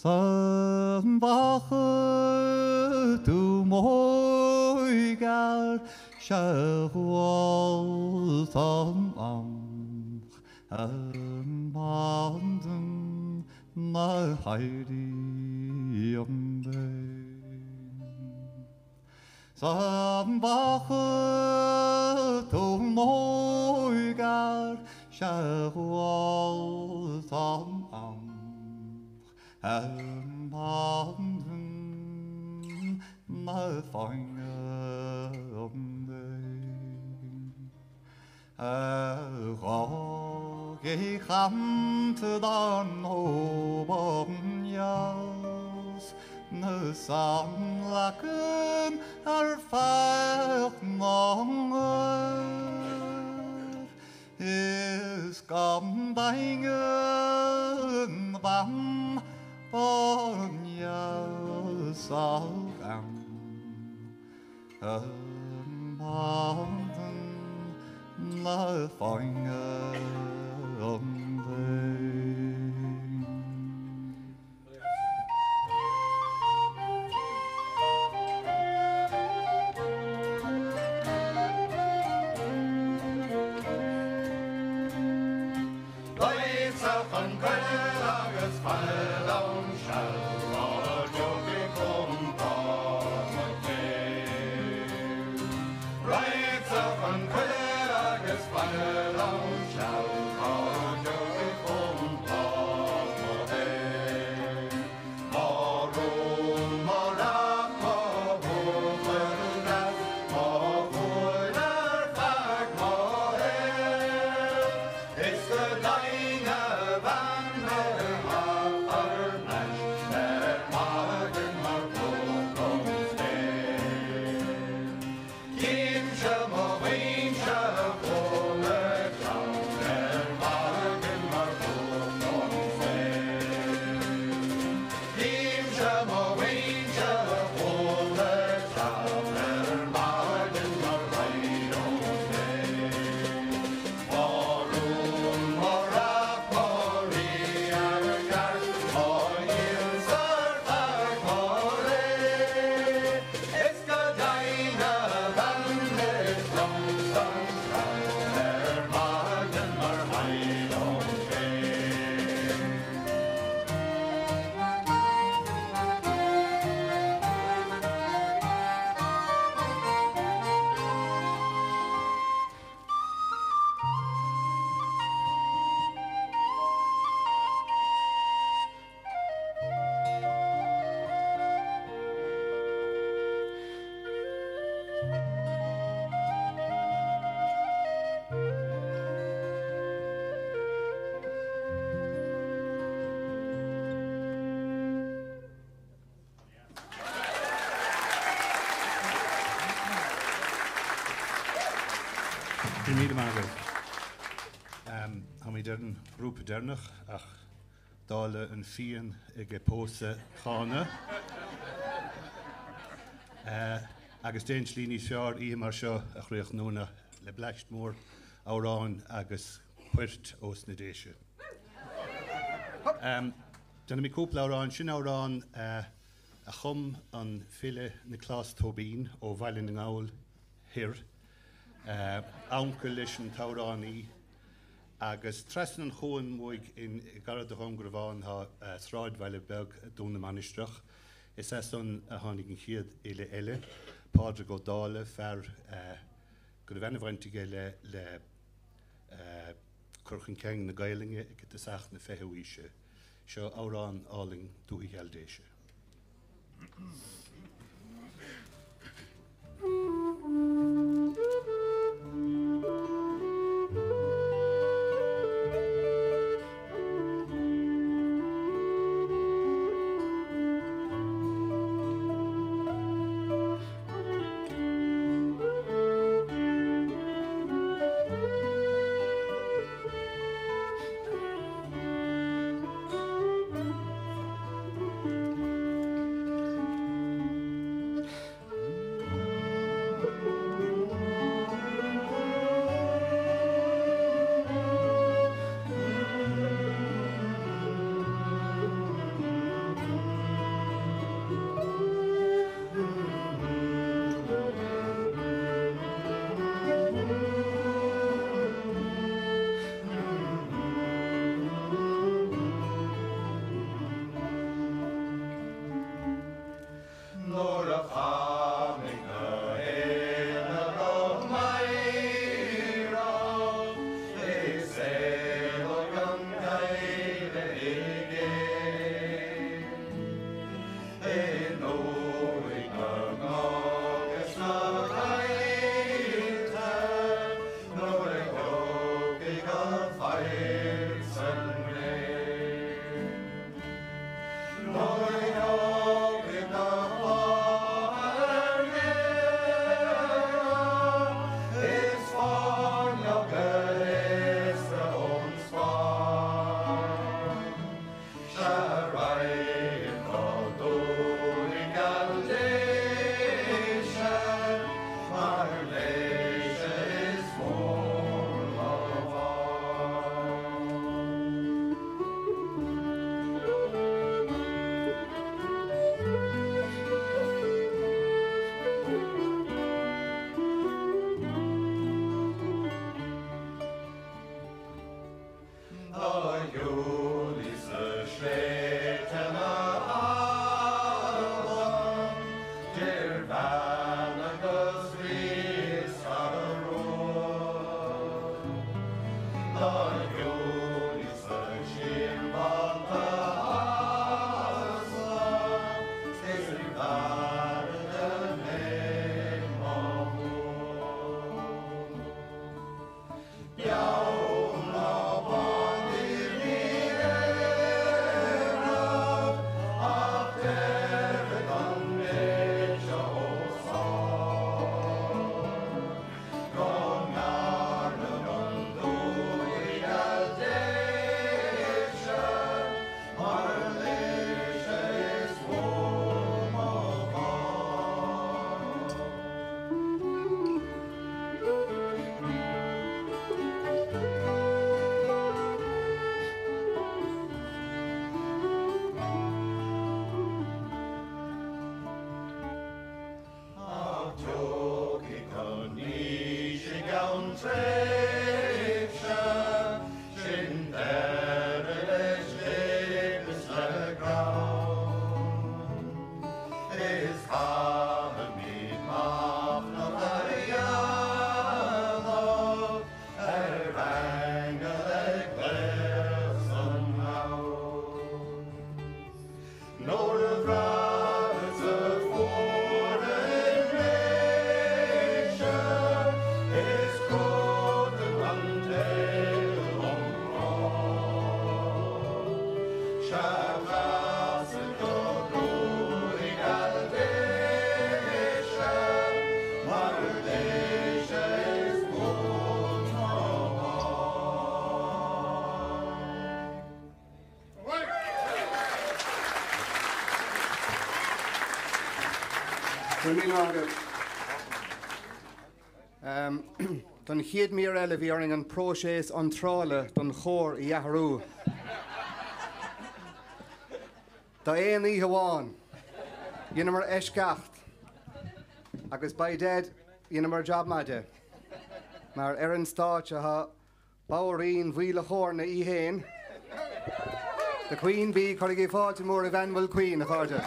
San bhfaca tú m'óige sé bhuail amach ar maidin na héirí an dé. San bhfaca tú m'óige sé bhuail amach ar maidin na fáinne an dé. Na fáinne an dé. Réiteach an coileal agus fanaid ann seal Lá dtiocfaidh chugam Páid Mac Lir. Réiteach an coileal agus fanaid ann seal Lá dtiocfaidh chugam Páid Mac Lir. Mo rún, mo reacht, mo bhuachaill deas, mo shúil ar feadh mo shaoil. Is go deimhin a bhean beir thar n-ais ar maidin mar chloch ón spéir. Chímse mo mhuinse chuile cheann ar maidin mar chloch ón spéir. Chímse mo mhuinse chuile cheann ar maidin mar chloch ón spéir. Mo rún, mo reacht, mo rí ar ceart, mo dhíol ar feadh mo ré. Is go deimhin a bhean is liomsa an seal ar maidin mar shaid ón spéir. Go raibh míle maith agaibh. Táimid ar an ghrúpa deireanach ach dála an fíon ag pósadh Chána. Agus d'aon tslí níos fearr oíche mar seo a chríochnú ná le bleaist mhór amhráin agus poirt ós na Déise. Déanfaimid cúpla amhrán. Sin amhrán a chum an file Nioclás Tóibín ó Bhaile na nGall Thoir, uncail leis an t-amhránaí, agus trasna an chuain uaidh i gar do Dhún Garbhán tá sráidbhaile beag, Dún na Mainistreach. Is as san a tháinig an chéad fhile eile, Pádraig Ó Dálaigh, fear go raibh ana-bhaint aige le cur chun cinn na Gaelainne ag tosach na fichiú haoise. Seo amhrán álainn Dúthaigh Gheal Déise. Nuair a tháinig na héana go meidhreach is éalóidh an chailleach i gcéin. I ndúthaigh na gcnoc is na gcoillte nuair a thiocfaidh an fhear san ngréin. Nuair a thiocfaidh an lá ar dheireadh is fáinleog a easra ón spáinn. Sea raghaidh go dúthaigh gheal Déise mar léise is mór mo mhain. Do shiúlaíos-sa sléibhte na hAlban, 'dir bhean agus rí is rún. Do shiúlaíos-sa siar bánta Chasla, is i bhfarraige mé mo mhún. Beo ná bán ní éireoidh ach deireadh don méid seo os ard. Go ndearnadh an dúthaigh gheal Déise mar léise is mó mo mhain. Ach tiocfaidh an aois i gceann tréimhse, sin deireadh le scléip is le greann. Is caithfimid machnamh a dhéanamh ar aingil ag glaoch san ngabhann. Nuair a bhraithfeadsa fuaire i m'éise, is cruatan an tsaoil 'om chrá. Sea, casfad go dúthaigh gheal Déise. Go raibh míle maith agat. Don chéad mír eile bhí orainn an próiseas iontrála don chór a athrú. D'aon oíche amháin, dheineamar eisceacht agus by dad dheineamar jab maith de. Mar ar an stáitse tá Banríon Mhaoil Chorna í fhéin, The Queen Bee, cuirigí fáilte mór roimh Ann Mulqueen, a chairde.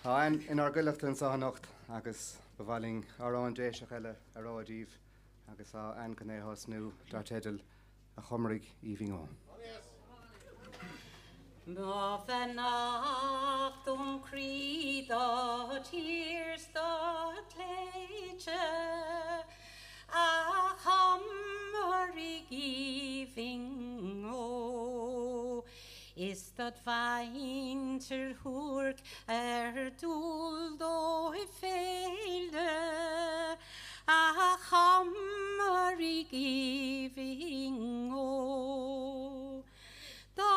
Tá Ann inár gcuileachta anseo anocht agus ba mhaith linn amhrán Déiseach eile a rá daoibh agus tá Ann chun é a thosnú dar teideal A Chomaraigh Aoibhinn Ó. Mo bheannacht óm chroí do thír 's do shléibhte, a Chomaraigh aoibhinn ó. Is dod mhuintir shuairc ar dual dóibh féile, A Chomaraigh aoibhinn ó. Do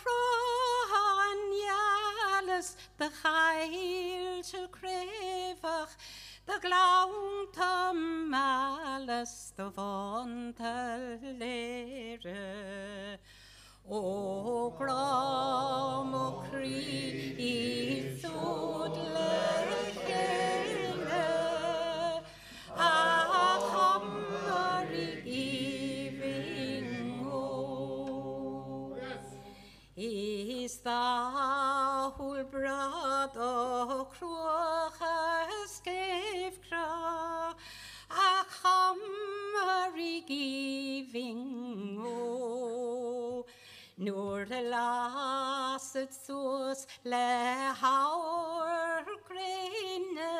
thrátha geala 's do choillte craobhach, do ghleannta meala 's do bhánta léire. Ó grá mo chroí iad siúd le chéile, a Chomaraigh aoibhinn ó. Is dathúil breá do chruacha 's geimhchreá, A Chomaraigh aoibhinn ó, nuair a lasaid suas le hamharc gréine,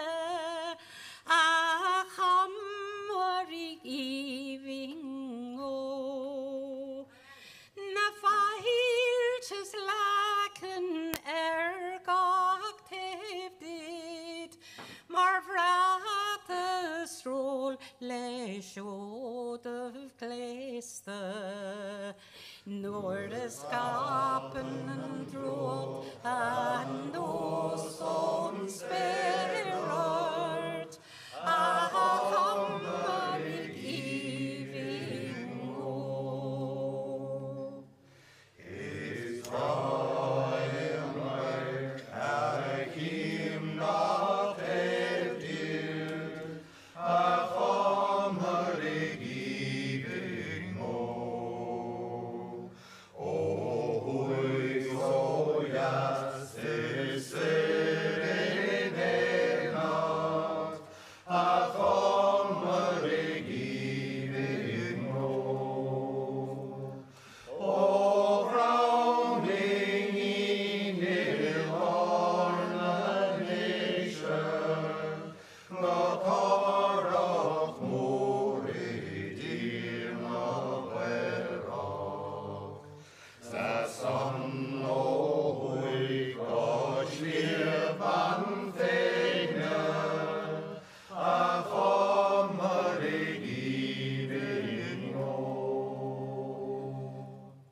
a Chomaraigh aoibhinn ó. Na faillte 's leacain ar gach taobh duit mar bhrat is sról le seodaibh gléasta nuair a scaipeann an drúcht anuas ón spéir ort a Chomaraigh aoibhinn ó. Is tráigh an radharc a chím gach taobh díot, a Chomaraigh aoibhinn ó. Ó thuaidh 's ó dheas is soir in éineacht, a Chomaraigh aoibhinn ó. Ó Ghleann Fhinghin i lár na nDéise go Corrach Mór i dtír na bPaorach. 'S ansan ó thuaidh go Sliabh an Phéine, a Chomaraigh aoibhinn ó.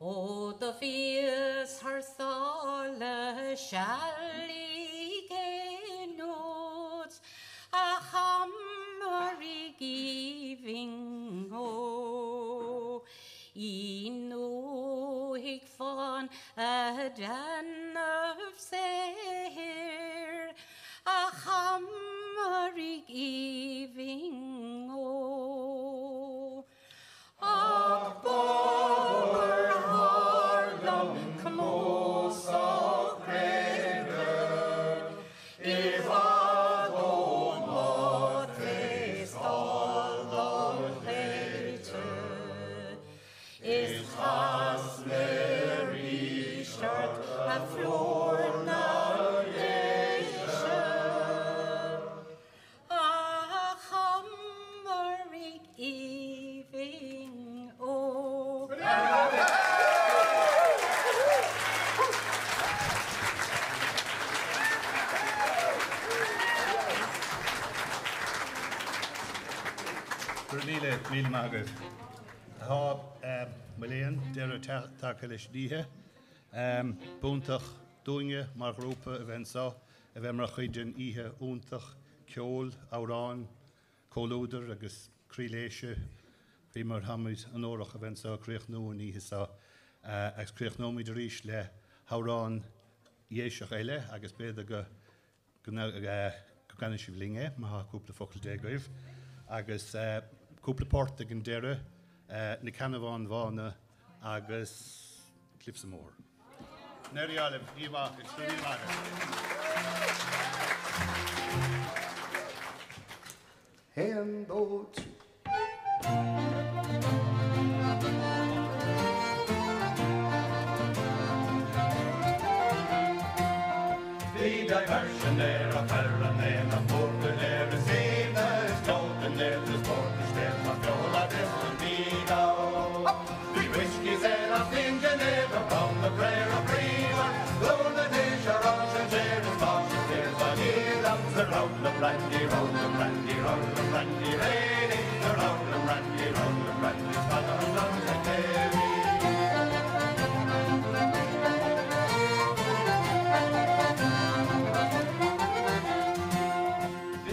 Ó do bhíos thar sáile seal ag aonad, a Chomaraigh aoibhinn ó. I ndúthaigh fáin a déanamh saothair, a Chomaraigh aoibhinn ó. Ach b'fhógair thar liom cnuasach craoibhe i bhfad ó mo tástáil do shléibhte. Is chas mé arís ort a phlúr na nDéise, a Chomaraigh aoibhinn ó. Go raibh míle, míle maith agaibh. Tá, mo léan, deireadh tagtha leis an oíche. B'iontach. dúinne mar ghrúpa a bheith anseo, a bheith mar chuid den oíche iontach ceoil, amhráin, comhluadair agus croiléise faoi mar táimid onórach a bheith anseo ag críochnú an oíche seo. Agus críochnóimid arís le hamhrán Dhéiseach eile agus b'fhéidir go go gcanfaidh sibh linn é, má tá cúpla focal Dé agaibh. Agus cúpla port ag an deireadh, Na Ceannabháin Bhána agus Cliffs of Moher. Go n-éirí libh, oíche mhaith agus go raibh míle maith agaibh. Haon, dó, trí. Bhí diversion ar a chuir an aonach mór go léir is aoibhne is ceol den is spórt is scéal mar ceol agus an bídh ann. Bhí whiskey saor as in Geneva, from the prayer of Bremer, Glór na nDéise ar áis an séir is fáis is fíor is an iad agus a roll of brandy, roll of brandy, roll of brandy, ready.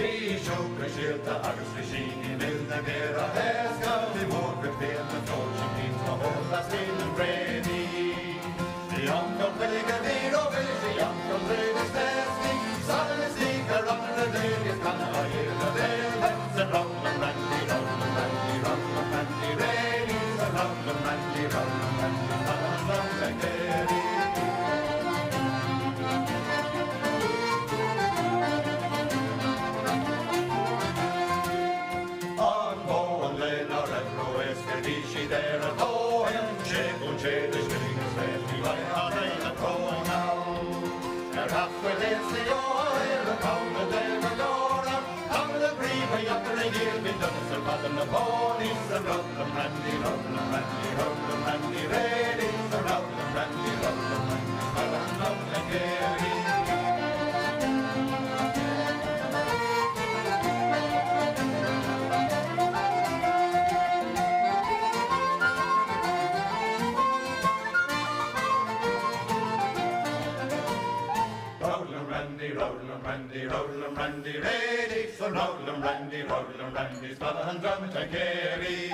Bhí siúcra síolta agus rísíní mil na méara éasca, bhí mórchuid fíona feoil cinn sna hóglaigh stíl Brady. Bhí uncail Willie a bhí rómhilis, bhí uncail Bríd is Dessie, salann is íoc ar an na daoine is canadh á iarraidh a bhéal sa roll of brandy, roll of brandy, roll of brandy, ready, sa roll of brandy, roll of brandy, salann an drum le géirí. An mó an lae ná raibh ró-éasca bhí siad ar a dtóin, sé punt sé de scilling is réaltaí mhaith an aon chróin ann. Ar theacht go Léasaí ó Éire Conga de go leor ann, Conga na Gríbe dheacair a dhíol bhí donas ar fad ar na pónaí sa roll of brandy, roll of brandy, roll of brandy, ready, sa roll of brandy, roll of brandy, mar an dom le géirí. Roll and brandy, roll and brandy, roll and brandy, ready, so roll and brandy, roll and brandy, smother and drum to carry.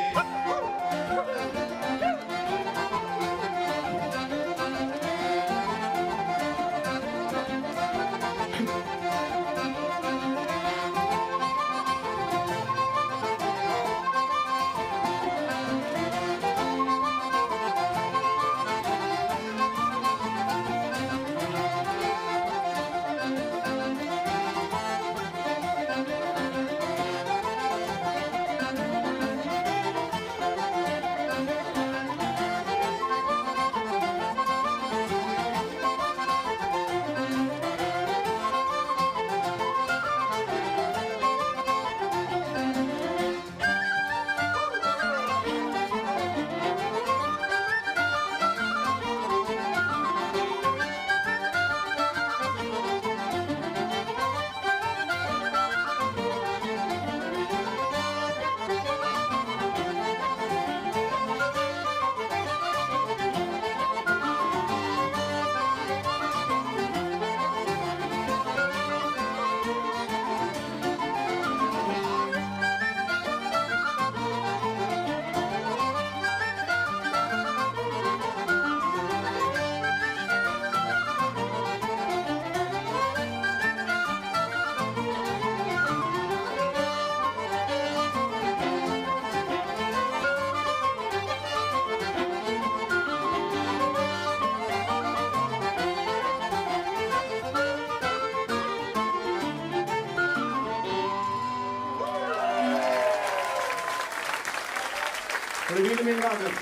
Go raibh míle míle maith agaibh.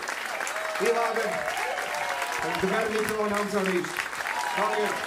Oíche mhaith agaibh. Agus go bhfeicfimid tú an am seo arís. Slán agaibh.